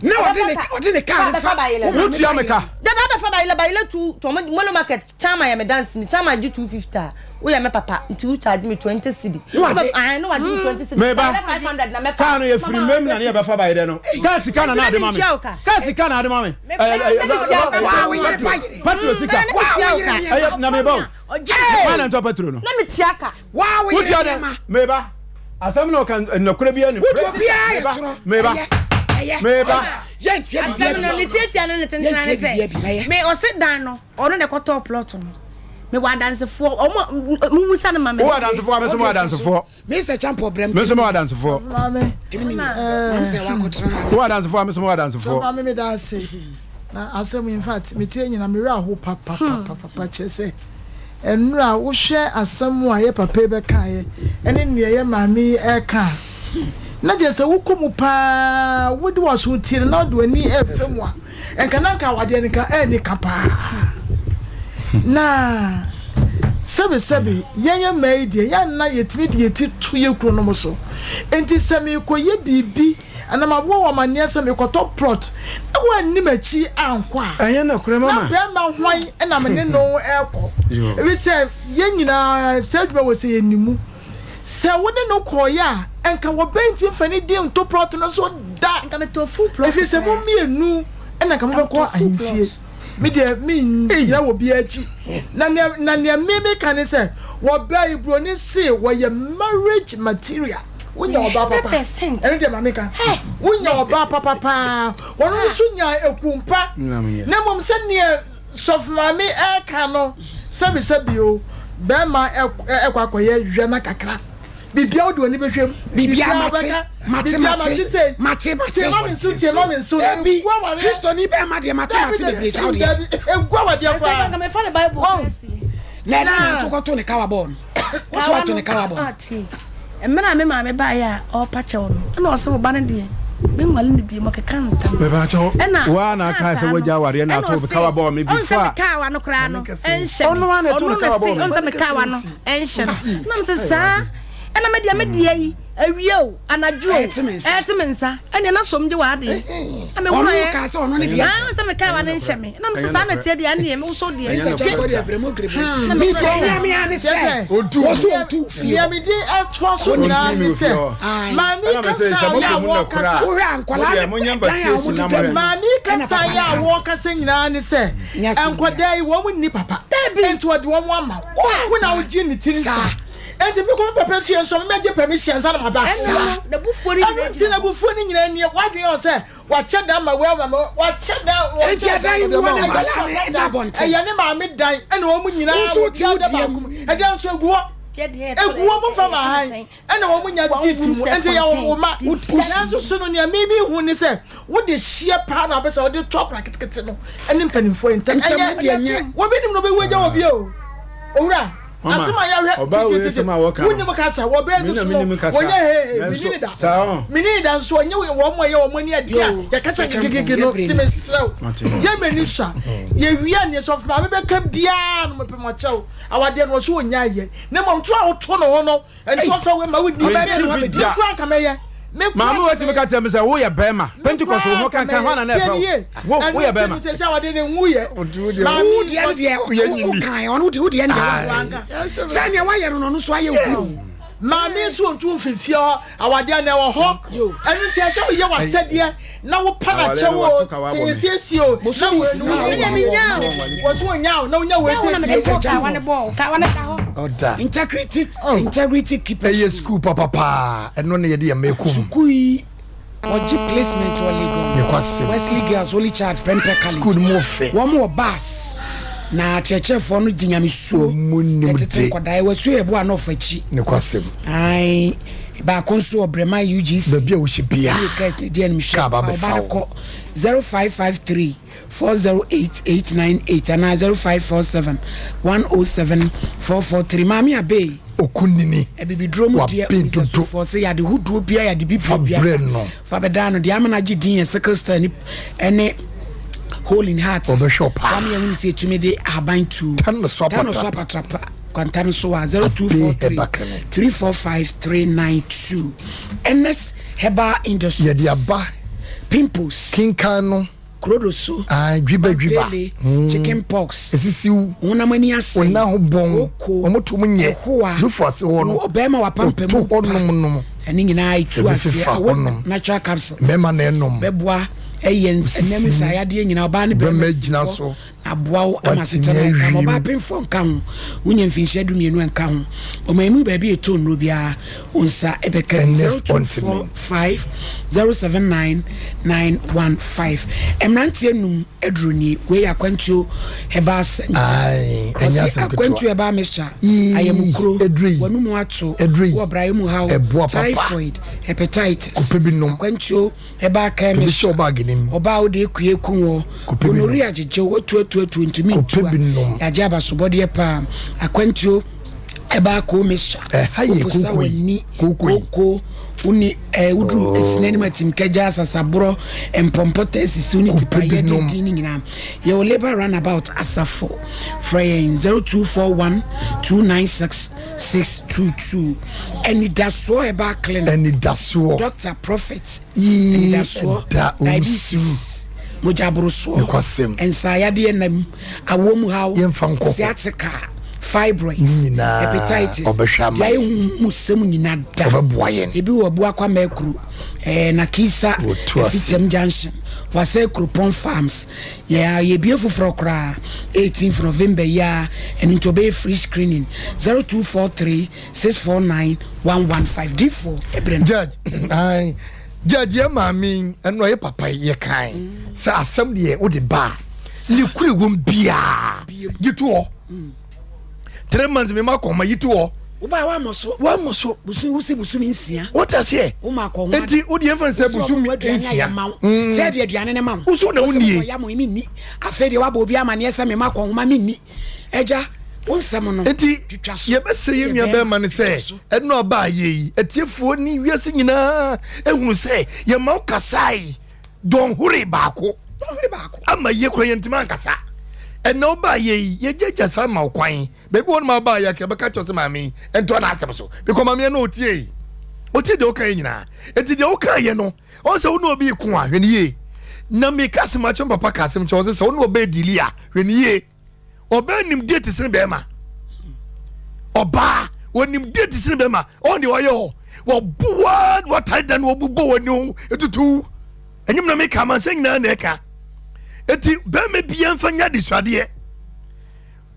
Na ɔde ne ɔde ne kaa no fa wo maame Wotua me ka. Dada abɛfa bayerɛ bayerɛ tu tɔn Molo Market Chairman yɛ me danseni, chairman gye 250 a, woyɛ me papa nti wo charge me 20 cedi. Na wagye. Ae, na wagye me 20 cedi. Me ba, Bayerɛ 500 na mɛfa. kaa no yɛ firi mmam na ne yɛbɛfa bayerɛ no. Kaa sika na na ade ma me. Kaa sika na ade ma me. Waa wo yere ba yere. Petro sika. Waa wo yere nneɛma. Ɛyɛ na me ba o. Hwan na ntɔ petro no? Na metua ka. Waa wo yere Wotua dɛ? nneɛma. Me ba, asɛm na ɔka nnɔkorɛ biara nim. Wode obiara yɛ torɔ. Me ba, Ɛyɛ. Ɛyɛ. me ba. Yɛntie biribiara Asɛm no bi. ne tiatia ne ne tentena ne Yɛntie biribiara sɛ bi. Ɛyɛ. me ɔse dan no ɔno na ɛkɔtɔɔ plot no mewɔ adansefoɔ ɔmo mummusa no ma me. Wowɔ adansefoɔ a me nso mewɔ adansefoɔ. Mr. Champo brɛ Me nso mewɔ adansefoɔ. Maame. 3 minutes. Maame sɛ wakɔtena ha. Wowɔ adansefoɔ a me nso mewɔ adansefoɔ. Maame meda ase. Na asɛm in fact metie nyina me werɛ aho papapapapa kyerɛ sɛ ɛnora wohwɛ asɛm a yɛ papa yi bɛkaeɛ ɛne nea yɛ maame yi ɛka a na kyerɛ sɛ wokɔ mu paa wode w'aso tie no na wode w'ani ɛfɛ mu a Nka na nka awadeɛ no nka ɛnni ka paa. Na sɛbe sɛbe yɛn yɛ mmaa yi deɛ yɛn na yɛtumi de yɛn ti to yɛn kununom so. Nti sɛ merekɔyɛ biribi anaa maboa wɔn amanneɛ sɛ merekɔtɔ plot na wɔanni m'akyi ankɔ a, Ɛnyɛ nokorɛ na mama. bɛrima hwan na me ne no rekɔ? Ɛfiri sɛ yɛn nyinaa saa adwuma wɔ sɛ yɛnni mu. Sɛ wo ne no kɔeɛ a, anka wɔbɛntumi mfa ne din nto plɔt no so da. Ɛfiri sɛ mo mmienu na anka mobɛkɔ ahemfie. Me deɛ mennyina wɔ biara akyi. Na nea na nea me meka ne sɛ, wɔbaa yi buroni se wɔyɛ marriage material. Wonya ɔbaa papa. Ɛno deɛ ma meka. Wonya ɔbaa papa paa. Wɔn nso nyaa ekumpa. Na mmom sɛdeɛ Sɔfo maame ɛka no sɛbi sɛbi o bɛɛma ɛkɔ akɔyɛ wɛma kakra bibia wode w'ani bɛhwɛ mu bibia mate mate mate mate mate tie ma me nso tie ma me nso ebi kristoni bɛɛma deɛ mate mate bebree saa deɛ egu awadeɛ koraa na ɛna na nto kɔto ne kawa bɔɔl no Wo so ato ne kawa bɔ. Ah, tie. Mmerɛ a me maame baeɛ a ɔrepa kyɛw no, ɛna ɔse wo ba no deɛ, menwale no bio, ɔkeka ntam. Mepakyɛw, Ɛna wo ara na ɔkaa akae sɛ saa no, woagya awareɛ na ɛna ato ɔse, kawa bɔɔ me ɔhu sɛ before me a. kawa no koraa no ɛnhyɛ me. Ɔno ara na ɛto Ɔno ne na kawa se, bɔɔ me. ɔhu sɛ me kawa no ɛnhyɛ no. Na mese saa, ɛna me deɛ me deɛ yi, awia o, anadwo o, Ɛte me nsa. ɛte me nsa. Ɛnneɛ na som gye w'adeɛ. Na me Ɔno wura kaa sɛ ɔno ne deɛ Ah, nhyɛ. sɛ me kawa no nhyɛ me. Na mese saa na ɛteɛ deɛ, ɛnneɛ me nso deɛ. Ɛsɛ Gye. kyɛ bɔ deɛ brɛmo grebe. Me deɛ ɛhia me ara ne sɛ wɔso ɔntu fie Nea hɔ. mede ɛtoa so nyinaa ne sɛ maame kasa yɛ a wɔkasa Wohwɛ a nkwadaa no dan a wɔdeda mu no maame ɛna kasa papa yɛ no a ha no. wɔkasa nyinaa ne sɛ Nyɛ asɛm nkwadaa yi wɔn nni papa nti wɔde wɔn ama wo wo na wogye ne tiri Saa. nsa nti mekɔ me papa fie nso mɛgye permission ansa na maba Ɛno no, n'abufuo no ɛno nyinaa nti gyina hɔ. n'abufuo no nyinaa nie w'adwene yɛ wo sɛ Wakyɛ dan ma wei ama me wakyɛ dan. Enti ɛdan yi mu hɔ na nkwadaa no da abɔnten. Ɛyɛ ne maame dan ɛna wɔn nyinaa Wo nso wote obiara wo da deɛ baako mu. mu. Ɛdan nso egu hɔ. Egu wɔn fam ahan ɛna wɔn nya gift mu nti yɛ wɔn ma. Nanso so no nea mimi hu ne sɛ wode hyeɛ paa na apɛ sɛ wɔde to akora ketekete no ɛne mpanimfoɔ yi ntam. Ɛnyɛ wɔbi nim na ɔbɛwu agya wɔ bi o. Owura asɛm a yɛhwɛ titititi wonim kasa wɔbɛn nso so no wɔnyɛ hehe mini ne da mini ne da nso ɔnyɛ wɔn a ɛyɛ wɔn ani adi a yɛkasa gigigigi no ti mesrɛw yɛ mani sua yɛwia neɛ sɔfo maame bɛka biara no mepɛ mɔkyɛw awadeɛ no ɔso ɔnya ayɛ na mmom to a woto ne ho no ɛnso ɔfɛ wei ma wonni mekura nka mɛyɛ maame wo tumi ka kyerɛ me sɛ woyɛ bɛrima pentecost wo ho kankan hɔ na na ɛfɛ wo woyɛ bɛrima sɛ sɛ wɔde ne nwu yɛ wo deɛ no deɛ wo kan ɔno wo deɛ no deɛ sɛ nea wayɛ no no ɔno so ayɛ wo maame nso ntu mfimfie hɔ awadeɛ na ɛwɔ hɔ ɛno nti ɛsɛ woyɛ w'asɛdeɛ na wopa no akyɛw o sɛ yɛsiesie o na wɔso wɔnya o na wonya wei sɛ integrity integrity keepers ɛyɛ sukuu papapaa ɛno na yɛde yɛn mma ɛkɔ mu sukuu yi wɔgye placement wɔ Legon Wesley Girls Holy Child Prempeh College sukuu no mu fɛ wɔn wɔ bus na akyerɛkyerɛfoɔ no di nyamesuo ɛtete nkɔdaa ɛwɔ asuo yɛ bo a na ɔfa akyi nokwasɛm ae baako nso wɔ Brema UGC baabi a wohyɛ biara ne kɛse di anim hwɛ kaa ba fa bɛfa ɔba no wo kɔ 0553 408898 anaa 0547 107 443 Maame Abey Okunini Abibiduro mu deɛ waben dodo onisasufoɔ sɛ yade hodoɔ biara yade bibire fa biara brɛ no fa bɛdaa no deɛ ama no agye din yɛ sickle cell ne ɛne hole in heart Ɔbɛhwɛ wo paa. wama yɛhunu sɛ ɛtumi de ahaban tuo Tan no so tan no so apatrapa. apatrapa kwanta no so a 0243 Herbal Clinic. 345 392 Ernest Herbal Industries Yɛde aba. Pimples Kenkan no. Kurodo so Ah, dwiba dwiba. Mampele Mm. Chicken pox Esisiw. Honam ani asɛe Wo nan ho bɔn. Oko Wɔn to mu nyɛ. Ɛhoa Nufu ase hɔ no. Ɔbɛrima wapampam Oto pa hɔ nom nom. Ɛne nyinaa etu Ebi aseɛ fefa Awake hɔnom. natural capsules Mmarima na ɛnom. Bɛboa ɛyɛ Osisi ɛnam mu. saa yadeɛ nyinaa ɔbaa ne bɛrima Bɛrima gyina firi hɔ so. Aboa wo ama Watumi asetena ayɛ kama. awie Ɔbaa mu. pemfoɔ nka ho. Wonya mfinhyia dumienu a nka ho. Ɔman mu baabi a ɛtɔ nnuro biara, wo nsa bɛka bi. Ernest Ointment. 0245 079 915. Mmeranteɛ num aduro nie. Wei yɛ Akwantuo Herbal Center. Ae, ɛnyɛ Ɔse asɛm ketewa. Akwantuo Herbal Mixture, Yii, ayamukuro, aduro yi, w'anomu ato, aduro yi, wɔ brayɛ mu haw, ɛboa papa. typhoid, hepatitis. Kɔpɛ bi nom. Akwantuo Herbal Ebi Chemist. hyɛ wo baage no mu. Ɔbaa a wode akue ku wɔ. Kɔpɛ bi nom. Gonorrhea gyegye wo, watuatuatu ntumi ntu Kɔpɛ a. bi nom. Yɛagye abasobɔdeɛ paa. Akwantuo herbal coal mixture. Ɛha yɛ Woposa kooko yi, w'ani, kooko yi. kooko, woni ɛɛ woduru Oh. esina anim atimkagya, asasaborɔ, mpɔmpɔ taa sisi wo ne Kɔpɛ bi tipaeɛ nom. denden no nyinaa. Yɛwɔ Labour Runabout Asafo. Frɛ yɛn 0241 296 622. Anidasoɔ Herbal Clinic. Anidasoɔ. Doctor Prophet. Yii Anidasoɔ. ɛda owusu. Diabetes. Mogyaborosoɔ. Nokwasɛm. Nsaayadeɛ nam. Awoɔ mu haw. Yɛmfa nkɔ hɔ. Sciatica. Fibroids. Ne nyinaa Hepatitis. ɔbɛhwɛ ama Deɛ yɛn. ayɛ huhu sɛm nyina da. Ɔbɛboa yɛn. Ebi wɔ Abuakwa Mɛkuro. Ɛɛ Nakisa. Wɔtu ase. Afitam Junction. Wasɛ Kuropɔn Farms. Yɛ yɛbue foforɔ koraa 18th November yi ara ɛno nti ɔbɛyɛ free screening 0243 649 115 difoɔ ɛbrɛ no. Judge ae judge yɛ maame yi ɛno ɔyɛ papa yi yɛ kan sɛ asɛm deɛ wode ba a ne kure wɔm biaa gye to hɔ. 3 months mi ma kɔn ma yi to hɔ. Woba wa mɔ so. Wa mɔ so. Busumi wusi busumi nsia. Wọ́n ti aseɛ. Wo ma kɔ ho. Eti o di yɛn fɛn sɛ busumi nsia. Sɛ ɛdi aduane ne ma wo. Woso na wo nie. Wosi ya mo mi ni. Afei deɛ wabɔ obi amaneɛ sɛ mi ma kɔ ho ma mi ni. Ɛgya wo nsɛm no. Eti twitwa so. Yɛbɛsɛ yɛn nua bɛrima no sɛ ɛno ɔbaa yɛ yi atiefoɔ ne wiase nyinaa ehunu sɛ yɛn ma wo kasae. Dɔnhwere baako. Dɔnhwere baako. Ama yie kora yɛntumi ankasa. Ɛna ɔbaa yɛ yi, yɛgyagya saa ma wo kwan. Baabi wɔ no ma ɔbaa yɛ akɛ bɛka kyerɛ sɛ maame yi ɛntoa n'asɛm so. Bikɔ maame yɛ no ɔtie yi. Ɔtie deɛ ɔka yɛ nyinaa. Eti deɛ ɔka yɛ no, ɔn sɛ wo ne obi ko a, hwɛ ne yie. Na meka asɛm akyerɛ papa ka asɛm kyerɛ ɔsɛ sɛ wo ne ɔbaa dili a, hwɛ ne yie. Ɔbaa nimdeɛ te sene bɛrima. Ɔbaa wɔnimdeɛ te sene bɛrima. Ɔn deɛ ɔyɛ hɔ. Wɔboa na wɔtare da no wɔbobɔ wɔn ani ho etutu. Ɛnyɛ na meka amansa nyinaa na ɛka. Eti bɛrima biara nfa nyɛ adesuadeɛ.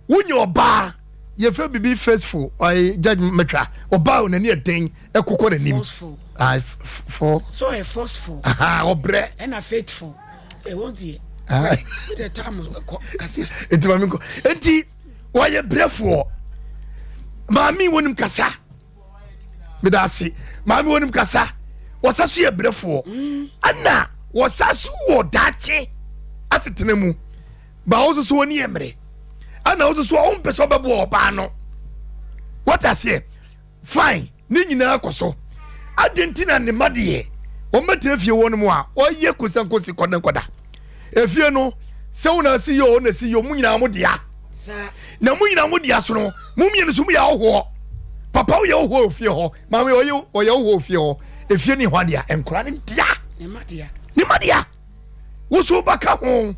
Wonyɛ ɔbaa yɛfrɛ bibi faithful ɔyɛ judge mɛtwa ɔbaa wɔn ani ɛden ɛkokɔ n'anim. Forceful. Ah, for. So ɔyɛ forceful. Aha ɔbrɛ. Ɛna faithful. Ɛwɔ deɛ. Wode tam kɔ kasa. Eti maame nkɔ. Eti wɔyɛ brɛfoɔ. Maame wɔnim kasa. Meda ase. Maame wɔnim kasa. Wɔsa so yɛ brɛfoɔ. Ɛna wɔsa so wɔ daakye asetena mu. Ba wo nso so wɔni yɛ mmere. Ɛna wo nso so a wompɛ sɛ wobɛboa ɔbaa no. Wɔte aseɛ. Fine. Ne nyinaa kɔ so. Adɛn nti na ne mma deɛ wɔbɛtena fie wɔ no mu a wɔyɛ kosankosi kɔdankɔda? Efie no, sɛ wo na asi yɛ o na asi yɛ o, mo nyinaa mo dea. Na mo nyinaa mo dea so no, mo mmienu so mo yɛ ahɔhoɔ. Papa woyɛ ahɔhoɔ wɔ fie hɔ, maame ɔyɛ ɔyɛ ahɔhoɔ wɔ fie hɔ. Efie ne hɔ dea, nkora ne dea. Ne mma dea. Wo so wobɛka ho.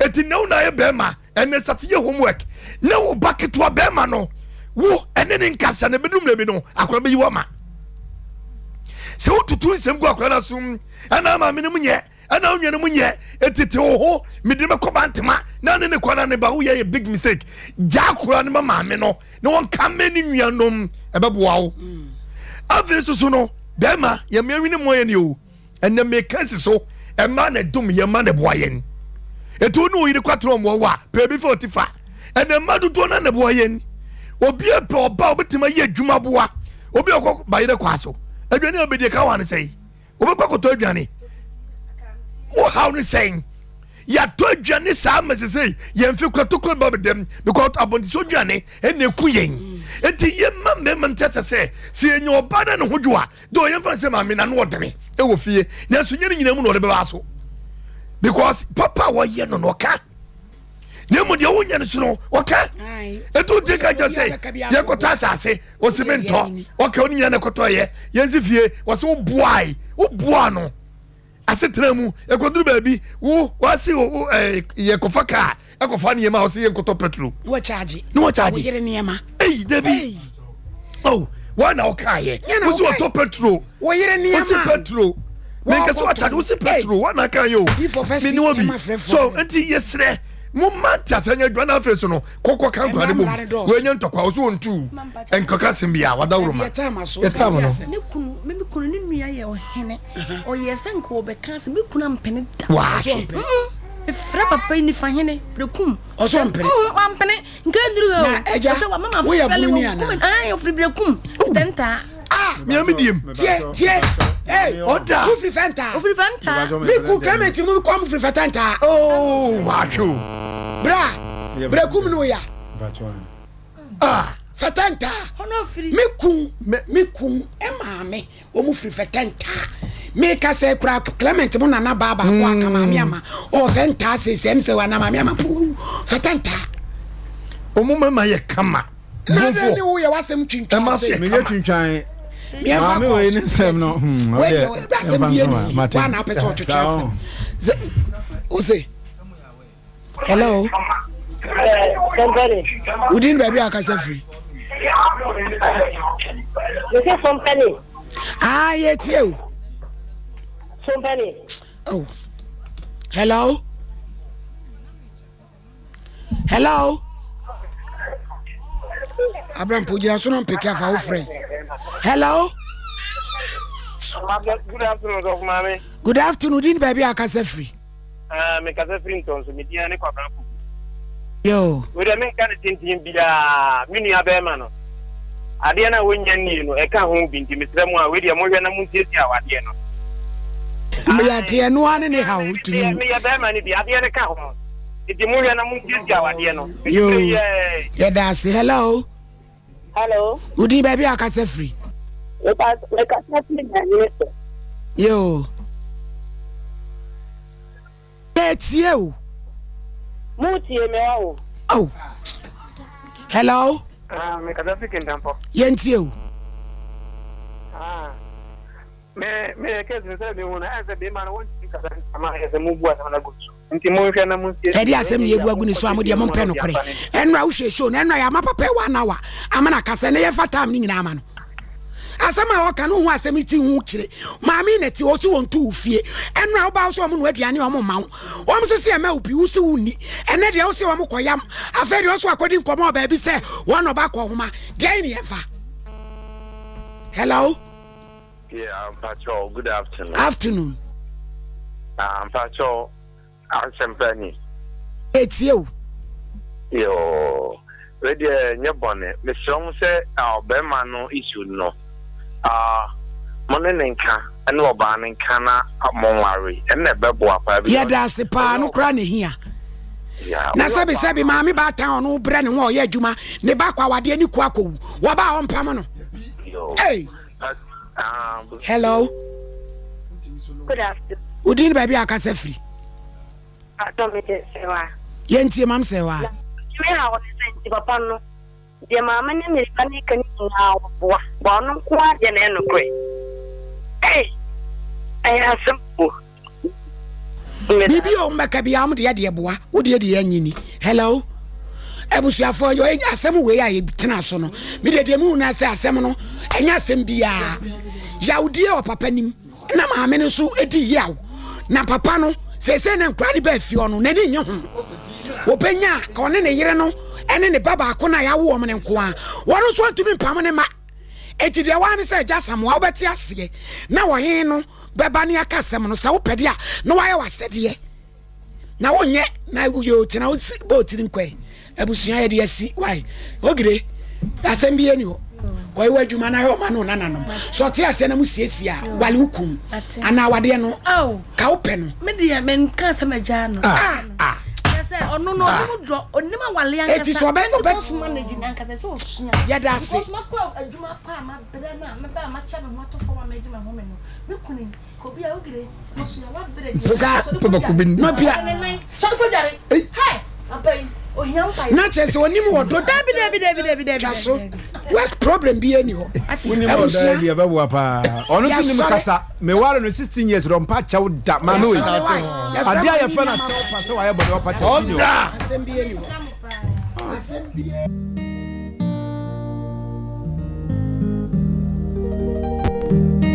Eti na wo na ayɛ bɛrima. Ɛnɛ sate yɛ homework na wo ba ketewa bɛrima no wo ɛne ne nkasa na ɛbɛdu mmerɛ bi no akora bɛyi wo ama. Sɛ wotutu nsɛm gu akora no asom ɛna maame no mu nyɛ ɛna wo nua no mu nyɛ ɛtete wo ho mede mɛkɔ ba ntoma na ne ne kɔ na ne ba woyɛ yɛ big mistake. Gya akora no ma maame no na wɔnka mɛ ne nuanom ɛbɛboa wo. Afei nso so no bɛrima yɛmmea nwene mmɔ yɛ ne o. Ɛnɛ meka si so, ɛma na ɛdom yɛn ma na ɛboa yɛn. Ɛti wo ne wo yere kwatena ɔmoa wo a, pɛ bi fa ɔti fa. Ɛnɛ mma dodoɔ no na ɛboa yɛn. Obi pɛ ɔba a obɛtumi ayɛ adwuma boa. Obi a ɔkɔ ba yere kwaa so. Aduane a ɔbɛdi ɛka wa ne sɛn? Wobɛkɔ akɔtɔ aduane. Wo haw ne sɛn? Yɛatɔ aduane saa ma sesei yɛn mfe kura tokuro ba bɛdɛm because abɔnten aduane ɛna ɛku yɛn. Enti yɛmma mmarima nte asɛ sɛ sɛ yɛnya ɔbaa na ne ho dwo a Though yɛmfa no sɛ maame na no ɔdene ɛwɔ fie nanso nyɛ ne nyinaa mu na ɔde bɛba so because papa a wɔyɛ no no ɔka na mmom deɛ wonyɛ no so no ɔka ɛtu nti ka kyerɛ sɛ yɛkɔtɔ asase ɔsi me ntɔ ɔka wo ne nyinaa na ɛkɔtɔyɛ yɛnsi fie wɔsɛ woboae woboa no Asetena mu, ɛkɔduru baabi, wo, wase wo, wo, ɛɛ, yɛkɔfa kaa, ɛkɔfa nneɛma a ɔsɛ yɛnkɔtɔ petrol. Na wɔkyaagye. Na wɔkyaagye. Wo yere nneɛma. Ei, dabi. Ei. Oh, wɔn na ɔkaayɛ. Nyɛ na Wosi wɔtɔ petrol. Wo yere nneɛma. Wosi petrol. Menka sɛ wɔkyaagye, wosi petrol. Wɔn na akaayɛ o. Difo fɛ si Mene obi. nneɛma frɛfoɔ. So, nti yɛsrɛ, mo mma nteaseɛ nyɛ adwuma na afei so no, kɔkɔ ka nkwadaa no bom. Wɔanya ntɔkwa, ɔso wɔntu. Nkɔka asɛm biara, wadaworo ma. Yɛtam no. Ne kunu, me me kunu ne nua yɛ ɔhene. Ɔyɛɛ sɛ nka ɔbɛka asɛm, me kunu ampene da. Waahwɛ. Mefrɛ papa yi nifa hene, Berekum. Ɔsɛ ɔmpene. Wampene, nka nduru hɔ. Na agya, Ɔsɛ wama ma woyɛ fɛle bunu ni wɔkum anaa? Ae, ɔfiri Berekum, Fɛntaa. Ah! Mea me diem. Tie, tie. Hey, Ɔda. Wofiri Fɛntaa. Ɔfiri Fɛntaa. Me ku Clement mu kɔ mo firi Fɛtɛntaa. Oh, waahwɛ o. Bra, Berekum ne wo ya. Ah. Fɛtɛntaa. Hɔ na ɔfiri. Me kun, me kun maame. Wɔn firi fɛtɛntaa. Meka sɛ kura Clement mo nana baa baako aka maame ama ɔwɔ fɛntaa sese ɛm sɛ wana maame ama po wawu fɛtɛntaa. Wɔn mɛma yɛ kama. Na dɛ ne wo yɛ wasɛm twintwan sɛ. Menyɛ twintwan. Maame wei ne nsɛm no. Wei deɛ asɛm bi yɛ ne fi wa na apɛ sɛ ɔtwetwe asɛm. Ose. Hello. Wodin baabi a akasa firi. Mese Sompani. Ah, yɛtie o. Sompani. Oh. Hello. Hello. Abrampo gyina so na mpeke afa wo frɛ. Hello. Good afternoon, Maame. Good afternoon. Wodin baabi a akasa firi. Ah, me kasa firi ntɔnso, me din ne Kwabena Poku. Yo. Wei deɛ menka ne tenten biara, me nua bɛrima no, adeɛ no a wɔnnya nnie no, ɛka ho bi nti mesrɛ mo a, wei deɛ monhwɛ na monsiesie awadeɛ no. Meyɛ adeɛ no ara ne ne haw tumi. Meyɛ bɛrima no bi, adeɛ no ka ho. Nti monhwɛ na monsiesie awadeɛ no. Yo, yɛda ase. Hello. Hello. Wo din baabi a akasa firi? Mekasa firi Nyanyini so. Yo. Yɛtie o. Mo tie me wa o. Oh. Hello. Ah, mekasa firi Kintampo. Yɛntie o. Ah. Me me case no sɛ mehu no ɛyɛ sɛ bɛrima no wɔntumi kasa ama ɛyɛ sɛ mobu asɛm no agu so nti monhwɛ na monsiesie ɛde asɛm ne yɛbu agu ne so a mo deɛ mompɛ nokorɛ ɛnora wohwɛ show no ɛnora yɛama papa one hour ama no akasa ɛnɛ yɛmfa time no nyinaa ama no asɛm a ɔka no ho asɛm ti ho kyerɛ maame na ti ɔsi wɔn tu wo fie ɛnora woba wo so wɔn no aduane wɔn mma wo wɔn nso si ɛma wo bi wo si wo nni ɛnɛ deɛ wo si wɔn kɔ yam afei deɛ ɔso akɔdi nkɔmɔ wɔ baabi sɛ wɔn na ɔba kɔ homa deɛ ne yɛmfa hello Yeah, mpacho, good afternoon. Afternoon. Ah, mpacho, asɛmpa ni. Etie o. Yo. Wei deɛ nyɛ bɔne. Mesrɛ mo sɛ ɔbarima no issue no mo ne no nka ɛne ɔbaa no nka na monware ɛno na ɛbɛboa paa because Yɛda ase paa no koraa na ehia. yeah Na woyɛ sɛbi ɔbaa sɛbi maame baatan a ɔno brɛ ne ho a ɔyɛ adwuma ne ba kɔ awadeɛ ne ku akɔwu wɔba a ɔmpam no. yo Hey. but um, Hello. Good afternoon. Wodin ne baabi a akasa firi. Atɔ me de sɛwa. Yɛntie mam sɛwa. Na me ha wɔ ne sɛ nti papa no deɛ maame ne ne ba ne ka ne nyinaa wɔboa ba ɔno nko ara deɛ na ɛyɛ nokorɛ. Ei ɛyɛ asɛm o. Biribi a wɔbɛka biara wɔn deɛ deɛ boa wo deɛ deɛ ɛnye ni. Hello. Abusuafoɔ yɛ asɛm wei a yɛtena so no me deɛ deɛ mehu no sɛ asɛm no ɛnyɛ asɛm biara yawdie wɔ papa nim na maame no nso di yaw na papa no seesei na nkura ne ba fie hɔ no n'ani nye ho wɔbɛnya ka ɔne ne yere no ɛne ne ba baako no a yɛawo wɔn no nko a wɔn nso antumi mpam ne ma eti deɛ waa ne sɛ agya Samoa wobɛte aseɛ na ɔhen no bɛba ne aka asɛm no sɛ wopɛ deɛ a na wayɛ w'asɛdeɛ na wonyɛ na woyɛ tena wo bɔ tiri nkɔɛ abusua yɛde asi wae ogire asɛm bi ɛni hɔ kɔyɛ w'adwuma na hwɛ ɔma no nananom sɛ ɔte aseɛ na mo siesie a wale wo kum anaa wadeɛ no ka wo pɛ no. Me deɛ menka sɛ magyaa no. Ah ah. Sɛ ɔno no ɔnim dɔ ɔnim awale ankasa. Eti sɛ ɔbɛ ɔbɛ yɛda ase. Because makɔ adwuma pa a mabrɛ no a meba a makyɛ me ho ato fam a magye m'ahome no me kunu Sa nɔbea na kyerɛ sɛ onim wɔ do twa so work problem bi ani hɔ. Wonim ɔdaa bi ɛbɛboa paa. Ɔno nso nim kasa. Meware no 16 years dɔ mpa kyɛw da. Maame wei. Adeɛ a yɛfɛ no akyɛw pa sɛ wayɛ bɔne ɔpa kyɛw. Asɛm bi ani hɔ. Asɛm bi.